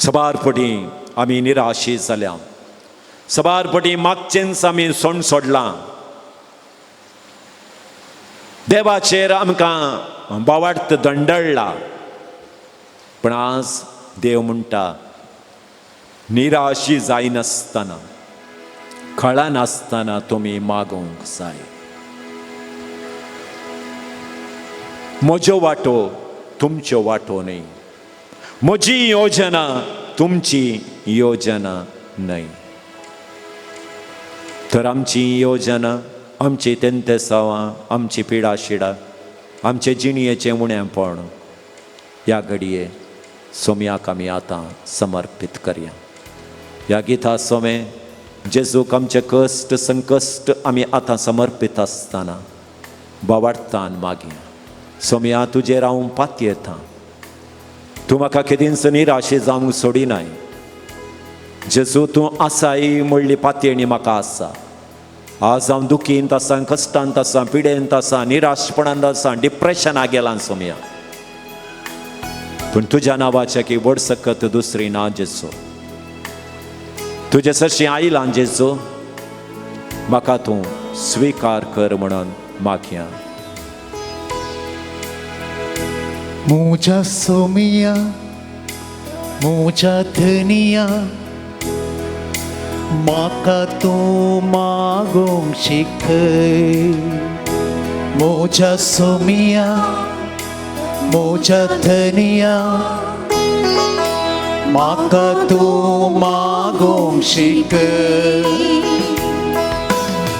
सबार पटी आमी निराशी जाल्या, सबार पटी मागचेंच आमी सोंड सोडलां. देवाचेर आमकां भावार्थ दंडळ्ळा, पूण आज देव म्हणटा निराशी जायनासतना कळनासतना तुमी मागूंक जाय. म्हज्यो वाटो तुमच्यो वाटो न्हय, म्हजी योजना तुमची योजना न्हय. तर आमची योजना, आमची तेंतेसांवां, आमची पिडाशिडा, आमचे जिणयेचें उणेपण ह्या घडये सोमयाक आमी आतां समर्पीत करया. ह्या गिता सोमे जेजूक आमचे कश्ट संकश्ट आमी आतां समर्पीत आसतना भावार्थान मागया, सोमया तुजेर हांव पातयेता, तूं म्हाका केदींच निराशे जावंक सोडिनाय. जेजू तूं आसाय म्हणली पातयेणी म्हाका आसा. आज हांव दुखींत आसा, कश्टांत आसा, पिडेंत आसा, निराशपणांत आसा, डिप्रेशनाक गेलां सोमया, पूण तुज्या नांवाच्या की व्हड सकत दुसरी ना जेजू. तुजे सरशी आयलां जेजू, म्हाका तूं स्विकार कर म्हणून मागया. म्हज्या सोमिया, म्हज्या धनिया, म्हाका तूं मागूंक शिकय. म्हज्या सोमिया, म्हज्या धनिया, म्हाका तूं मागूंक शिकय.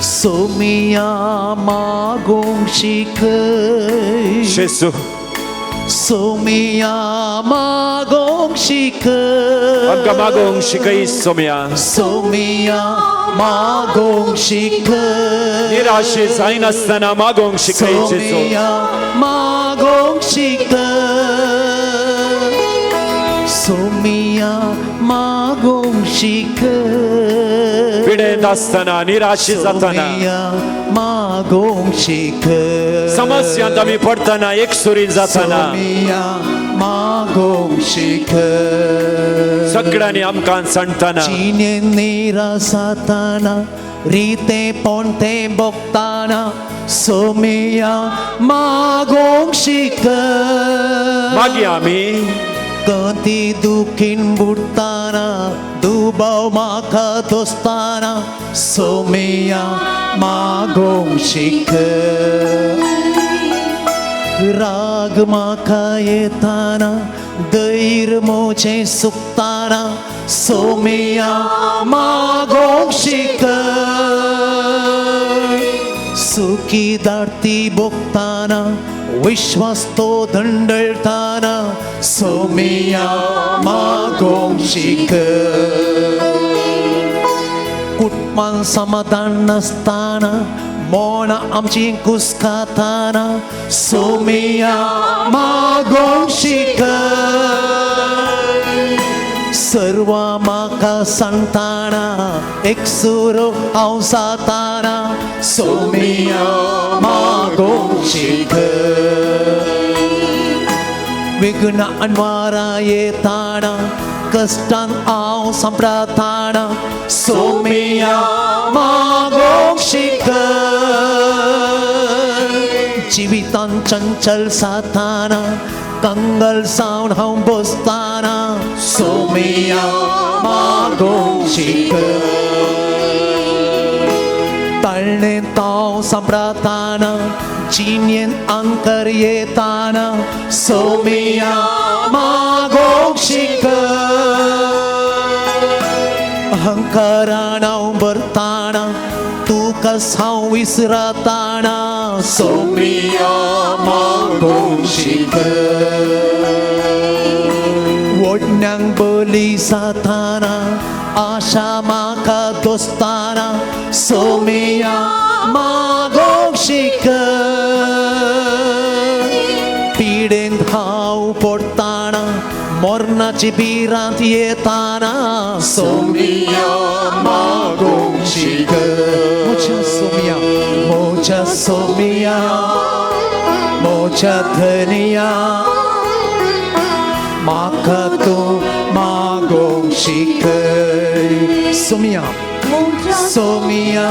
सोमिया मागूंक शिकय, जेजू सोमिया मागूंक शिकय, आमकां मागूंक शिकय सोमिया, सोमिया मागूंक शिकय, निराशे जायनासतना मागूंक शिकय जेजू, सोमिया मागूंक शिकय, सोमिया मागूंक शिकय, पिडेंत आसतना निराशे जातना, सोमिया मागूंक शिकय, समस्यांत आमी पडटना एकसुरी जातना, सोमिया मागूंक शिकय, सगळ्यांनी आमकां सांडटना, जिणेन निरासाताना, रितें पोंतें भोगताना, सोमिया मागूंक शिकय. मागीर आमी कंती दुखीन बुडटाना, दुबाव म्हाका दोस्ताना, सोमिया मागूंक शिकय. राग म्हाका येताना, धैर्य म्हजें सुकताना, सोमिया मागूंक शिकय. सुखी दार्ती भोगताना विश्वास तो दंडळताना सोमिया मागोंक शिकय कुटुंबान समाधान नासतना मोना आमची कुसकाताना सोमिया मागोंक शिकय सर्व म्हाका सांगताना एक सुरो हांव जाताना सोमिया मागोंक शिकय विघ्न अनवारा येताना कश्टान हांव सांपडताना सोमिया मागोंक शिकय जिवितान चंचल जाताना कंगल जावन हांव बसताना सोमिया मागोंक शिकय ताळणें हांव सांपडताना जिणेन अंकर येताना सोमिया मागोंक शिकय अहंकारान हांव भरताना तुका हांव विसरताना सोमिया मागोंक शिकय वडण्यांक बली जाताना आशा म्हाका दोस्ताना सोमिया मागोंक शिकय पिडेंत हांव पडताना मरणाची भिरांत येताना सोमिया मागोंक शिकय म्हज्या सोमिया म्हज्या सोमिया म्हज्या धनिया म्हाका तूं मागोंक शिकय सोमिया सोमिया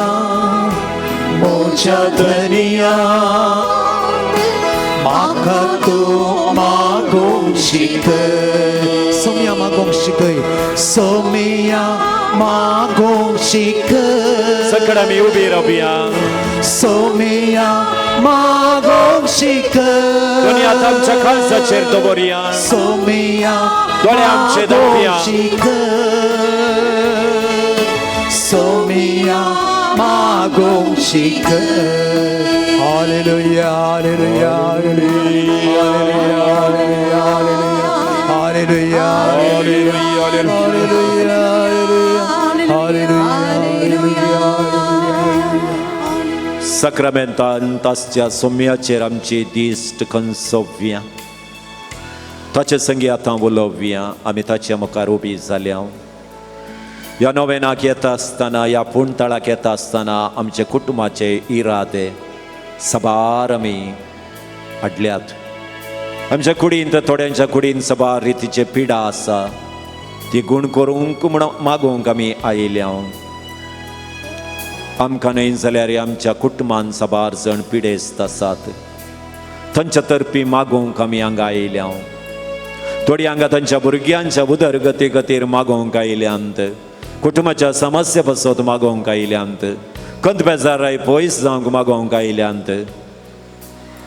म्हज्या धनिया म्हाका तूं मागोंक शिकय सोमिया मागोंक शिकय सोमिया मागोंक शिकय सकड आमी उबी रावया. सोमिया मागोंक शिकय दोनी हात आमच्या काळजाचेर दवरया. सोमिया दोळे आमचे धांपया. मागोंक शिकय सोमिया मागोंक शिकय. Hallelujah, hallelujah, hallelujah, hallelujah, hallelujah, hallelujah, hallelujah, hallelujah. साक्रामेंतान ताच्या सोम्याचेर आमची दिश्ट खंसोवया, ताचे संगी आतां उलोवया. आमी ताच्या मुखार उबी जाल्या. ह्या नोवेनाक येता आसतना, ह्या पुणतळाक येता आसतना आमचे कुटुंबाचे इरादे सबार आमी हाडल्यात. आमच्या कुडींत, थोड्यांच्या कुडीन सबार रितीचे पिडा आसा, ती गूण करूंक म्हण मागूंक आमी आयल्या. आमकां न्हय जाल्यार आमच्या कुटुंबान साबार जण पिडेस्त आसात, तांच्या तर्फी मागूंक आमी हांगा आयल्या. थोडीं हांगा तांच्या भुरग्यांच्या उदरगती खातीर मागोवंक आयल्यांत, कुटुंबाच्या समस्या पासत मागोवंक आयल्यांत, कंत बेजाराय पयस जावंक मागोवंक आयल्यांत.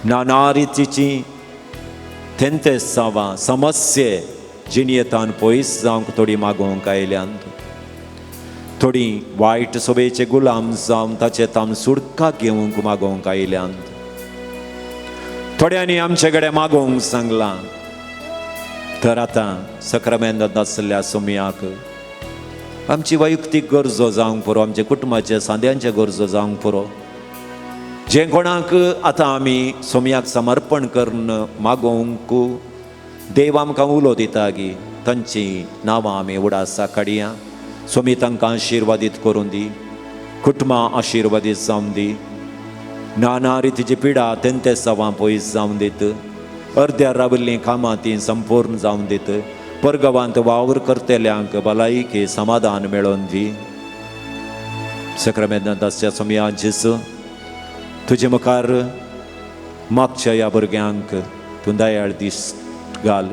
नाना रितीची तेंतेसांवां समस्ये जिणयेतान पयस जावंक थोडी मागोवंक आयल्यांत. थोडी वायट सोबेचे गुलाम जावन ताचे ताम सुडका घेवंक मागोवंक आयल्यांत. थोड्यांनी आमचे कडेन मागोवंक सांगलां. तर आतां सक्रामेंतांत आसल्या सोमयाक आमची वैयक्तीक गरजो जावंक पुरो, आमच्या कुटुंबाचे सांद्यांचे गरजो जावंक पुरो, जें कोणाक आतां आमी सोमयाक समर्पण करून मागोवंक देव आमकां उलो दिता गी, तांची नांवां आमी उडासा काडया. स्वामी तांकां आशिर्वादीत करून दी, कुटुंबां आशिर्वादीत जावन दी, नाना रितीची पिडा तेंतेसांवां पयस जावन दीत, अर्द्यार राविल्लीं कामां तीं संपूर्ण जावन दीत, परगांवांत वावर करतल्यांक भलायकी समाधान मेळोवन दी. सक्रामेंतांत आसच्या सोमया जेजू, तुजे मुखार मागच्या ह्या भुरग्यांक तूं दयाळ दीस घाल.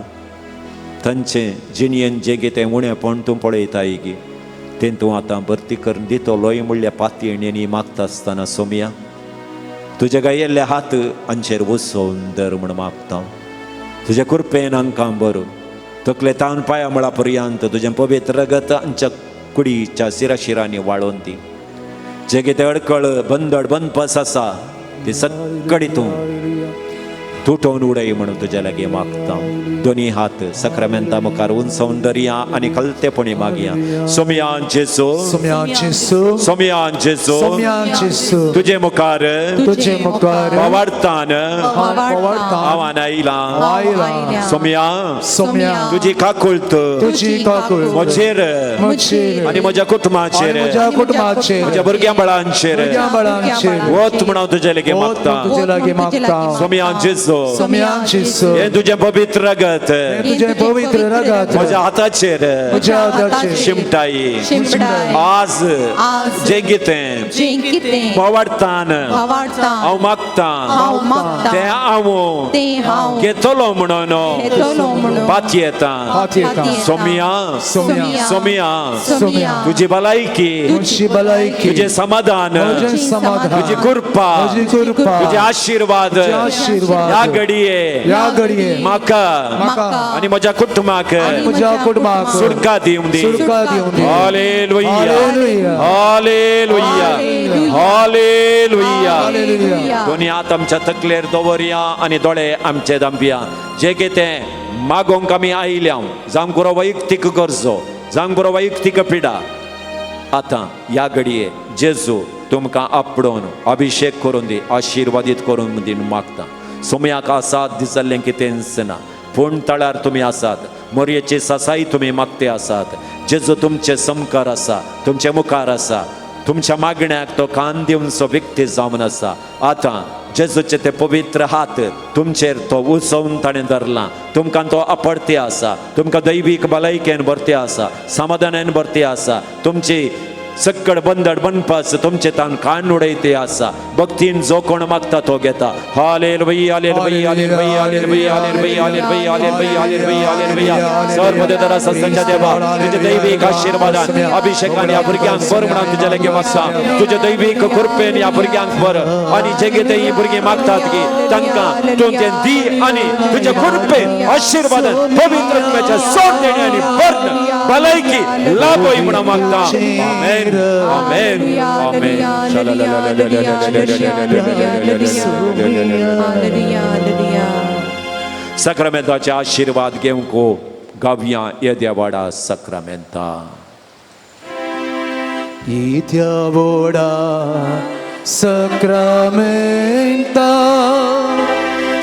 तांचे जिणयेन जें कितें उणेपण तूं पळयताय गी, तें तूं आतां भरती करून दितलोय म्हणल्या पातयेणी मागता आसतना सोमया तुज्या गायिल्ले हात हांचेर वसोवन धर म्हूण मागता. तुज्या कृपेन हांकां बरो तकले तावन पांया मळा पर्यंत तुजें पवित्र रगत हांच्या कुडीच्या शिराशिरांनी वाळोवन दी. जे कितें अडकळ बंदड बंदपास आसा ती सगळी तूं तुटोवन उडय म्हणून तुज्या लागीं मागता. दोनी हात सक्रामेंता मुखार उंचावन धरया आनी कलतेपणी मागया. सोमयान जेजू, सोम्यान जेजू, सोमयान जेजू, सोम्यान जेजू, तुजे मुखार, तुजे मुखार भावार्थान भावार्थान आव्हान आयलां. आयलां. सोमया, सोम्या, तुजी काकुळट तुजी काकुळट म्हजेर म्हजेर आनी म्हज्या कुटुंबाचेर, आनी म्हज्या कुटुंबाचेर, म्हज्या भुरग्यां बाळांचेर भुरग्यां बाळांचेर वत म्हणून हांव तुजे लागीं वत मागता. तुजे लागीं मागता. सोमयान जेजू, सोम्यान जेजू, हें तुजें पवित्र रगत तुजें पवित्र रगत म्हज्या हाताचेर म्हज्या हाताचेर शिमटाई. शिंपडाय. आज आज जें कितें जें कितें भावार्थान भावार्थान हांव मागतां हांव मागतां तें हांव तें हांव घेतलो म्हणून घेतलो म्हणून पातयेता. पातयेता. सोमया, सोम्या, सोमया, सोमया, तुजी भलायकी, तुजी भलायकी, तुजें समाधान, तुजें समाधान, तुजी कृपा, तुजी कृपा, तुजे आशिर्वाद तुजे आशिर्वाद ह्या घडये ह्या घडये म्हाका म्हाका आनी म्हज्या कुटुंबाक आनी म्हज्या कुटुंबाक सुटका दिवं दी. सुटका दिवं दी. Hallelujah, hallelujah. Hallelujah, hallelujah. Hallelujah. दोनी हात आमच्या तकलेर दवरया आनी दोळे आमचे दांपया. जे कितें मागोवंक आमी आयल्या, जावं बरो वैयक्तीक गरजो, जावं बरो वैयक्तीक पिडा, आतां ह्या घडये जेजू तुमकां आपडोवन अभिशेक करून दी, आशिर्वादीत करून दी मागता. सोमयाक आसात दिसल्लें कितेंच ना, पूण तळार तुमी आसात, मोरयेची सासाय तुमी मागते आसात. जेजू तुमचे समकार आसा, तुमचे मुखार आसा, तुमच्या मागण्याक तो कान दिवचो व्यक्ती जावन आसा. आतां जेजूचे ते पवित्र हात तुमचेर तो उसोवन ताणें धरला, तुमकां तो अपडते आसा, तुमकां दैवीक भलायकेन भरती आसा, समाधानान भरती आसा, तुमची सक्कड बंदड बनपास तुमचे तान कान उडयते आसा. भक्तीन जो कोण मागता तो घेता. Hallelujah, hallelujah, hallelujah, hallelujah, hallelujah, hallelujah, hallelujah, hallelujah, hallelujah. सर्वदेवता सत्संच्या देवा, तुजे दैवीक आशिर्वादान अभिषेकान ह्या भुरग्यांक बर म्हणून तुज्या लागीं मागता. तुजे दैवीक कृपेन ह्या भुरग्यांक बर आनी जे कितें हीं भुरगीं मागतात की तांकां तूं तें दी आनी तुज्या कृपेन आशिर्वादान पवित्र आत्म्याच्या सोड देणे आनी बर्ण भलायकी लाभय म्हणून मागता. आमेन, आमेन, आमेन. सक्रामेंताचे आशिर्वाद घेवंक गावया येद्या वाडा सक्रामेंता. येद्या व्हडा सक्रामेंता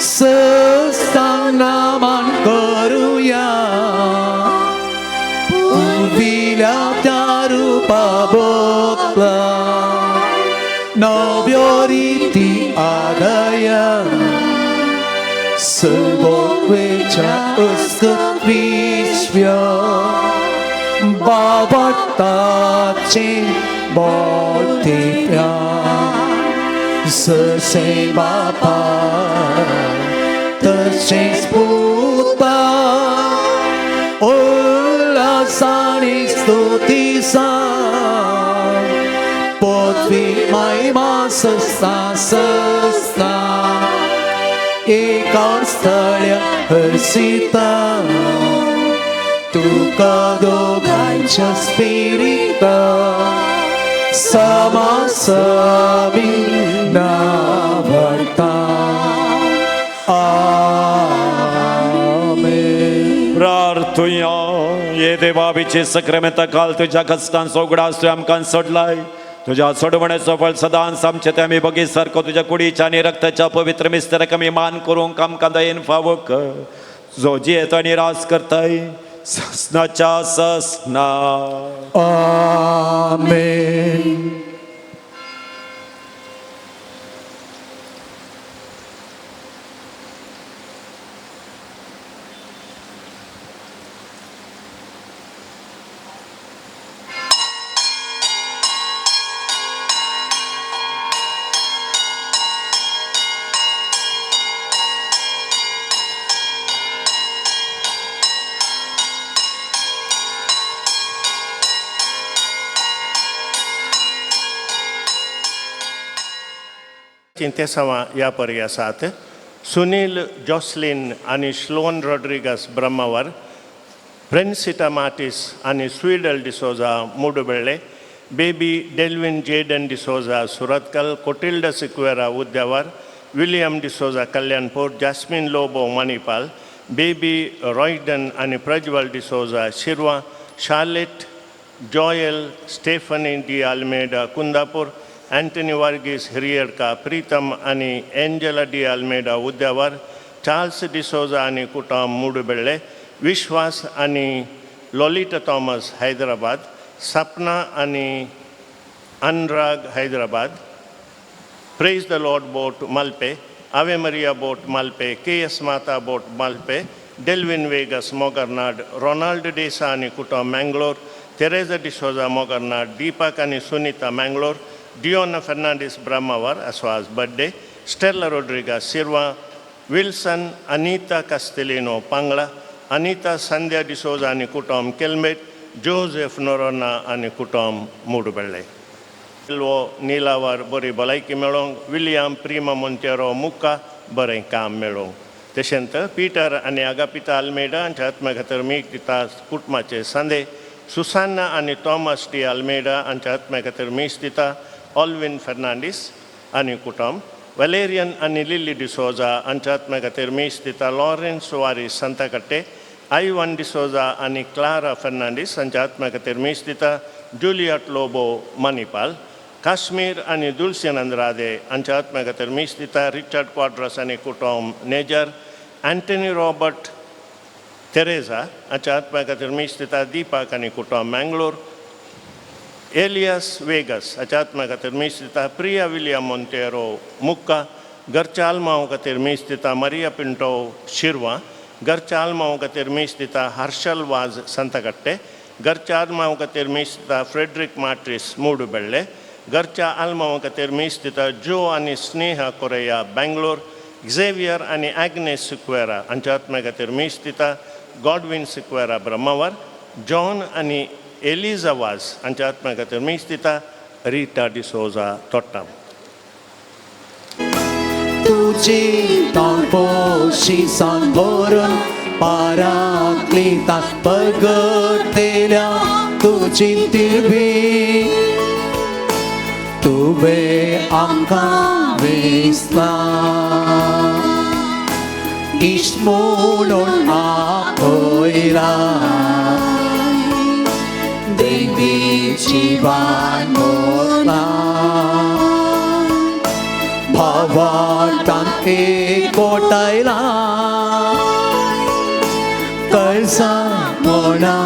सस्तांना मान करुया, पुर्विल्या त्या रुपा बदला नव्यो रिती आदाया, सर्वोक्वेच्या अस्कत विश्व्या बाबताचे बोलते ससे बापा तशेंच पुता उल्हासानी स्तुती पृथ्वी महिमा सस्ता सस्ता एका स्थळ हर्षिता तुका दोगांच्या स्पिरिता समासमी नाभरता. आमेन. प्रार्थुया. ये देवाबीचे सक्रामेंता काल तुज्या कश्टांचो उगडास तुवें आमकां सोडलाय. तुज्या सोडवण्याचो फळ सदांच आमचे ते आमी बगी सारको तुज्या कुडीच्या आनी रक्ताच्या पवित्र मिस्तराक आमी मान करूंक आमकां दयेन फावो कर. जो जियेतो आनी राज करताय ससनाच्या ससना. आमेन. चिंतेसांवां ह्या परी आसात. सुनील जॉसलीन आनी श्लोन रॉड्रिगस ब्रह्मावर, प्रेन्सिटा मार्टीस आनी स्वीडल D'Souza मुडुबेळ्ळे, Baby Delvin Jaden D'Souza Surathkal, Cotilda Sequeira Udyavar, William D'Souza Kalyanpur, Jasmine Lobo Manipal, Baby Royden आनी Prajwal D'Souza Shirva, Charlotte Joel Stephanie D Almeida Kundapur, Anthony Varghese Hiriyadka, Preetham आनी Angela de Almeida Udyavar, Charles D'Souza आनी कुटुंब मूडबेल्ले, विश्वास आनी लोलिटा थॉमस हैदराबाद, सपना आनी Anurag Hyderabad, Praise the Lord boat Malpe, Ave Maria boat Malpe, K S Mata boat Malpe, Delvin Vegas Mogarnad, Ronald D'Sa आनी कुटुंब मँगलोर, तेरेजा डिसोजा मोगरनाड, दीपक आनी Sunita Mangalore, Diona Fernandes Brahmavar as birthday, Stella Rodrigues Shirva, Wilson Anita Castelino Pangla, Anita Sandhya D'Souza आनी कुटुंब केलमेट, जोसेफ नोरोना आनी कुटुंब मुडबेल्ले. वो निलावर बरी भलायकी मेळोंक, विलियम प्रिमा मोंतेरो मुक्का बरें काम मेळोंक. तशेंच पीटर आनी आगापिता आल्मेडा हांच्या आत्म्या खातीर मीग दिता कुटुंबाचे सांदे, सुसान्ना आनी थॉमस डी आल्मेडा हांच्या आत्म्या खातीर मीस दिता ऑल्विन फर्नांडीस आनी कुटुंब, वलेरियन आनी लिली डिसोजा हांच्या आत्म्या खातीर मीस दिता लॉरेन्स वारी संताकट्टे, आयवन डिसोजा आनी क्लारा फर्नांडीस हांच्या आत्म्या खातीर मीस दिता जुलियट लोबो मणिपाल, काश्मीर आनी दुलसियन अंद्रादे हांच्या आत्म्या खातीर मीस दिता रिचर्ड क्वाड्रस आनी कुटुंब नेजर, अँटनी रॉबर्ट तेरेजा हांच्या आत्म्या खातीर मीस दिता दीपक आनी कुटुंब मँगलोर, एलियस वेगस हाच्या आत्म्या खातीर मीस दिता प्रिया विलियम मोंतेरो मुक्का, घरच्या आल्मांव खातीर मीस दिता मारिया पिंटो शिरवा, घरच्या आल्मांव खातीर मीस दिता हर्षल वाज संतकट्टे, घरच्या आल्मांव खातीर मीस दिता फ्रेडरीक माट्रीस मूडबेल्ले, घरच्या आल्मांव खातीर मीस दिता जो आनी स्नेहा कोरेया बँगलोर, झेवियर आनी आग्नेस सिक्वेरा हांच्या आत्म्या खातीर मीस दिता गॉडविन सिक्वेरा ब्रह्मावर, जॉन आनी एलिजा वाज हांच्या आत्म्या खातीर मीस दिता रिटा डिसोजा तोट्टाम. तुजी तोंड सान भरून पाराक्लिता प्रगटतेल्या तुजी तिरवी तुवें आमकां वेसला इश्ट म्हणून आपयला देवी जिवान मोला भावार्तान एकवटायला कर्जा मोना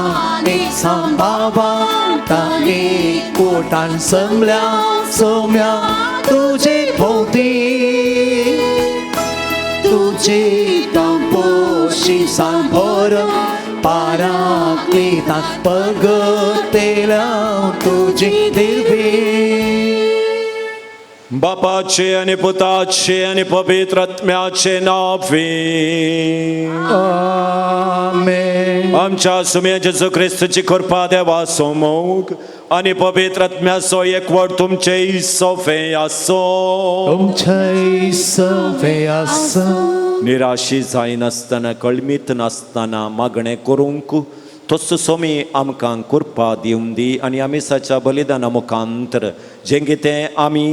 एक सांबावार्तान एकवटान समल्या सोम्या तुजे भोवती तुजे तपोशी सांभर पाराक्लिता प्रगटेल्या तुजी दिर्वी. बापाचे आनी पुताचे आनी पवित्र आत्म्याचे नांवे. आमेन. आमच्या सुम्या जेजू क्रिस्तूची कृपा देवा सोमोग आनी पवित्र आत्म्याचो एकवट तुमचे सोफे आसो. तुमचे सवे आसा. निराशी जायनासतना कळमीत नासतना मागणें करूंक तसो सोमी आमकां कृपा दिवन दी आनी आमिसाच्या बलिदाना मुखांतर जें कितें आमी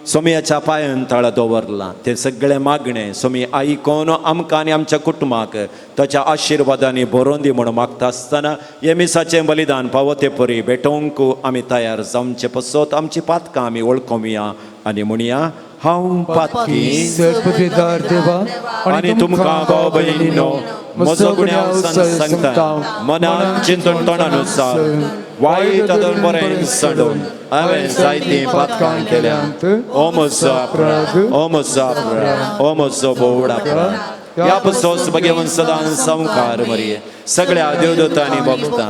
सोमयाच्या पांयान तळा दवरलां तें सगळें मागणें सोमी आयकोन आमकां आनी आमच्या कुटुंबाक ताच्या आशिर्वादांनी भरोवन दी म्हूण मागता आसतना हें मिसाचें बलिदान फावो ते परी भेटोवंक आमी तयार जावचे पसत आमची पातकां आमी वळखोवया आनी म्हणया हांव पातकी सर्वपवित्र देवा आनी तुमकां भाव भयणीनो म्हजो गुन्यांव सांगता मनान चिंतून तोंडानुसार वायट आदर बरें सांडून हांवें जायतीं पातकां केल्यांत. ओ म्हजो अपराध, ओ म्हजो अपराध, ओ म्हजो भोवड अपराध. ह्या पसोस भगेवन सदां संवकार मरये सगळ्या देवदूतांनी भोगता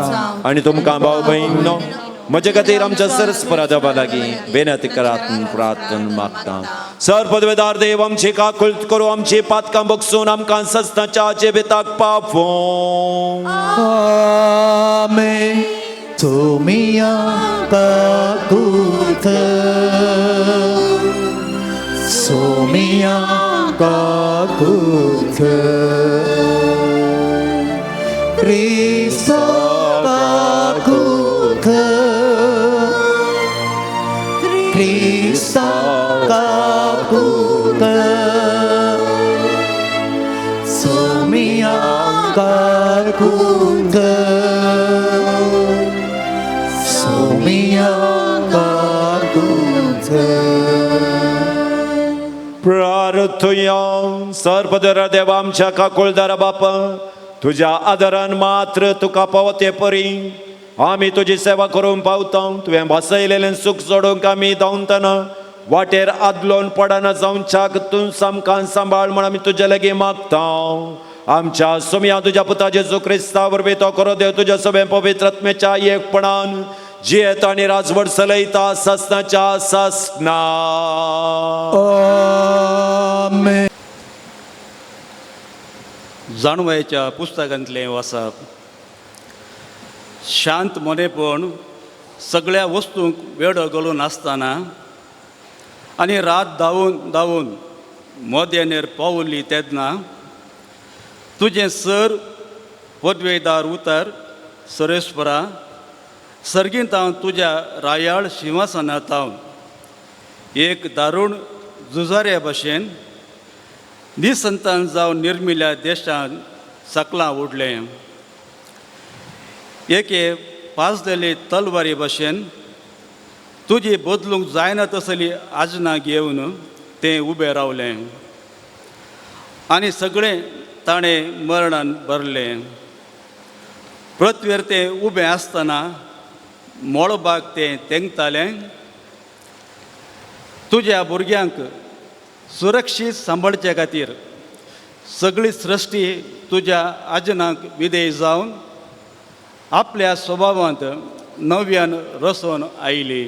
आनी तुमकां भाव भयणीनो म्हजे खातीर आमच्या सरस्परा देवा लागीं विनंती करात प्रार्थना मागता. सर पदवेदार देव आमची काकुळट करूं आमची पातकां बगसून आमकां सस्ताच्या जिविताक पावोवं. आमेन. सोमिया काकूत सोमिया काकूत क्रिस्त काकूत क्रिस्ता काकूत सोमिया काकूत सोमिया काकूत प्रार्थुया. सर्पदर देवा आमच्या काकुळदारा बापा, तुज्या आदरान मात्र तुका पावते परी आमी तुजी सेवा करूंक पावता. तुवें भासयलेलें सूख सोडूंक आमी धांवतना वाटेर आदलोन पडना जावच्याक तूं सामकान सांबाळ म्हण आमी तुजे लागीं मागता. आमच्या सोमया तुज्या पुता जेजू क्रिस्ता वरवीं तो करो देव तुज्या सगळें पवित्र आत्म्याच्या एकपणान जियेत आनी राजवट चलयता सासनाच्या सासना. आमेन. जाणवयाच्या पुस्तकांतलें वाचप. शांत मोनेपण सगळ्या वस्तूंक वेडो घालून आसतना आनी रात धांवून धांवून मोद्यानेर पावली तेन्ना तुजें सर पदवेदार उतर सरेस्वरा सर्गींत हांव तुज्या रायाळ शिंवासनांत हांव एक दारूण झुजाऱ्या भशेन निसंतान जावन निर्मिल्या देशांत सकलां उडलें. एके पाजलेले तलवारी भशेन तुजी बदलूंक जायना तसली आजना घेवन तें उबें रावलें आनी सगळें ताणें मरणान भरलें. पृथ्वीर तें उबें आसतना मळबाक तें तेंकतालें. तुज्या भुरग्यांक सुरक्षीत सांबाळचे खातीर सगळी सृश्टी तुज्या आजनाक विधेय जावन आपल्या स्वभावांत नव्यान रसोवन आयली.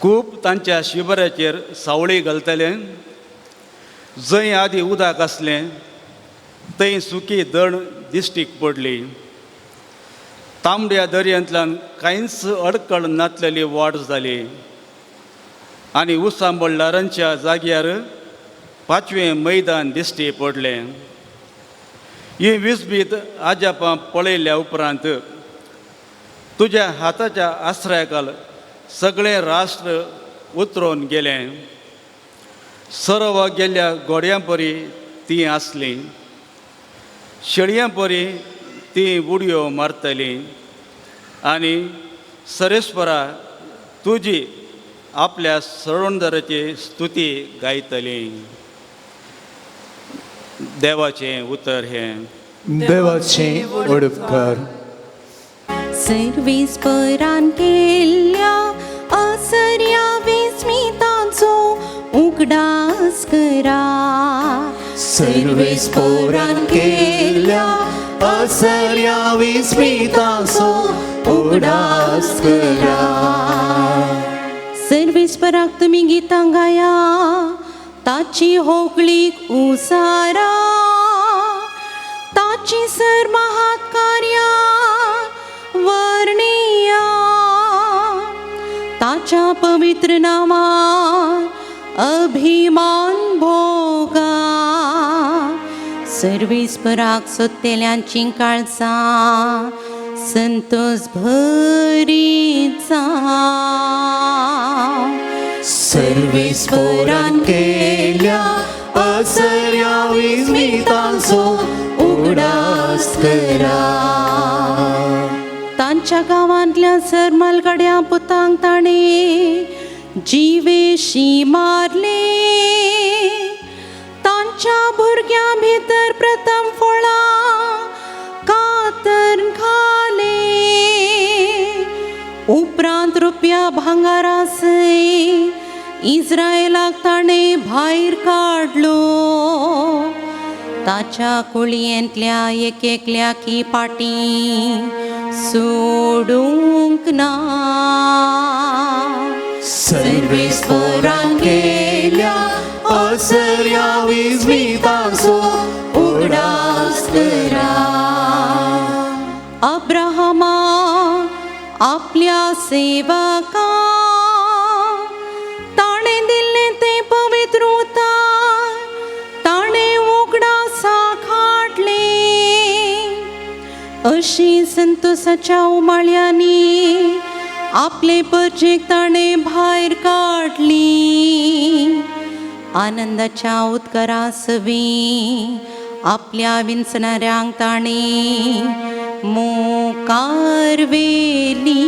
खूब तांच्या शिबराचेर सावळी घालतले. जंय आदी उदक आसलें थंय सुकी दण दिश्टीक पडली. तांबड्या दर्यांतल्यान कांयच अडकळ नातलेली वाट जाली आनी उसांबळ ल्हारांच्या जाग्यार पांचवें मैदान दिश्टी पडलें. ही विस्बीत आजापां पळयल्या उपरांत तुज्या हाताच्या आश्रयाखाल सगळें राष्ट्र उतरोवन गेलें. सरोवाक गेल्ल्या घोड्यां परी तीं आसलीं, शेळयां परी तीं उडयो मारतलीं आनी सरेस्वरा तुजी आपल्या सरोंदराची स्तुती गायतली. देवाचें उतर हें. देवाचें उडपकार. सर्वेस्परान केल्ल्या असर्या विस्मितांचो उगडास करा. सर्वेस्परान केल्ल्या असर्या विस्मितांचो उगडास करा. सर्वेस्पराक तुमी गितां गाया, ताची होगळीक उसारा, ताची सर महात्कार्या वर्णिया, ताच्या पवित्र नामार अभिमान भोगा. सर्वेस्पराक सोदतेल्यांची काळजां संतोष भरीचा. सर्वेस्परान केल्ल्या असर्या विस्मितांचो उगडास करा. तांच्या गांवांतल्या सरमलगड्या पुतांक ताणें जिवेशी मारले. तांच्या भुरग्यां भितर प्रथम फळां कातर घाले. उपरांत रुपया भांगारा सय इस्रायलाक ताणें भायर काडलो. ताच्या कुळयेंतल्या एक एकल्याकी पाटी सोडूंक ना. सर्वेस्परान केल्ल्या असर्या विस्मितांचो उगडास करा. अब्राहमा आपल्या सेवका ताणें दिल्लें तें पवित्र उतर ताणें उगडासाक हाडलें. अशी संतोषाच्या उमाळ्यांनी आपले परजेक ताणें भायर काडली. आनंदाच्या उदकारा सवी आपल्या विंचणाऱ्यांक ताणें मुखार व्हेली.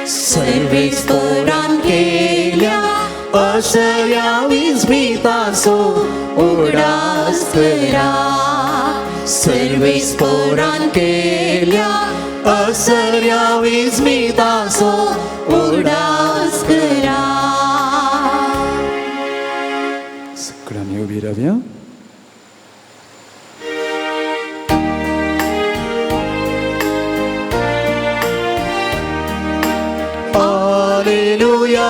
सर्वेस्पोरान केल्या असऱ्या विस्मिताचो उगडास करा. सर्वेस्पोरान केल्या असऱ्या विस्मिताचो उगडास करा. सगळ्यांनी उबी रावया. Alleluia,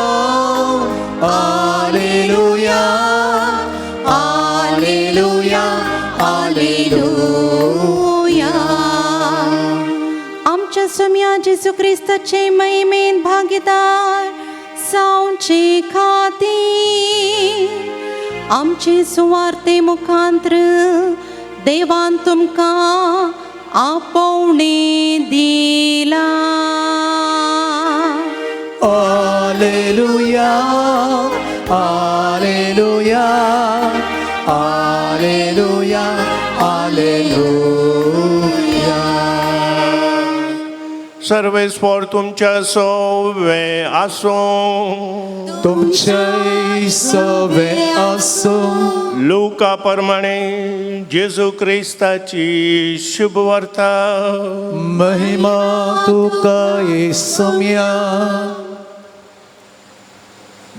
Alleluia, Alleluia, Alleluia. आमच्या सोम्या जेजू क्रिस्ताचे महिमेन भागीदार जावचे खातीर आमचे सुवार्ते मुखांत्र देवान तुमकां आपोवणें दिलां. Alleluia, Alleluia, Alleluia, Alleluia. सर्वेस्पोर तुमच्या सोवे आसूं. तुमचे सवे आसूं. लुका प्रमाणे जेजू क्रिस्ताची शुभवार्ता. महिमा तुका येसम्या.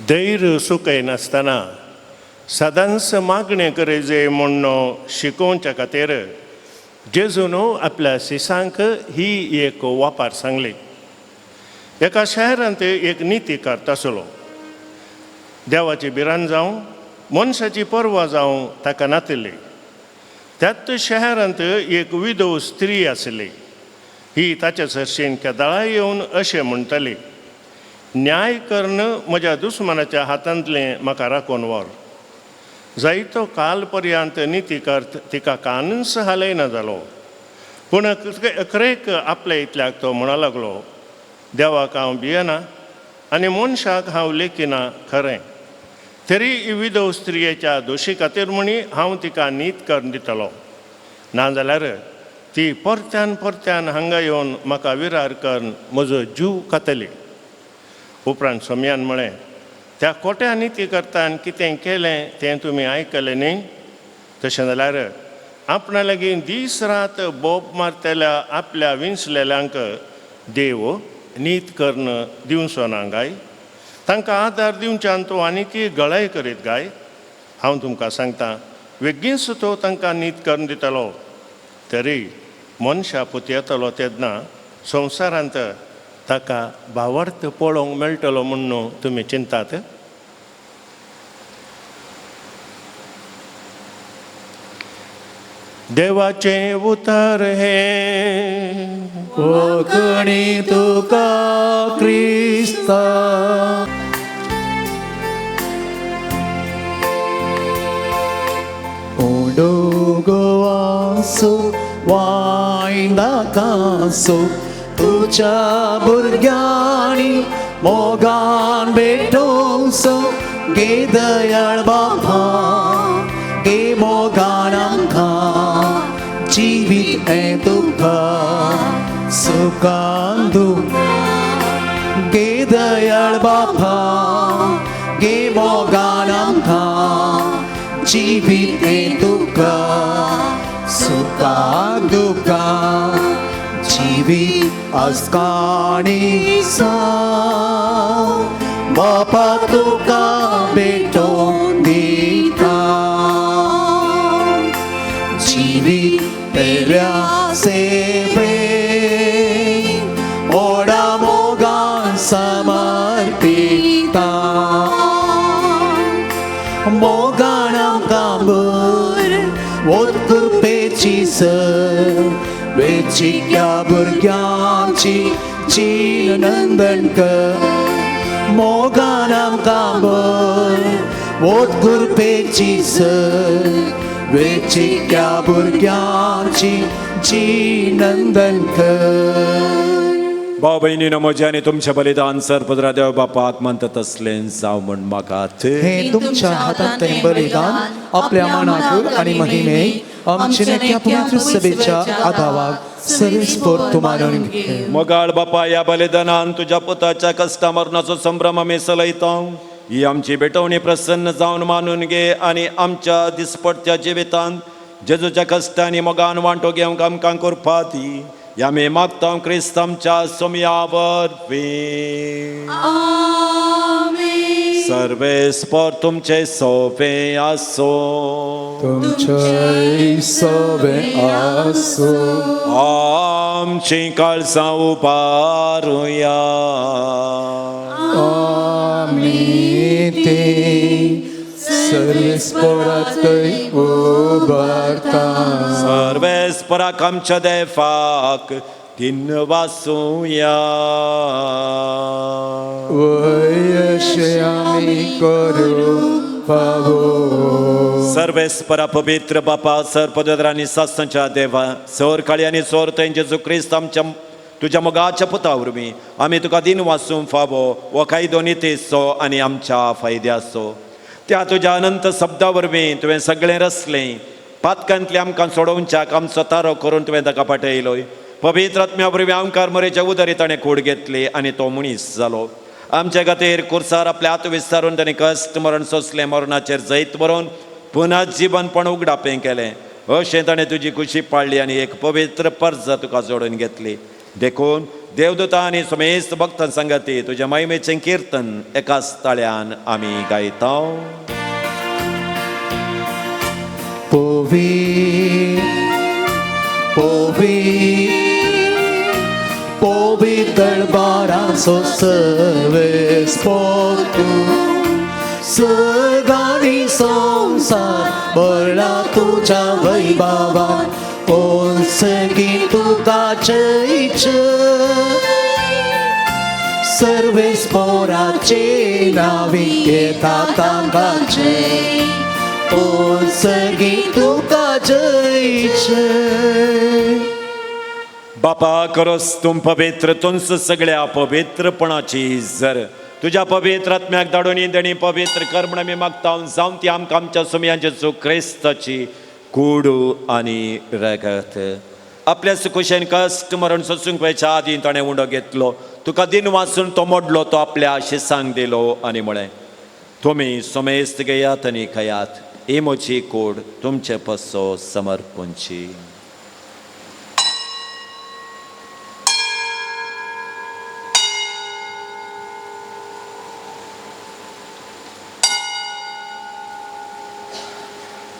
धैर्य सुकयनासतना सदांच मागणें करीजे म्हूण शिकोवच्या खातीर जेजून आपल्या शिसांक ही एक वापार सांगली. एका शहरांत एक नितीकार आसलो. देवाची भिरांत जावं मनशाची पर्वा जावं ताका नातिल्ली. त्याच शहरांत एक विधव स्त्री आसली. ही ताच्या सरशीन केदळां येवन अशें म्हणटाली, न्याय कर्ण म्हज्या दुस्मानाच्या हातांतलें म्हाका राखून व्हर. जायतो काल पर्यंत नितीकार तिका कानच हालयना जालो. पूण अखरेक आपल्या इतल्याक तो म्हणा लागलो, देवाक हांव भियेना आनी मनशाक हांव लेखिना खरें, तरी विधव स्त्रियेच्या दोशी खातीर म्हणी हांव तिका नीत करून दितलो. नाजाल्यार ती परत्यान परत्यान हांगा येवन म्हाका विरार करून म्हजो जीव खातली. उपरांत सोम्यान म्हळें, त्या खोट्या निती करतान कितें केलें तें तुमी आयकलें न्ही? तशें जाल्यार आपणा लागीं दीस रात बोब मारतल्या आपल्या विंचलेल्यांक देव नीत करून दिवचो ना गाय? तांकां आदार दिवच्यान तो आनीकय गळाय करीत गाय? हांव तुमकां सांगता, वेगींच तो तांकां नीत करून दितलो. तरी मनशा पूत येतलो तेन्ना संवसारांत ताका भावार्थ पळोवंक मेळटलो म्हूण तुमी चिंतात? देवाचें उतर हें. कोंकणी तुका क्रिस्ता. उडो गोवासो वायंदाकासो तुज्या भुरग्यांनी मोगान भेटोवचो गे दयाळ बाबा गे मोगान आमकां जिवीत हें तुका सुखान दुखान गे दयाळ बाबा गे मोगान आमकां जिवीत हें तुका सुखान दुखान जिवीत आसकाणी बापा तुका भेटोवन दिता. जिवीत पेल्या सेवे ओडा मोगान समर्पिता. मोगान आमकां भर वोत कृपेची सर वेचिक्या भुरग्यांची चीन नंदन कर. मोगान आमकां भर वोत कृपेची सर वेचिक्या भुरग्यांची जी नंदन कर. भाव बहिणीनो, म्हजें आनी तुमचें बलिदान सरपदरा देव बापाक मानता तसलें जावं म्हूण मागात. हे तुमच्या हातांतलें बलिदान आपल्या मनाक आनी महिमेक आमचे नेक्या पवित्र सभेच्या आदावाक सर्वेस्पोर तुमारून घे. मोगाळ बापा, ह्या बलिदानान तुज्या पुताच्या कश्टा मरणाचो संभ्रम आमी चलयता. ही आमची भेटवणी प्रसन्न जावन मानून घे आनी आमच्या दिसपडत्या जिवितांत जेजूच्या कश्टांनी मोगान वांटो घेवंक आमकां करपा दी. ह्या आमी मागता क्रिस्त आमच्या सोमया वरवीं. आमेन. सर्वेस्पोर तुमचे सोपे आसो. तुमच्या सवे आसो. आमची काळजां उबारुया. आमी ते सर्वेस्पोरातय उबारता. सर्वेस्पराक आमच्या देवाक दिन वासुया. वयशे आमी करू फावो. सर्वेस्परा पवित्र बापा, सरपदर आनी सासणाच्या देवा, सर काळी आनी सोर थंय जेजू क्रिस्त आमच्या तुज्या मोगाच्या पुता वरवीं आमी तुका दिन वासूंक फावो हो कायदो नितीचो आनी आमच्या फायद्याचो. त्या तुज्या अनंत शब्दा वरवीं तुवें सगळें रचलें. पातकांतलें आमकां सोडोवच्याक आमचो तारो करून तुवें ताका पाठयलोय. पवित्र आत्म्या वरवीं आमकार मरेच्या उदरी ताणें कूड घेतली आनी तो मनीस जालो. आमचे खातीर कुर्सार आपले हात विस्तारून ताणें कश्ट मरण सोंसलें. मरणाचेर जैत बरोवन पुनः जिवनपण उगडापें केलें. अशें ताणें तुजी खुशी पाळ्ळी आनी एक पवित्र पर्ज तुका जोडून घेतली. देखून देवदूता आनी समेस्त भक्तां सांगाती तुज्या महिमेचें किर्तन एकाच ताळ्यान आमी गायता. पवी पवी पवित्र बारांचो सर्वेस्पोर तूं, सर्गानी संवसार भरला तुज्या वैभवान. ओसगी तुका जय सर्वेस्पोराचे नावी घेता तांकां जय. ओसगी तुका जय जय. बापा, करोस तूं पवित्र तुंच सगळ्या पवित्रपणाची जर तुज्या पवित्र आत्म्याक धाडून ही देणी पवित्र कर म्हण आमी मागता. जावन ती आमकां आमच्या सुमयांचे चूक क्रिस्ताची कुडू आनी रगत. आपल्या सुकुशेन कश्ट मरण सोसूंक वयच्या आदीं ताणें उंडो घेतलो. तुका दिन वाचून तो मोडलो. तो आपल्या शिसांक दिलो आनी म्हळें, तुमी समेस्त घेयात आनी खायात. ही म्हजी कूड तुमचे पसो समर्पणची.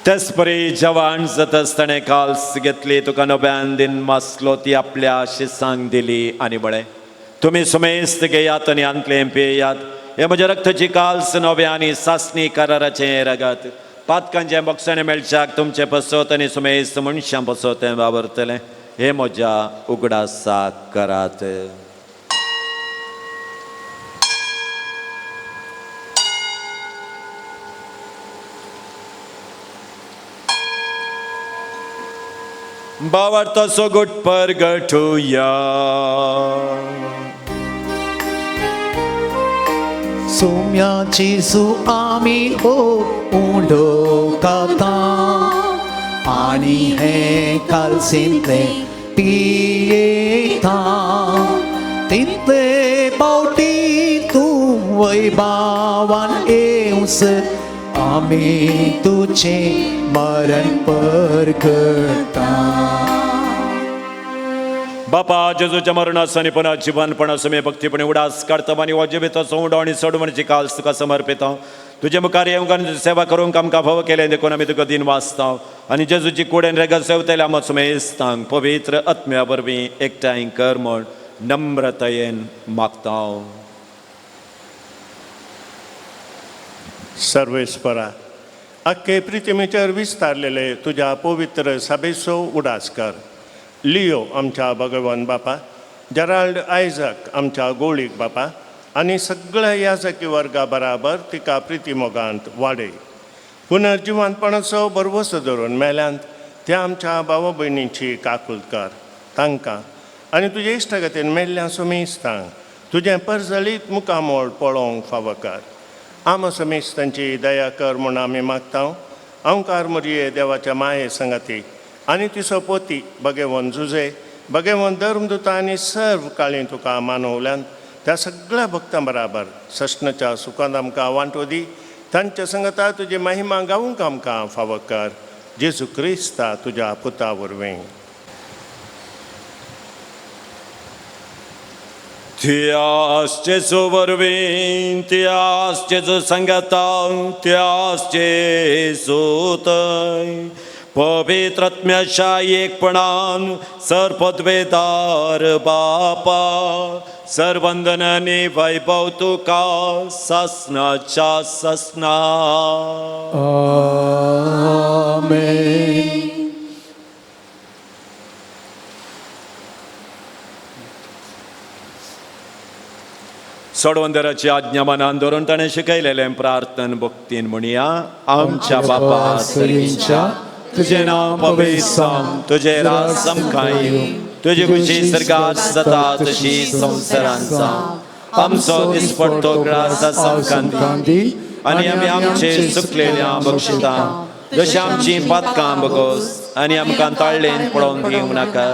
तेचपरी जवान जाताच ताणें काल्स घेतली. तुका नव्यान दिन मासलो. ती आपल्या शिसांक दिली आनी म्हळें, तुमी समेस्त घेयात आनी आंतलें पियेयात. हे म्हज्या रक्ताची काल्स नव्या आनी सासणी कराराचें रगत. पातकांचें बोगसणें मेळच्याक तुमचें पसत आनी समेस्त मनशां पसत तें वावरतलें. हे म्हज्या उगडासाक करात. भावार्थाचो गोट परगटुया. सोम्याची सु आमी हो उंडो खाता आनी हे कालसींतले पियेता. तितले पावटी तूं वैभावान येवस आमी तुजें मरण परगटा. बापा, जेजूच्या मरणाचो आनी पुनः जिवनपणाचो आमी भक्तीपणे उडास काडता आनी हो जिविताचो उंडो आनी सोडवणीची काल्स तुका समर्पिता. तुजे मुखार येवंक आनी तुजी सेवा करूंक आमकां फावो केलें देखून आमी तुका दिन वाचता. आनी जेजूची कूड आनी रगत सेवतले आमकां सुमेस्तांक पवित्र आत्म्या वरवीं एकठांय कर म्हूण नम्रतायेन मागता. सर्वेस्परा, अख्खे प्रितिमेचेर विस्तारलेले तुज्या पवित्र सभेचो उडास कर. लियो आमच्या भगवान बापा, जेराल्ड आयजक आमच्या गोळीक बापा आनी सगळ्या याजकी वर्गा बराबर तिका प्रितीमोगांत वाडय. पुनर्जिवनपणाचो भरवसो धरून मेल्यांत त्या आमच्या भावा भयणींची काकूल कर. तांकां आनी तुजे इश्टागतीन मेल्ल्या सुमेस्तांक तुजें परजळीत मुखामोळ पळोवंक फावो कर. आमा समेस्तांची दया कर म्हूण आमी मागता. अंकार मोरये देवाच्या माये संगाती आनी तिचो पोती बगेवन जुजे बगेवन धर्मदुता आनी सर्व काळी तुका मानवल्यान त्या सगळ्या भक्तां बराबर सस्नाच्या सुखांत आमकां वांटो दी. तांच्या संगता तुजी महिमा गावूंक आमकां फावो कर. जेजू क्रिस्ता तुज्या पुता वरवीं. त्यास जेजू वरवीं, त्यास जेजू संगता, त्यास जेजू थंय पवित्र आत्म्याच्या एकपणान सर्पद्वेदार बापा सर्वंदनानी वैभव तुका ससनाच्या ससना. आमेन. सोडवंदराची आज्ञा मनान धरून ताणें शिकयलेलें प्रार्थन भक्तीन म्हणया. आमच्या बापा सरींच्या तुजें नांव पवित्र जावं, तुजें राज आमकां येवं, तुजी खुशी सर्गात जाता तशी संवसारांत जावं. आमचो दिसपडतो ग्रास आमकां दी आनी आमी आमचे चुकलेल्या बक्षिता जशें आमची पातकां बगोस आनी आमकां ताळ्ळेन पळोवन दिवं नाका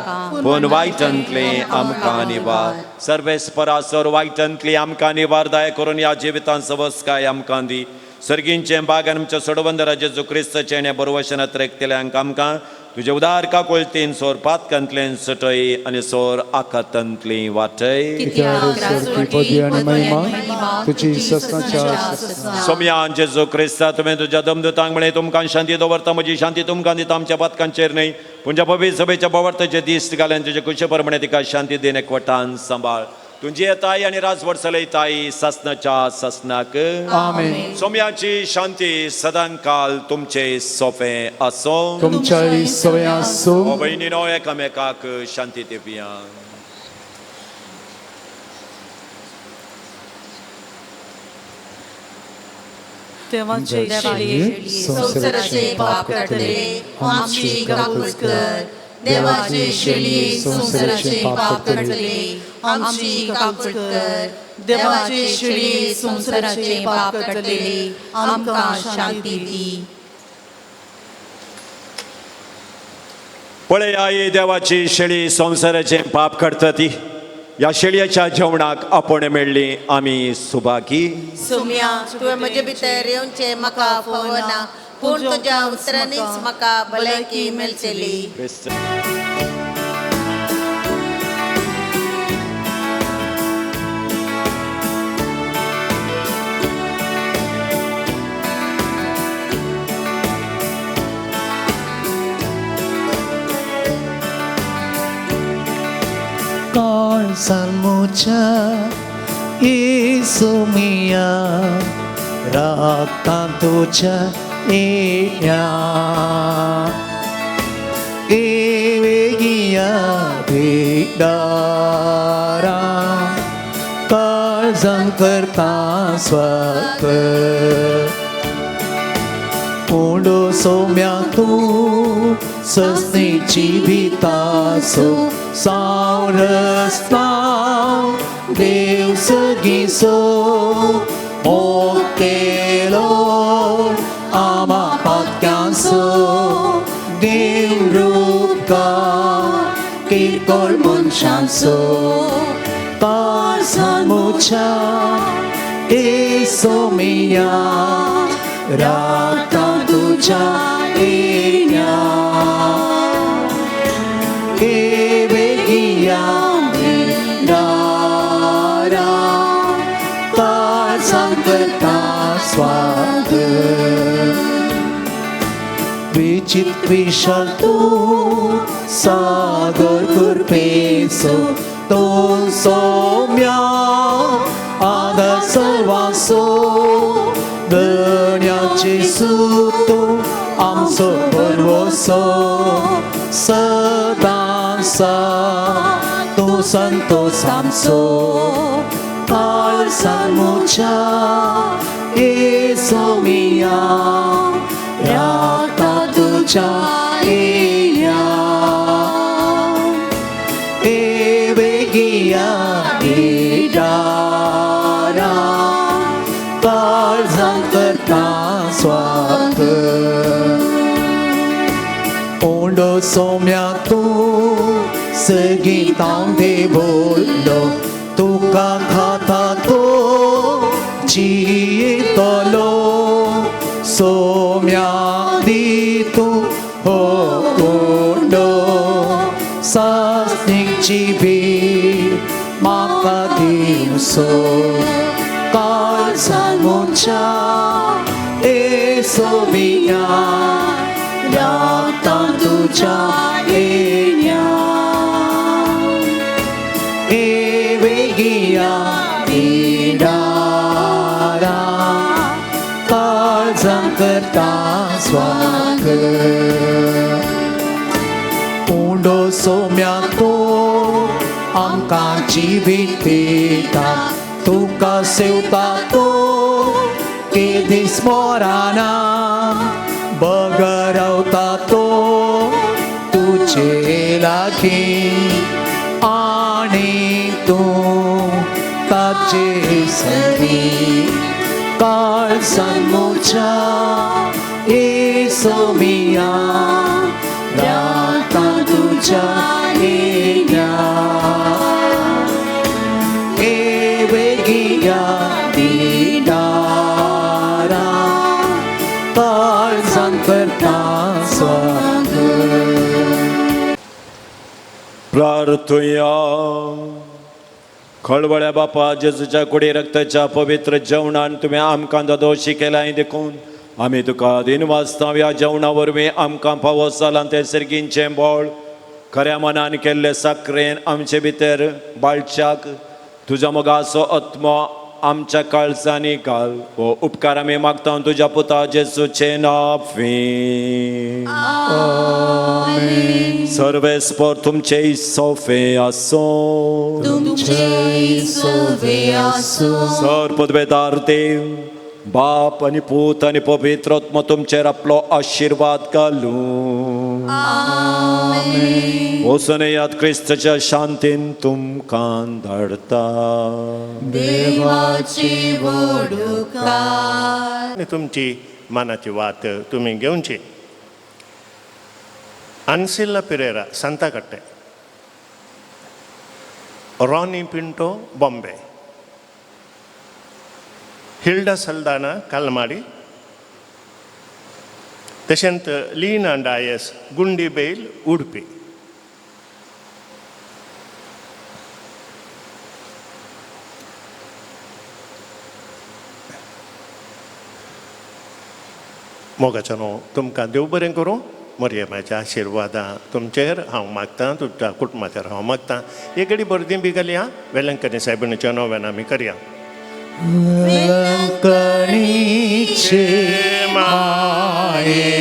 पूण वायटांतलें आमकां निवार. सर्वेस्परासर वायटांतली आमकां निवार दया करून ह्या जिवितांत सवस्काय आमकां दी. सर्गींचें बाग आनी आमच्या सोडवंदरा जेजू क्रिस्ताचें बरवशनात रेखतल्यांक आमकां तुजे उदार काकुळतीन सोर पातकांतल्यान सुटय आनी सोर आकातांतली वाटय. सोम्यान जेजू क्रिस्ता तुवें तुज्या दमदूतांक म्हळें तुमकां शांती दवरता, म्हजी शांती तुमकां दिता, आमच्या पातकांचेर न्हय पूण पवित्र सभेच्या बोवार्थाचे दीस घाल्यान तुजे कुशे प्रमाणे तिका शांती दिन एकवटान सांबाळ. तुजी येताय आनी राजवट चलयताय सासनाच्या सासनाक. आमेन. सोम्याची शांती सदांकाल तुमचे सोफे आसो, तुमच्याय सवय आसो. भयणीनो एकामेकाक शांती दिवया. देवाचे शेळये संवसाराचे पाप काडटले आमची काकूळ कर. देवाचे शेळये संवसाराचे पाप काडटले आमची काकूळ कर. देवाचे शेळये संवसाराचे पाप काडटले आमकां शांती दी. पळय देवाची शेळी संवसाराचे पाप काडटा ती. ह्या शेळयेच्या जेवणाक आपोवणें मेळ्ळी आमी सुभागी. सोम्या तुवें म्हजे भितर येवचें म्हाका फावना, पूण तुज्या उतरांनीच म्हाका भलायकी मेळटली. काळजांत येसू मिया राखता तुज्या येण्या एवेगिया भेदारा काळजां करता स्वागत. पूण सोम्या तूं सस्नेची भितासो सावरस्ता देव सगीसो मोग केलो आमा पात्यांसो देव रूपका किरकोळ मनशांचो. काळजां मुच्या येसू मिया राखता तुज्या येण्या एवेगिया दारा काळजां करता स्वागत. विचित्र विशाल तूं सागर कृपेचो तूं सोम्या आदर सर्वांचो धन्याचे तूं आमचो भरवसो सदांसा तूं संतोष आमचो. काळजां मुच्या येसू मिया राखता तुज्या येण्या. काळजांत करता स्वागत. उंडो सोम्या तूं सगीतां दे बोल्लो तुका खाता तो जियेतलो सोम्या दी तूं हो उंडो सासणीक जिबी म्हाका दिवसो काळजांत म्हज्या येसोबिया रावता तुज्या येण्या एवेगिया बिडारा काळजांत करता स्वागत. उंडो सोम्या तूं आमकां जिवीत दिता तुका सेवता तो केदीस मोराना बगर रावता तो तुजे लागीं आनी तूं ताचे सरीं काळजांत म्हज्या येसोमिया रावता तुज्या येण्या एवेगिया बिडारा काळजांत करता स्वागत. प्रार्थुया. खळबळ्या बापा जेजूच्या कुडी रक्ताच्या पवित्र जेवणान तुवें आमकां दोशी केलाय देखून आमी तुका दिनवासता. ह्या जेवणा वरवीं आमकां फावो जालां तें सर्गींचें बळ खऱ्या मनान केल्ले साकरेन आमचे भितर बाळच्याक तुज्या मोगाचो आत्मो आमच्या काळजांनी घाल. हो उपकार आमी मागता तुज्या पुता जेजूचे नांवान. सर्वेस्पर तुमचे सोफे आसूं. तुमचे सोवे आसूं. सर पदवेदार देव बाप आनी पूत आनी पवित्र आत्मो तुमचेर आपलो आशिर्वाद घालूं. वचून येयात क्रिस्ताच्या शांतीन तुमकां धाडता. देवाची वडुकार. आनी तुमची मनाची वात तुमी घेवची. Ancilla Pereira Santakatte, Ronnie Pinto Bombay, Hilda Saldanha Kalmadi, तशेंच लीना डायस गुंडीबैल उडपी. मोगाच्यानो तुमकां देव बरें करूं. मरियमाच्या आशिर्वादां तुमचेर हांव मागतां, तुमच्या कुटुंबाचेर हांव मागतां. एक घडी बरदी बी घालया वेलंकनी सायबिणीच्या नोव्यान आमी करया. वेलंकणीचे माये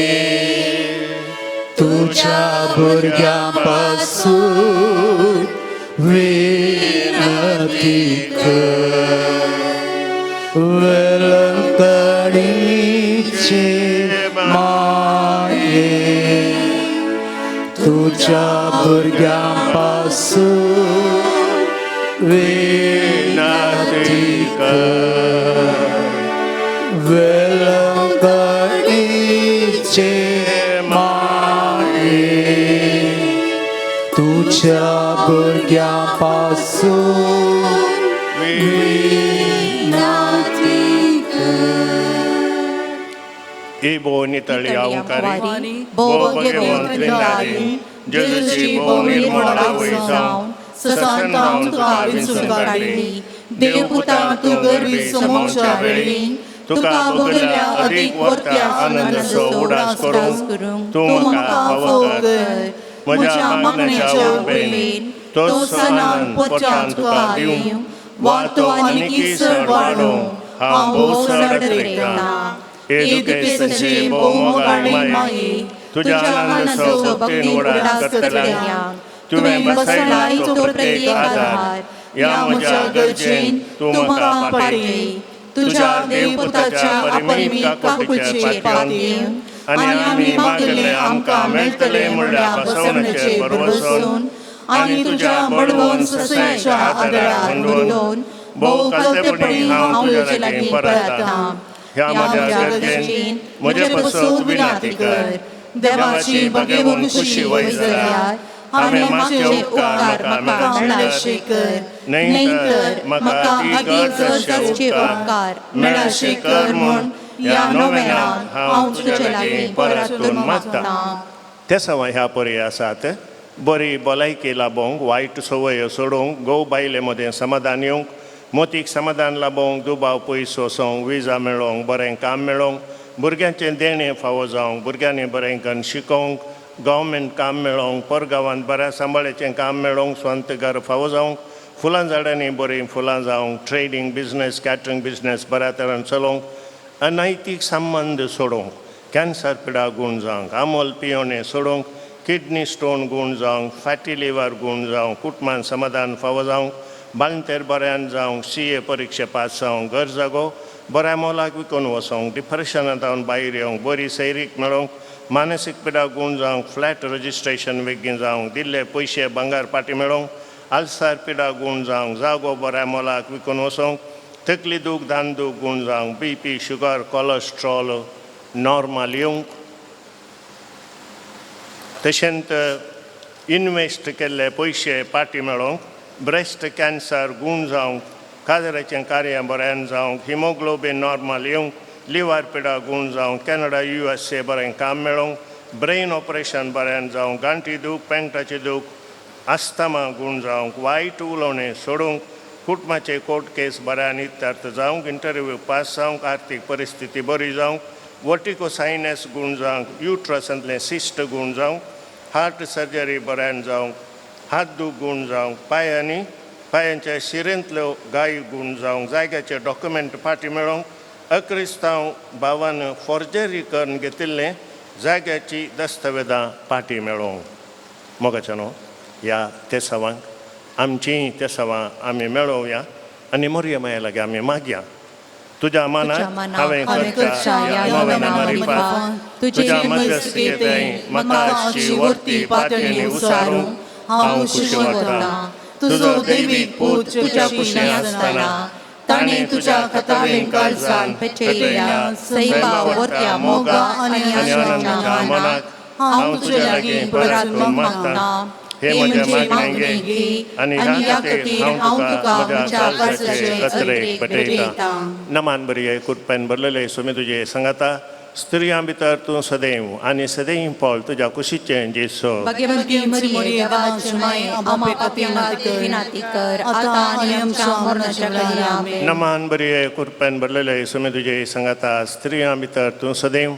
तुज्या भुरग्यां पासून विनती कर. वेलंकणीचे माये तुज्या भुरग्यां पासून विनती कर. वेलंकणीचे माये तुज्या भुरग्यां पासून विनती कर. इबो नितळी ओंकारी भोव भगवंत जेजूची भोव निर्मळ आवय जावन ससांतावन तुका विंचून काडली. देवपुता तूं गर्वी समोवच्या वेळी तुका भोगल्या अदीक वर्त्या आनंदाचो उडास करूंक तूं म्हाका फावो कर. म्हज्या मागण्याच्या उर्बेन तोच आनंद परत्यान तुका दिवंक वा तो आनीक चड वाडोवंक हांव भोव चड रेखतां. येदुकेसचे भोव मोगाळे माये तुज्या आनंदाचो भक्तीन उडास करतल्यांक तुवें बसयला तो प्रत्येक आधार ह्या म्हज्या गरजेन तूं म्हाका पाटय. तुज्या देवपुताच्या अपरिमीत काकुळचेर पातयेवन आनी आमी मागले आमकां मेळटलें म्हणल्या बसवण्याचेर भरवसून आनी तुज्या बडवून ससायच्या आदाराक हुंदून भोव कालतेपणी हांव तुज्या लागीं परततां. ह्या म्हज्या गरजेन म्हजे पासत विनाती कर. देवाची भागेवन खुशी वय जाल्यार हांवें मागचे उपकार म्हाका मेळाशे कर, न्हय तर म्हाका अदीक गरजेचे उपकार मेळाशे कर म्हूण ह्या नोवेनान हांव तुजे लागीं परतून मागतां. ते सवाय ह्या परी आसात. बरी भलायकी लाबोवंक, वायट संवयो सोडूंक, घोव बायले मदें समाधान येवंक, मोतीक समाधान लाबोवंक, दुबाव पयस वचोंक, विजा मेळोवंक, बरें काम मेळोवंक, भुरग्यांचें देणें फावो जावंक, भुरग्यांनी बरें करून शिकोवंक, गव्हर्मेंट काम मेळोवंक, परगांवांत बऱ्या सांबाळ्याचें काम मेळोवंक, स्वंत घर फावो जावंक, फुलां झाडांनी बरीं फुलां जावंक, ट्रेडींग बिजनस, कॅटरींग बिजनस बऱ्या तरान चलोवंक, अनैतीक संबंद सोडोवंक, कॅन्सर पिडा गूण जावंक, आमोल पियोणे सोडोवंक, किडनी स्टोन गूण जावंक, फॅटी लिवर गूण जावंक, कुटुंबान समाधान फावो जावंक, बाळंतेर बऱ्यान जावंक, सीए परिक्षा पास जावंक, घर जागो बऱ्या मोलाक विकून वचोंक, डिप्रेशनांत भायर येवंक, बरी सैरीक मेळोवंक, मानसीक पिडा गूण जावंक, फ्लॅट रजिस्ट्रेशन बेगीन जावंक, दिल्ले पयशे भांगर पाटी मेळोवंक, आल्सार पिडा गूण जावंक, जागो बऱ्या मोलाक विकून वचोंक, तकली दूख दान दूख गूण जावंक, BP, sugar, cholesterol normal येवंक, तशेंच इनवेस्ट केल्ले पयशे पाटी मेळोवंक, ब्रेस्ट कॅन्सर गूण जावंक, काजराचें कार्य बऱ्यान जावंक, हिमोग्लोबीन नॉर्मल येवंक, लिवर पिडा गूण जावंक, कॅनडा, यूएसए बरें काम मेळोवंक, ब्रेन ऑपरेशन बऱ्यान जावंक, गांठी दूख, पेंटाची दूख, आस्थमा गूण जावंक, वायट उलोवणें सोडूंक, कुटुंबाचे कोर्ट केस बऱ्यान इत्यार्थ जावंक, इंटरव्यू पास जावंक, आर्थीक परिस्थिती बरी जावंक, वर्टिको सायनस गूण जावंक, युट्रसांतलें सिस्ट गूण जावंक, हार्ट सर्जरी बऱ्यान जावंक, हात दूख गूण जावंक, पांयांनी पांयांच्या शिरेंतल्यो गाय गूण जावंक, जाग्याचे डॉक्युमेंट फाटीं मेळोवंक, अक्रिस्तांव भावान फोर्जरी करून घेतिल्लें जाग्याची दस्तावेजां फाटीं मेळोवंक. मोगाच्या न्हू, ह्या तेसावांक आमचीं तेसावां आमी मेळोवया आनी मोरया माया लागीं आमी मागया. तुज्या मनाक हांवें करच्या ह्या नोवेना मारिफात तुज्या मध्यस्थतेंत म्हाका आसची वर्ती पातळी उसारूंक हांव खुशी वता. तुजो दैवीक पूत तुज्या कुशीन आसतना ताणें तुज्या खताळें काळजान पेटयल्ल्या सैमा वर्त्या मोगा आनी आनंदाच्या मनाक हांव तुज्या लागीं परतून मागतां. हे म्हज्या मागणें घे आनी ह्या खातीर हांव तुका म्हज्या काळजाचे अत्रेक पेटयतां. नमान बरी, कुरपेन भरलेले, सुमी तुजे सांगाता. स्त्रियां भितर तूं सदैव आनी सदैव फळ तुज्या कुशीचें जेसो. भाग्यवंती मरिये, देवाचे माये, आम्हा पाप्यां खातीर विनंती कर, आतां आनी आमच्या मरणाच्या घडिये. आमेन. नमान बरी, कुरपेन भरलेले, सुमी तुजे सांगाता. स्त्रियां भितर तूं सदैव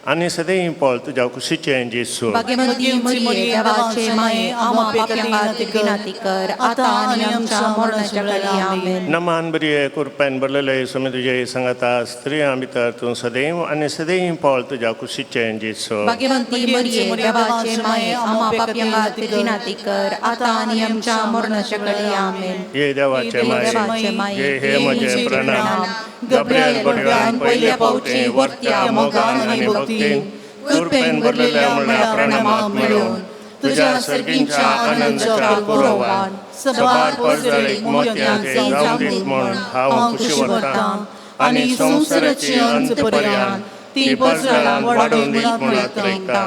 आनी सदैव फळ तुज्या कुशीचें जेसू. भाग्यवंती मरिये, देवाचे माये, आम्हा पाप्यां खातीर विनंती कर, आतां आनी आमच्या मरणाच्या घडिये. आमेन. नमान बरी, कुरपेन भरलेले, सुमी तुजे सांगाता. स्त्रियां भितर तूं सदैव आनी सदैव फळ तुज्या कुशीचें जेसू. भाग्यवंती मरिये, देवाचे माये, आम्हा पाप्यां खातीर विनंती कर, आतां आनी आमच्या मरणाच्या घडिये. आमेन. ये देवाचे देवाचे माये, माये, ये हे म्हजे प्रणाम. गब्रियल बडव्यान पयले फावटी वर्त्या मोगान आनी भक्तीन कृपेन भरलेल्या म्हणल्या प्रणामाक मेळून तुझ्या सर्गींच्या आनंदाच्या पुरवान सबार परजळीक मोतयांचे जावं दीत म्हूण हांव खुशी वतां आनी संवसाराची अंत पर्यंत ती परजळान वाडोवन दीत म्हूण आत्रेकतां.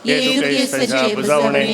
येशू क्रिस्ताच्या बुजावणे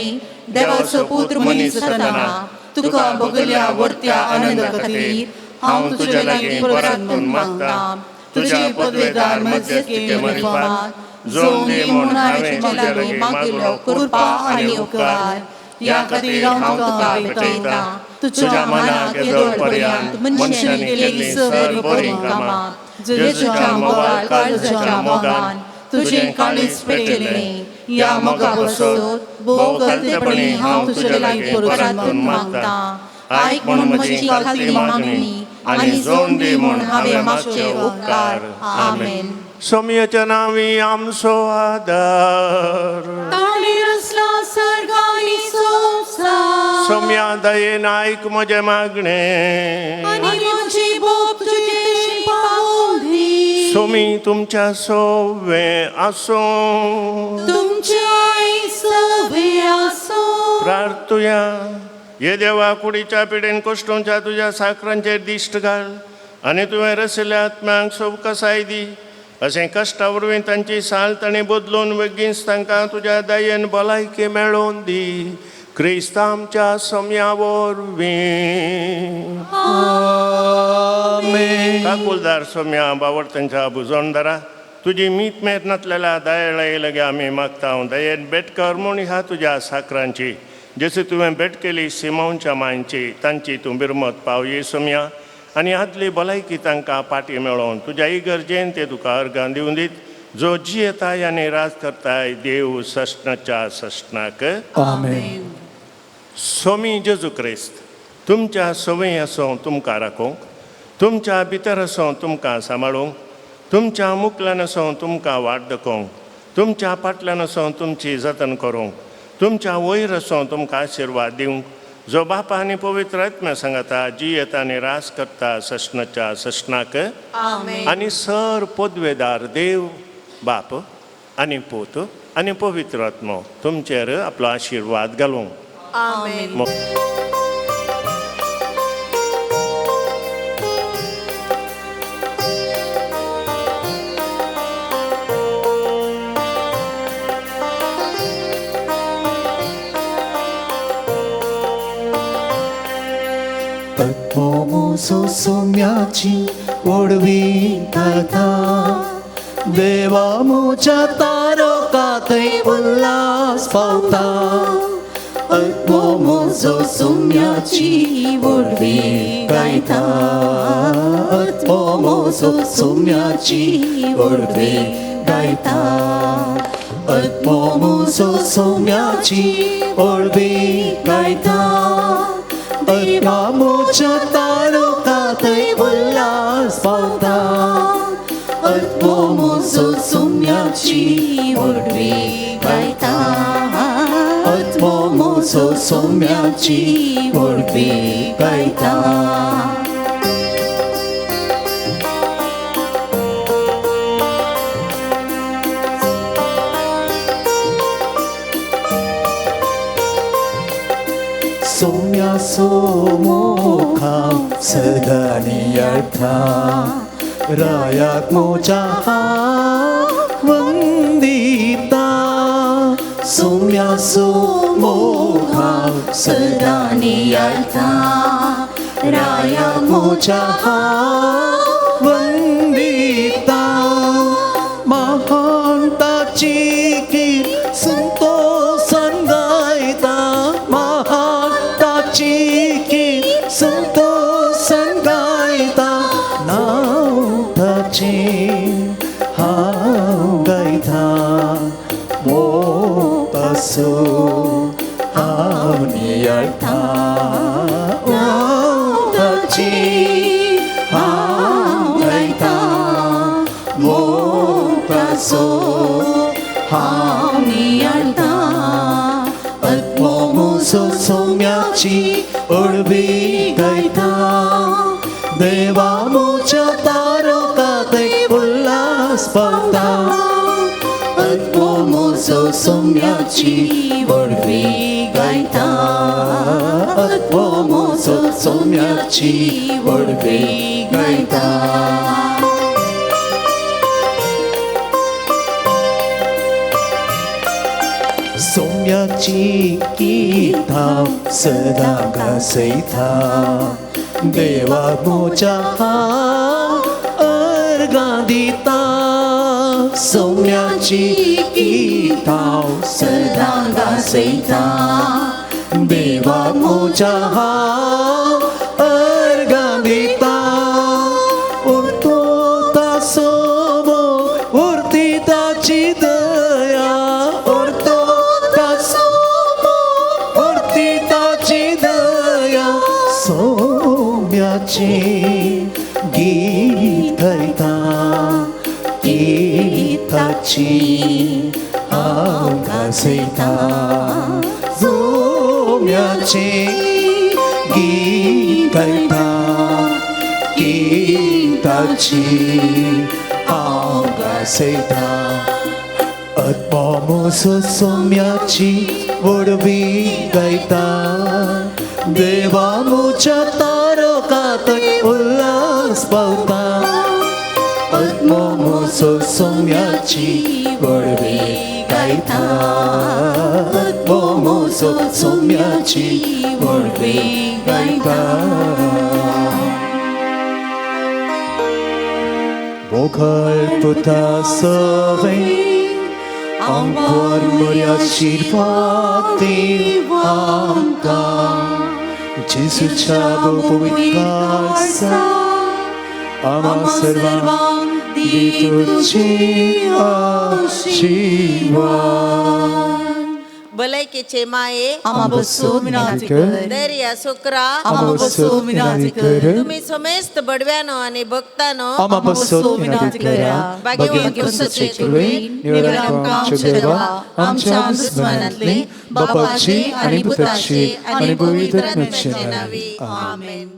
देवाचो पुत्र मनीस जातना तुका भोगल्या वर्त्या आनंदा खातीर हांव तुजे लागीं परतून मागतां. तुझ्या पदवेदार मध्यस्थीके मारिफात जोवन दी म्हूण हांवें तुज्या लागीं मागिल्लो कृपा आनी उपकार ह्या खातीर हांव तुका भेटयतां. तुज्या मनाक येदोळ पर्यंत मनशांनी केल्लीं सर बरीं कामां जेजूच्या मोगाळ काळजाच्या मोगान तुजें काळीज पेटयलें. ह्या मोगा पासून भोव कल्तेपणी हांव तुजे लागीं परतून मागतां. आयक म्हूण म्हजी खालती मागणी आनी जोवन दी म्हूण हांवें मागचे उपकार. आमेन. सोमयाच्या नांवी आमचो आदार. ताणें रचला सर्ग आनी संवसार. सोम्या दयेन आयक म्हजें मागणें आनी म्हजी बोब तुजे तशी पावोवन दी. सोमी तुमच्या सोवे आसूं. तुमच्याय सवे आसूं. प्रार्थुया. हे देवा कुडीच्या पिडेन कोश्टोंच्या तुज्या साकरांचेर दिश्ट घाल आनी तुवें रशिल्ल्या आत्म्यांक सोबकसाय दी. अशें कश्टा वरवीं तांची साल तांणी बदलून बेगीनच तांकां तुज्या दयेन भलायकी मेळोवन दी. क्रिस्त आमच्या सम्या वरवीं. काकुलदार सोम्या बावडतांच्या बुजोणदारा तुजी मीत मेर नातलेल्या दयाळाय लगे आमी मागता. दयेन भेट कर म्हूण ह्या तुज्या साकरांची जशी तुवें भेट केली सिमांवच्या मांयची तांची तूं बिरमत पावये सोम्या आनी आदली भलायकी तांकां पाटी मेळोवन तुज्या इगर्जेन ते तुका अर्गां दिवन दीत जो जियेताय आनी राज करताय देव सश्णाच्या सश्णाक. आमेन. सोमी जेजू क्रिस्त तुमच्या संवय आसूं तुमकां राखूंक, तुमच्या भितर आसूं तुमकां सांबाळूंक, तुमच्या मुकल्यान आसूं तुमकां वाट दाखोवंक, तुमच्या फाटल्यान आसूं तुमची जतन करूंक, तुमच्या वयर आसूं तुमकां आशिर्वाद दिवंक, जो बापा आनी पवित्र आत्म्या सांगता जियेता आनी रास करता सश्णाच्या सश्णाक. आनी सर पदवेदार देव बाप आनी पूत आनी पवित्र आत्मो तुमचेर आपलो आशिर्वाद घालूंक. आमेन. आत्मो सोम्याची ओडवी गायता, देवा म्हज्या तारका थंय उल्हास पावता. आत्मो म्हजो सोम्याची ओडवी गायता, आत्मो म्हजो सोम्याची ओडवी गायता, आत्मो म्हजो सोम्याची ओडवी गायता, आत्मा म्हज्या तारका थंय उल्हास पावता. आत्मो म्हजो सोम्याची ओडवी गायता, आत्मो म्हजो सोम्याची ओडवी गायता. सोम्या सोमोखा सदानी अर्था, रायाक मोजा वंदिता. सोम्या सोमोखा सदानी अर्था, राया मोजा वंदिता. महान ताची कीर्त संतोषान गायता, महान ताची कीर्त संतोषान गायता, नांव ताचें हांव गायता, मोपासो हांव नियाळटा, नांव ताचें हांव गायता, मोपासो हांव नियाळटा. आत्मो म्हजो सोम्याची ओडवी गायता, देवा म्हज्या तारका थंय उल्हास पावता. आत्मो म्हजो सोम्याची ओडवी गायता, आत्मो म्हजो सोम्याची ओडवी गायता. सोम्याची गीता सदा गायता, देवा म्हज्या अर्गां दिता. सोम्याची गीता सदा गायता, देवा म्हज्या अर्गां दिता. उरतो तासो उरती ताची दया, उरतो तासो उरती ताची दया, सोम्याची गीत गायता, गीताची हांव गाजयता, सोम्याची गीत गायता, गीताची हांव गाजयता. आत्मो म्हजो सोम्याची ओडवी गायता, देवा मुच्या तारकात उल्हास पावता आत्मो म्हजो सोम्याची वळवी गायता आत्मो म्हजो सोम्याची वळवी गायता मोगल पुता सवे आमकोर मोऱ्या आशीर्वाद आमकां जेजूच्या पवित्र आम्हा सर्वांक दी तुझी आशीर्वाद. भलायकेचे माये आमा बसून विनंती कर. धैर्य सुक्रा आम्हा बसून विनंती कर. तुम्ही समेस्त बडव्यानो आणि भक्तानो आम्हा बसून विनंती करा. भाग्यवान क्रिस्ताचे कृपेन निवड आमच्या देवा आमच्या दुस्मनांतली बापाची आणि पुताची आणि पवित्र आत्म्याच्या नावे. आमेन.